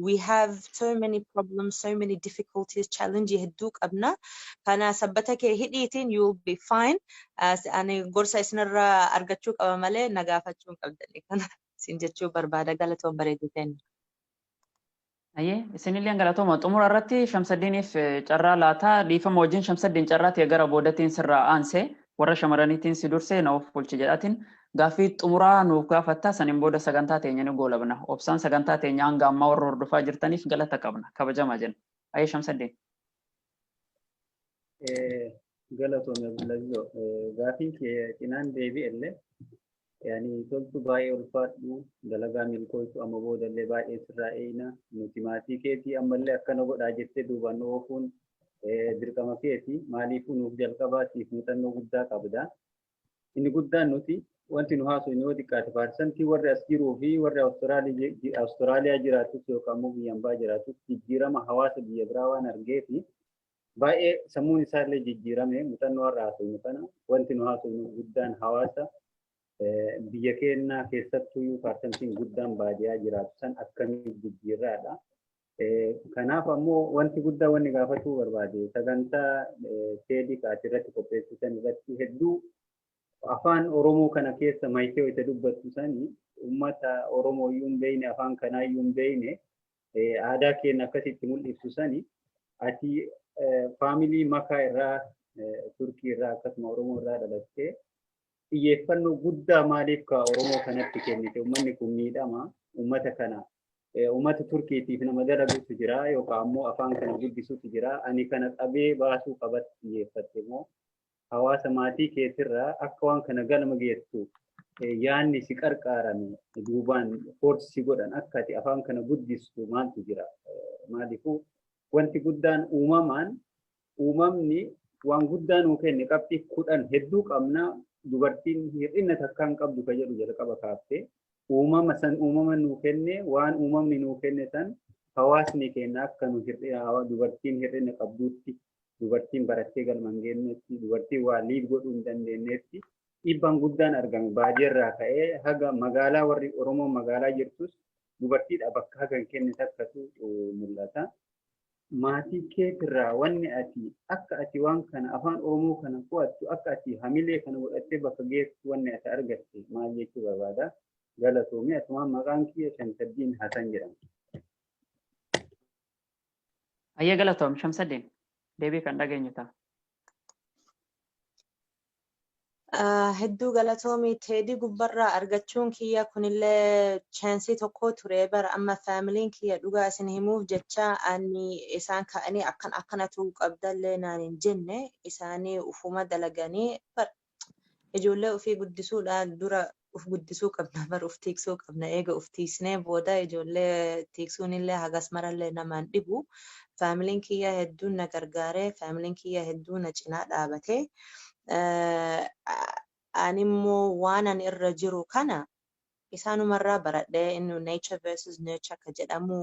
we have so many problems, so many difficulties, challenge hedduu qabna. Kana sabbata kee hidhiitiin you will be fine. As ani gorsa isinirraa argachuu qaba malee na gaafachuu hin qabdani, kana isin jechuu barbaada. Galatoon, bareedu kenna. Ayyee, isinillee galatooma. Xumura irratti Shamsaddiiniif carraa laataa. Dhiifama wajjin, Shamsaddiin, carraa ta'e gara boodattiin sirraa aansee warra shamarraniitiin si dursee na of bulchi jedhaatiin gaaffii xumuraa nuuf gaafattaa, saniin booda sagantaa teenya ni goolabna. Obsaan sagantaa teenya hanga ammaa warra hordofaa jirtaniif galata qabna. Kabajamaa jenna. Ayyee, Shamsaddiin. Galatoome, Abdulazizoo. Gaafiin kee cinaan deebi'ellee, yaani Toltu, baay'ee ulfaadhu, dalagaa milkooytu, amma boodallee baay'ee sirraa eeyna. Nuti maatii keetii ammallee akkana godhaa jettee duubaan nu oofuun dirqama keeti. Maaliifuu nuuf jalqabaatiif muuxannoo guddaa qabda. Inni guddaan nuti wanti nu haasofnu, yoo xiqqaate percentii warri as jiruu fi warri Awustiraaliyaa jiraatus yookaan immoo biyya ambaa jiraatus jijjiirama hawaasa biyya biraa waan argeefi baay'ee sammuun isaallee jijjiirame. Muuxannoo har'a haasofnu kana, wanti nu haasofnu guddaan hawaasa biyya keenyaa keessattuyyuu percentiin guddaan baadiyyaa jiraatu san akkamiin jijjiirraadha. Kanaaf ammoo wanti guddaa wanni gaafachuu barbaade, sagantaa TED kaati irratti qopheessisan irratti hedduu afaan Oromoo kana keessa mayitee wayita dubbattu sani, uummata Oromoo iyyuu hin beekne, afaan kanaa iyyuu hin beekne, aadaa keenya akkasitti mul'iftu sani, ati family makaa irraa, Turkii irraa, akkasuma Oromoo irraa dhalattee, xiyyeeffannoo guddaa maaliif ka Oromoo kanatti kennite? Uummanni kun miidhama. Uummata kana, uummata Turkiitiif nama dalaguutu jira yookaan ammoo afaan kana guddisuutu jira, ani kana qabee baasuu qabatti xiyyeeffatte moo hawaasa maatii keetirraa akka waan kana galma geessu yaanni si qarqaarame, duubaan force si godhan akka ati afaan kana guddistu maaltu jira? Maaliifuu wanti guddaan uumamaan uumamni waan guddaa nuu kenne, qabxii 10 hedduu qabna, dubartiin hir'ina takkaan qabdu ka jedhu jalqaba kaaftee, uumama san uumama nuu kenne, waan uumamni nuu kenne san hawaasni keenya akka nu dubartiin hir'ina qabduutti, dubartiin barattee galma hin geenyetti, dubartiin waa lead godhuu hin dandeenyetti dhiibbaan guddaan argame. Baadiyyaarraa ka'ee haga magaalaa, warri Oromoo magaalaa jirtus dubartiidha bakka haga hin kenne takkatu mul'ata. Maatii keetirraa wanni ati akka ati waan kana afaan Oromoo kana qo'attu, akka ati hamilee kana godhattee bakka geessu wanni ati argatte maal jechuu barbaada? Galatoomii. Asumaan maqaan kiyya Shamsaddiin Hasan jedhama. Ayyee, galatoom, Shamsaddiin, deebii kan dhageenyu ta'a. Hedduu galatoomii. TED gubbarraa argachuun kiyya kunillee chanceii tokko ture bara. Amma familyn kiyya, dhugaa isin himuuf jecha, ani isaan ka'anii akkan akkana ta'uu qabdallee naan hin jenne. Isaanii ufuma dalaganii bar. Ijoollee ofii guddisuudhaan dura uf guddisuu qabna bar, uf tiiksuu qabna. Eega uf tiisnee booda ijoollee tiiksuun illee hagas marallee namaan dhibu. Familyn kiyya hedduun na gargaaree, familyn kiyya hedduu na cinaa dhaabatee. Ani immoo waan ani irra jiru kana isaanumarraa baradhee inni nature versus nurture ka jedhamu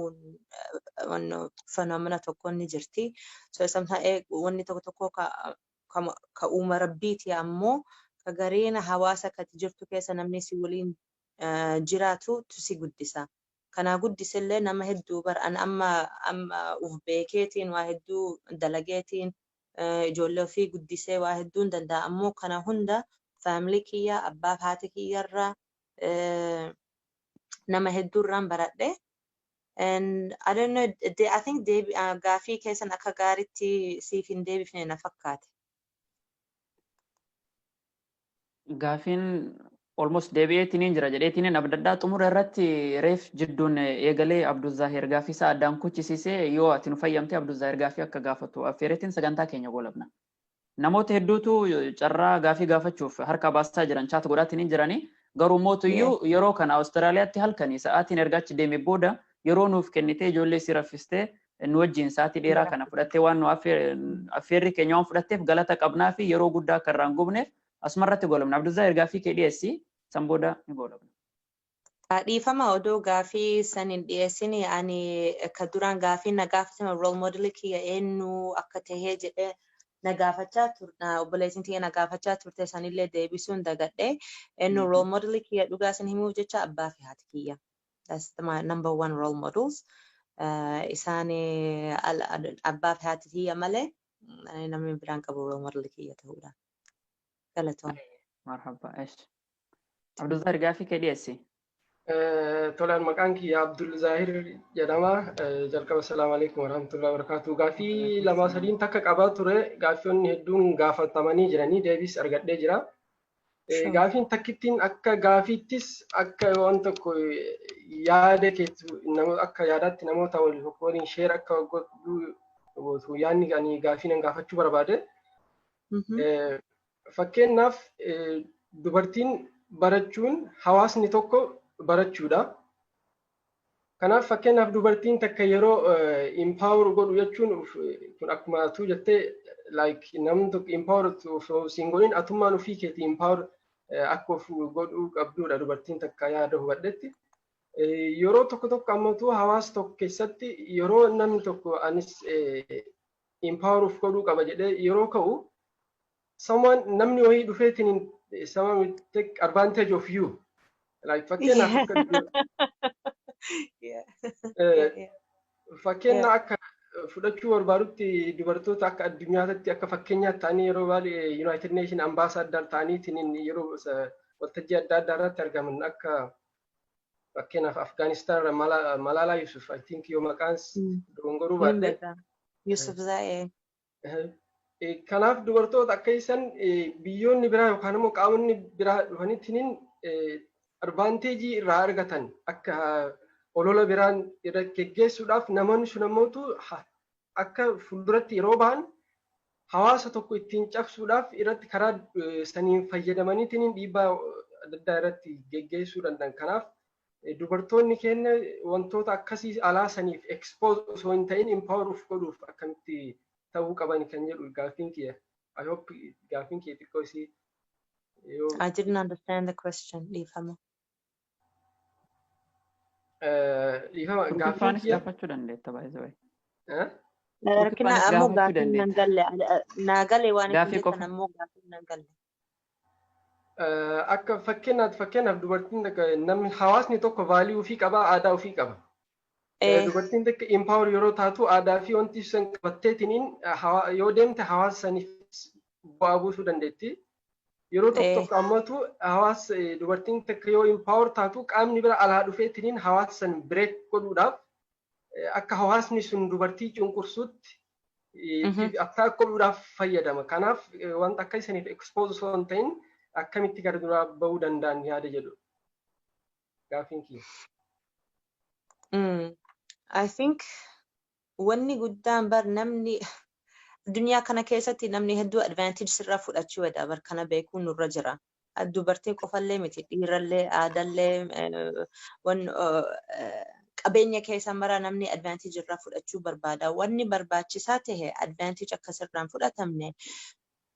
phenomena tokko ni jirti. So sometimes wanni tokko tokko ka uuma rabbiiti, ammoo ka gariin hawaasa kati jirtu keessa namni si waliin jiraatu si guddisa. Kanaa guddisillee nama hedduu bar an amma uf beekeetiin waa hedduu dalageetiin ijoollee ofii guddisee waa hedduun danda'a. Ammoo kana hunda family kiyya, abbaa fi haati kiyyarraa, nama hedduurraan baradhe. And I don't know, I think deebi gaafii keessan akka gaariitti siif hin deebifne na fakkaate. Gaafiin almost deebi'eetiin jira jedheetiin abdaddaa. Xumura irratti reef jidduun eegalee Abdulzaahir gaafii isaa addaan kuchisiisee, yoo ati nu fayyamte Abdulzaahir gaafii akka gaafatu affeereetiin sagantaa keenya goolabna. Namoota hedduutu carraa gaafii gaafachuuf harka baasaa jiran, chat godhaatiin jiranii, garuu mootuyyuu yeroo kana Awustiraaliyaatti halkanii sa'aatiin erga achi deeme booda yeroo nuuf kennitee, ijoollee si raffistee, nu wajjin sa'aatii dheeraa kana fudhattee waan nu affeerri keenya waan fudhatteef galata qabnaa fi yeroo guddaa akka irraan gubneef asumarratti goolabna. Abdulzaahir, gaafii kee dhiyeessi, san booda ni goolabna. Dhiifama, odoo gaafii san hin dhiyeessin, ani ka duraan gaafii na gaafatame role model kiyya eenyu akka tahee jedhee na gaafachaa turte, obboleettiin tiyya na gaafachaa turte, sanillee deebisuun dagadhe. Eenyu role model kiyya dhugaa san himuuf jecha abbaa fi haati kiyya. That's my number one role models. Isaan abbaa fi haati kiyya malee namni biraan qabu role model kiyya ta'uudha. Galatoon. Marhaba. Esh. Abdulzaahir, gaafii kee dhiyeessi. Tolaan, maqaan kiyya Abdul Zahir jedhama. Jalqaba salaamu alaikum warahmatullahi wabarakatuh. Gaaffii lama sadiin takka qabaa ture. Gaaffiiwwan hedduun gaafatamanii jiranii deebiis argadhee jira. Gaafiin takkittiin akka gaafiittis akka waan tokko yaada keetu akka yaadaatti namoota waliin share akka godhu yaadni ani gaafii nan gaafachuu barbaade. Fakkeenyaaf, dubartiin barachuun hawaasni tokko barachuudha. Kanaaf fakkeenyaaf dubartiin takka yeroo empower godhu jechuun kun akkuma atuu jettee, like namni tokko empower siin godhin, atummaan ofii keetii empower akka of godhuu qabdudha dubartiin takka yaada hubadhetti. Yeroo tokko tokko ammatu hawaasa tokko keessatti yeroo namni tokko anis empower of godhuu qaba jedhee yeroo ka'u, someone, namni wayii dhufeetiin, someone will take advantage of you. Like fakkeenyaaf akka fudhachuu barbaadutti dubartoota akka addunyaatti akka fakkeenyaatti ta'anii yeroo baay'ee United Nation ambassador ta'aniitiin yeroo waltajjii adda addaa irratti argaman, akka fakkeenyaaf Afgaanistaan Malaalaa Yusuf, I think, yoo maqaan dogongoruu baadhe. Yusuf Zaa'ee. Kanaaf dubartoota akka isaan biyyoonni biraa yookaan immoo qaamonni biraa dhufaniitiin advantage irraa argatan akka olola biraan irra geggeessuudhaaf, namoonni sun ammootu akka fuulduratti yeroo bahan hawaasa tokko ittiin cabsuudhaaf irratti karaa saniin fayyadamaniitiin dhiibbaa adda addaa irratti geggeessuu danda'an. Kanaaf dubartoonni keenya wantoota akkasii alaa saniif expose osoo hin ta'in empower of godhuuf akkamitti ta'uu qaban kan jedhu gaaffiin kiyya. I hope gaaffiin kiyya xiqqoo isii yoo I didn't understand the question. Dhiifama. Dhiifama, gaaffiin Turkiffaanis kiyya. Gaafachuu dandeetta, by the way. Eh? Rakkina Turkiffaanis ammoo gaafachuu gaaffiin nan dandeetta. galle. Naa gale waan isin Gaaffii jettan qofa. Ammoo gaaffiin nan galle. Akka fakkeenyaaf dubartiin takka, namni, hawaasni tokko value ofii qaba, aadaa ofii qaba. Dubartiin takka empower yeroo taatu aadaa fi wanti san qabatteetiniin yoo deemte hawaasa saniif bu'aa buusuu dandeetti. Yeroo tokko tokko ammatu hawaasa dubartiin takka yoo empower taatu qaamni bira alaa dhufeetiniin hawaasa san break godhuudhaaf akka hawaasni sun dubartii cunqursuutti attack godhuudhaaf fayyadama. Kanaaf wanta akka isaniif expose osoo hin ta'in akkamitti gara duraa bahuu danda'an yaada jedhu. Gaaffiin kiyya. I think wanni guddaan bar namni addunyaa kana keessatti namni hedduu advantage sirraa fudhachuu fedha, bar kana beekuun nurra jira. Dubartiin qofallee miti, dhiirallee, aadallee, wan qabeenya keessa mara namni advantage irraa fudhachuu barbaada. Wanni barbaachisaa tahe advantage akka sirraan fudhatamne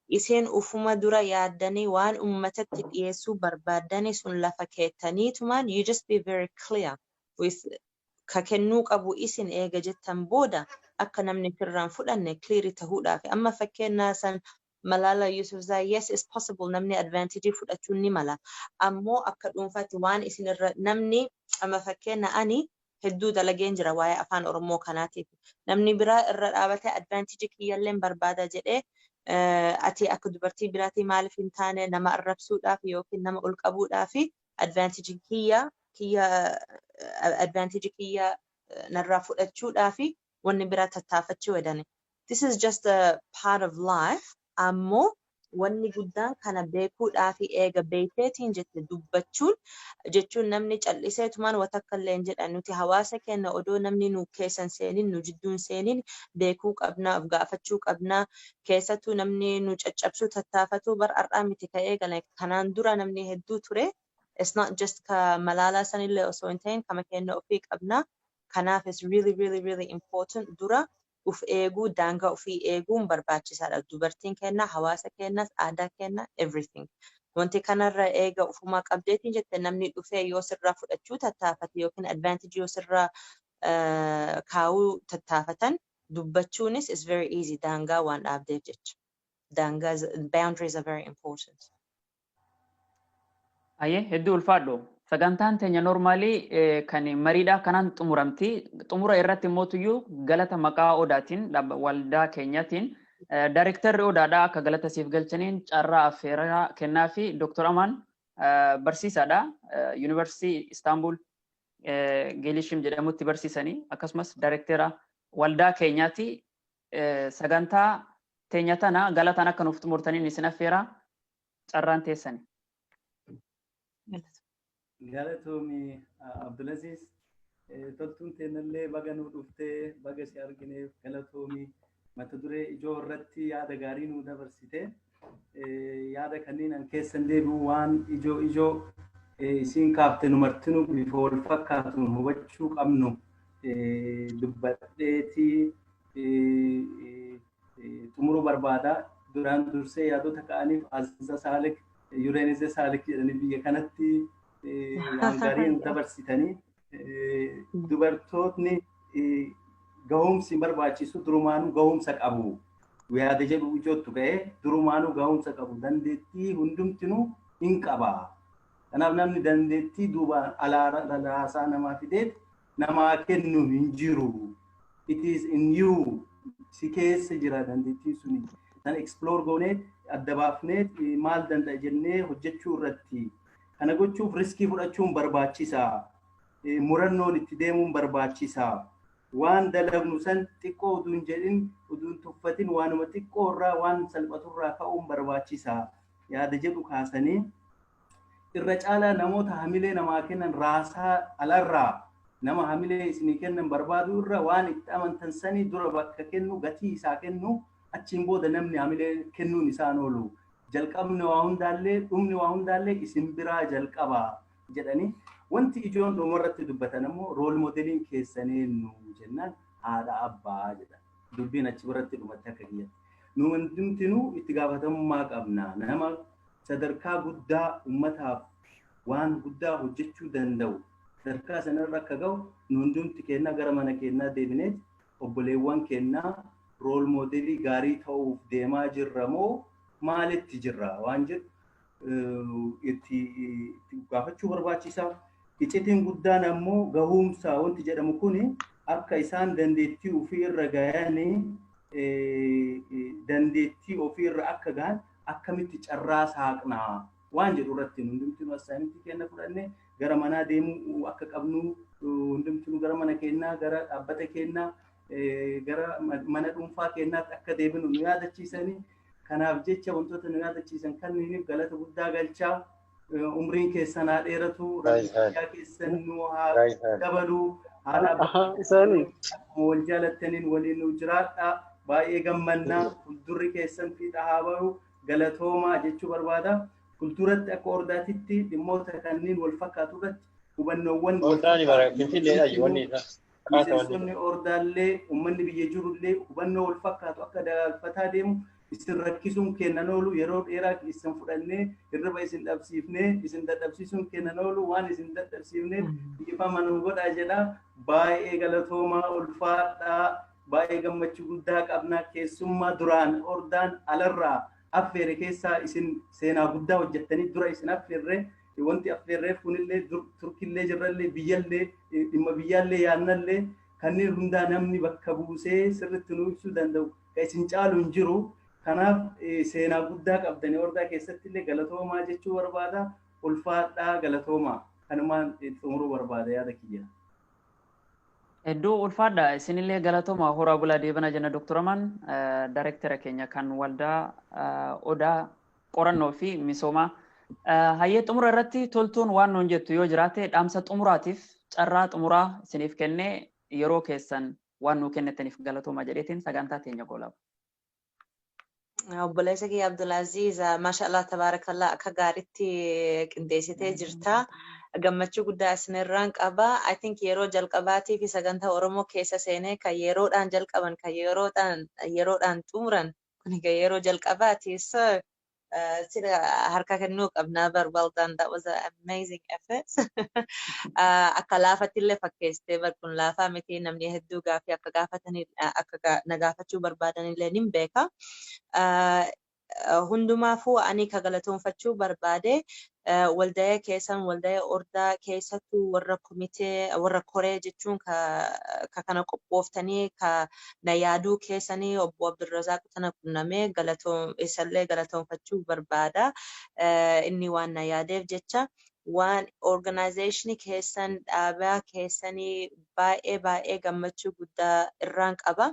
Isin ufuma dura yaaddanii waan ummatatti dhiyeessuu barbaaddanii sun lafa keettaniitumaan, you just be very clear with ka kennuu qabu isin eega jettan booda akka namni firraan fudhanne clear tahuudhaaf. Amma fakkeenyaa san Malala Yousafzai, yes, it's possible namni advantage fudhachuun ni mala. Ammoo akka dhuunfaatti waan isin irra namni, amma fakkeenya ani hedduu dalageen jira waa'ee afaan Oromoo kanaatiif. Namni biraa irra dhaabatee advantage kiyyalleen barbaada jedhee, ati akka dubartii biraatii maaliif hin taane, nama arrabsuudhaaf yookiin nama ol qabuudhaaf advantage kiyya narraa fudhachuudhaaf wanni biraa tattaafachuu hedani. This is just a part of life. Ammoo wanni guddaan kana beekuudhaaf eega beekteetiin jette dubbachuun jechuun namni calliseetumaan watakka illee hin jedhan. Nuti hawaasa keenya odoo namni nu keessan seenin, nu jidduun seenin beekuu qabnaa, of gaafachuu qabnaa. Keessattuu namni nu caccabsuu tattaafatu bar har'aa miti ka'ee gala, kanaan dura namni hedduu ture. It's not just ka Malaalaa sanillee osoo hin ta'in, kama keenya ofii qabnaa. Kanaaf it's really, really, really important dura uf eeguu, daangaa ofii eeguun barbaachisaadha. Dubartiin keenya, hawaasa keenyas, aadaa keenya, everything. Wanti kanarra eega ufumaa qabdeetiin jette, namni dhufee yoo sirraa fudhachuu tattaafate yookiin advantage yoo sirraa kaa'uu tattaafatan, dubbachuunis is very easy daangaa waan dhaabdeef jecha. Daangaa, boundaries are very important. Ayyee, hedduu ulfaadhu. Sagantaan teenya normally kan mariidha kanaan xumuramti. Xumura irratti immoo galata maqaa odaatiin, waldaa keenyaatiin, daayirektarri odaadhaa akka galata siif galchaniin carraa affeeraa kennaa fi Dr. Amaan barsiisaadha. Yuunivarsiitii Istaanbul Geelishim jedhamutti barsiisanii, akkasumas daayirektara waldaa keenyaati. Sagantaa teenya tana galataan akka nuuf xumurtaniin isin affeeraa, carraan teessani. Galatoomi, Abdulaziz. Toltuun teennallee baga nuu dhuftee, baga si argineef galatoomi. Mata duree ijoo irratti yaada gaarii nuu dabarsite. Yaada kanneen an keessan deebi'u, waan ijoo ijoo isiin kaafte nu martinuu bifa wal fakkaatuun hubachuu qabnu dubbadheetii xumuruu barbaada. Duraan dursee yaadota ka'aniif Aziza Saalik, Yureenize Saalik jedhanii biyya kanatti waan gaarii nu dabarsitanii, dubartootni gahumsi barbaachisu, durumaanuu gahumsa qabu. Yaada jedhu ijoottu ka'ee, durumaanuu gahumsa qabu, dandeettii hundumtinuu hin qaba. Kanaaf namni dandeettii duubaan alaasaa namaa fideet namaa kennu hin jiru. It is in you, si keessa jira dandeettiin suni. San explore goonee adda baafnee maal danda'a jennee hojjechuu irratti. Kana gochuuf risk fudhachuun barbaachisaa. Murannoon itti deemuun barbaachisaa. Waan dalagnu san xiqqoo utuu hin jedhin, utuu hin tuffatin, waanuma xiqqoo irraa, waan salphaturraa ka'uun barbaachisaa. Yaada jedhu kaasanii, irra caalaa namoota hamilee namaa kennan, raasaa alarraa nama hamilee isinii kennan barbaadu irra, waan itti amantan sanii dura bakka kennu, gatii isaa kennu, achiin booda namni hamilee kennuun isaan oolu. Jalqabni waa hundaallee, dhumni waa hundaallee isin biraa jalqaba jedhanii, wanti ijoon dhumarratti dubbatan ammoo role modeliin keessan eenyu jennaan haadha abbaa jedha. Dubbiin achi biratti dhumatti akka kiyyatti. Nu hundumtinuu itti gaafatamummaa qabna. Nama sadarkaa guddaa ummataaf waan guddaa hojjechuu danda'u sadarkaa sanarra akka ga'u, nu hundumti kennaa gara mana kennaa deebineet obboleewwan kennaa role model gaarii ta'uuf deemaa jirra moo maalitti jirra waan jedhu itti gaafachuu barbaachisaa. Iccitiin guddaan ammoo gahuumsa wanti jedhamu kuni akka isaan dandeettii ofii irra gahanii, dandeettii ofii irra akka gahan akkamitti carraa saaqnaa waan jedhu irratti hundumtinuu assignment kenna fudhannee gara manaa deemuu akka qabnu, hundumtinuu gara mana kennaa, gara dhaabbata kennaa, gara mana dhuunfaa kennaatti akka deebinu nu yaadachiisanii. Kanaaf jecha wantoota nu yaadachiisan kanniiniif galata guddaa galchaa. Umriin keessan haa dheeratu, rabbi keessan nu haa dabalu, haala wal jaalattaniin waliin nu jiraadha. Baay'ee gammannaa, fuuldurri keessan fiixa haa bahu, galatoomaa jechuu barbaada. Fuulduratti akka ordaatitti dhimmoota kanneen wal fakkaatu irratti hubannoowwan miseensonni ordaallee, uummanni biyya jirullee hubannoo wal fakkaatu akka dagaagfataa deemu Isin rakkisuun kennan oolu, yeroo dheeraa isin fudhannee hirriba isin dhabsiifnee isin dadhabsiisuun kennan oolu, waan isin dadhabsiifneef dhiifama nu godhaa jedha. Baay'ee galatoomaa, ulfaadhaa, baay'ee gammachuu guddaa qabna. Keessummaa duraan ordaan alarraa affeere keessaa isin seenaa guddaa hojjettanii dura isin affeerre. Wanti affeerreef kunillee Turkillee jirrallee, biyyallee, dhimma biyyaallee yaannallee, kanneen hundaa namni bakka buusee sirriitti nu ibsuu danda'u kan isin caalu hin jiru. Kanaaf seenaa guddaa qabdanii ordaa keessatti illee galatoomaa jechuu barbaada. Ulfaadhaa, galatoomaa. Kanumaan xumuruu barbaada yaada kiyya. Hedduu ulfaadha. Isinillee galatooma, horaa bulaa deebana jenna. Dr. Amaan, daayirektara keenya kan waldaa Odaa qorannoo fi misoomaa. Hayyee, xumura irratti Toltuun waan nuun jettu yoo jiraate, dhaamsa xumuraatiif carraa xumuraa isiniif kennee, yeroo keessan waan nuu kennitaniif galatooma jedheetiin sagantaa teenya goolaba. Obboleessa kiyya Abdulaziz, maasha Allah, tabaarakallah, akka gaariitti qindeessitee jirta. Gammachuu guddaa isinirraan qaba. I think yeroo jalqabaatii fi sagantaa Oromoo keessa seenee kan yeroodhaan jalqaban, kan yeroodhaan xumuran, kun kan yeroo jalqabaati. So sila harka kennuu qabna bar. Well done, that was an amazing effort. Akka laafatti illee fakkeessitee bar, kun laafaa miti. Namni hedduu gaafii akka gaafatanii akka na gaafachuu barbaadanillee nin beeka. Hundumaafuu ani ka galatoonfachuu barbaade waldaya keessan, waldaya ordaa, keessattuu warra komitee, warra koree jechuun ka kana qophooftanii ka na yaaduu keessanii, obbo Abdulrazaaq tana qunnamee galatoon isallee galatoonfachuu barbaada. Inni waan na yaadeef jecha waan organizationii keessan, dhaabaa keessanii baay'ee baay'ee gammachuu guddaa irraan qaba.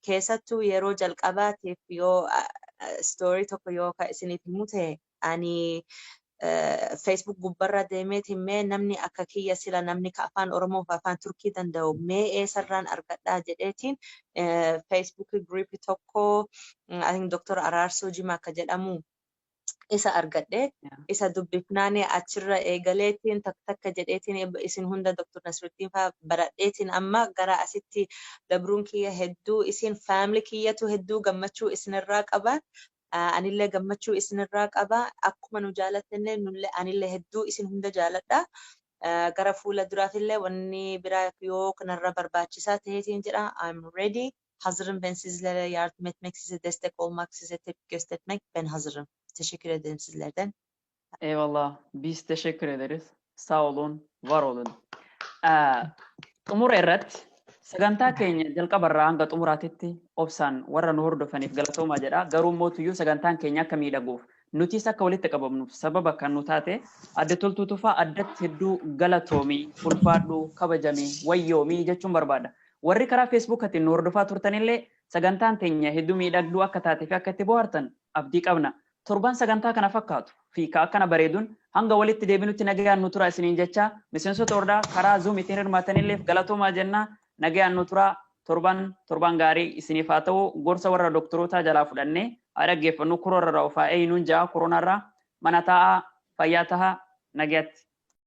Keessattuu yeroo jalqabaatiif yoo story tokko yoo ka isiniif himu ta'e, ani Facebook gubbarra deemeetiin mee namni akka kiyya sila namni ka afaan Oromoo fi afaan Turkii danda'u mee eessarraan argadhaa jedheetiin Facebook group tokko, I think Dr. Araarsoo Jimaa akka jedhamu, isa argadhe. Isa dubbifnaani achirra eegaleetiin takka takka jedheetiin isin hunda, Dr. Nasruddin faa baradheetiin amma gara asitti dabruun kiyya hedduu isin family kiyyatu hedduu gammachuu isinirraa qaba. Anillee gammachuu isinirraa qaba. Akkuma nu jaalattanillee nullee anillee hedduu isin hunda jaaladha. Gara fuula duraafillee wanni biraa yoo kanarra barbaachisaa ta'eetiin jedha. I'm ready. Hazırım ben sizlere yardım etmek, size destek olmak, size tepki göstermek. Ben hazırım. Teşekkür ederim sizlerden. Eyvallah. Biz teşekkür ederiz. Sağ olun, var olun. Xumura irratti sagantaa keenya jalqabarraa hanga xumuraatitti obsaan warra nu hordofaniif galatoomaa jedha. Garuu mootuyyuu sagantaan keenya akka miidhaguuf, nutis akka walitti qabamnuuf sababa kan nu taate Adde Toltuu Tufaa addatti hedduu galatoomii, ulfaadhuu, kabajamii, wayyoomii jechuun barbaada. Warri karaa Feesbuukatiin nu hordofaa turtanillee sagantaan teenya hedduu miidhagduu akka taatee fi akka itti bohaartan abdii qabna. Torban sagantaa kana fakkaatu fi ka akkana bareeduun hanga walitti deebinutti nagayaan nu tura isiniin jecha, miseensota ordaa karaa Zoom ittiin hirmaatanilleef galatoomaa jenna. Nagayaan nu tura. Torban torban gaarii isiniif haa ta'u. Gorsa warra doktorootaa jalaa fudhannee haa dhaggeeffannu. Koronarraa of haa eeyyinuun ja'a. Koronarraa mana taa'aa, fayyaa tahaa, nagayatti.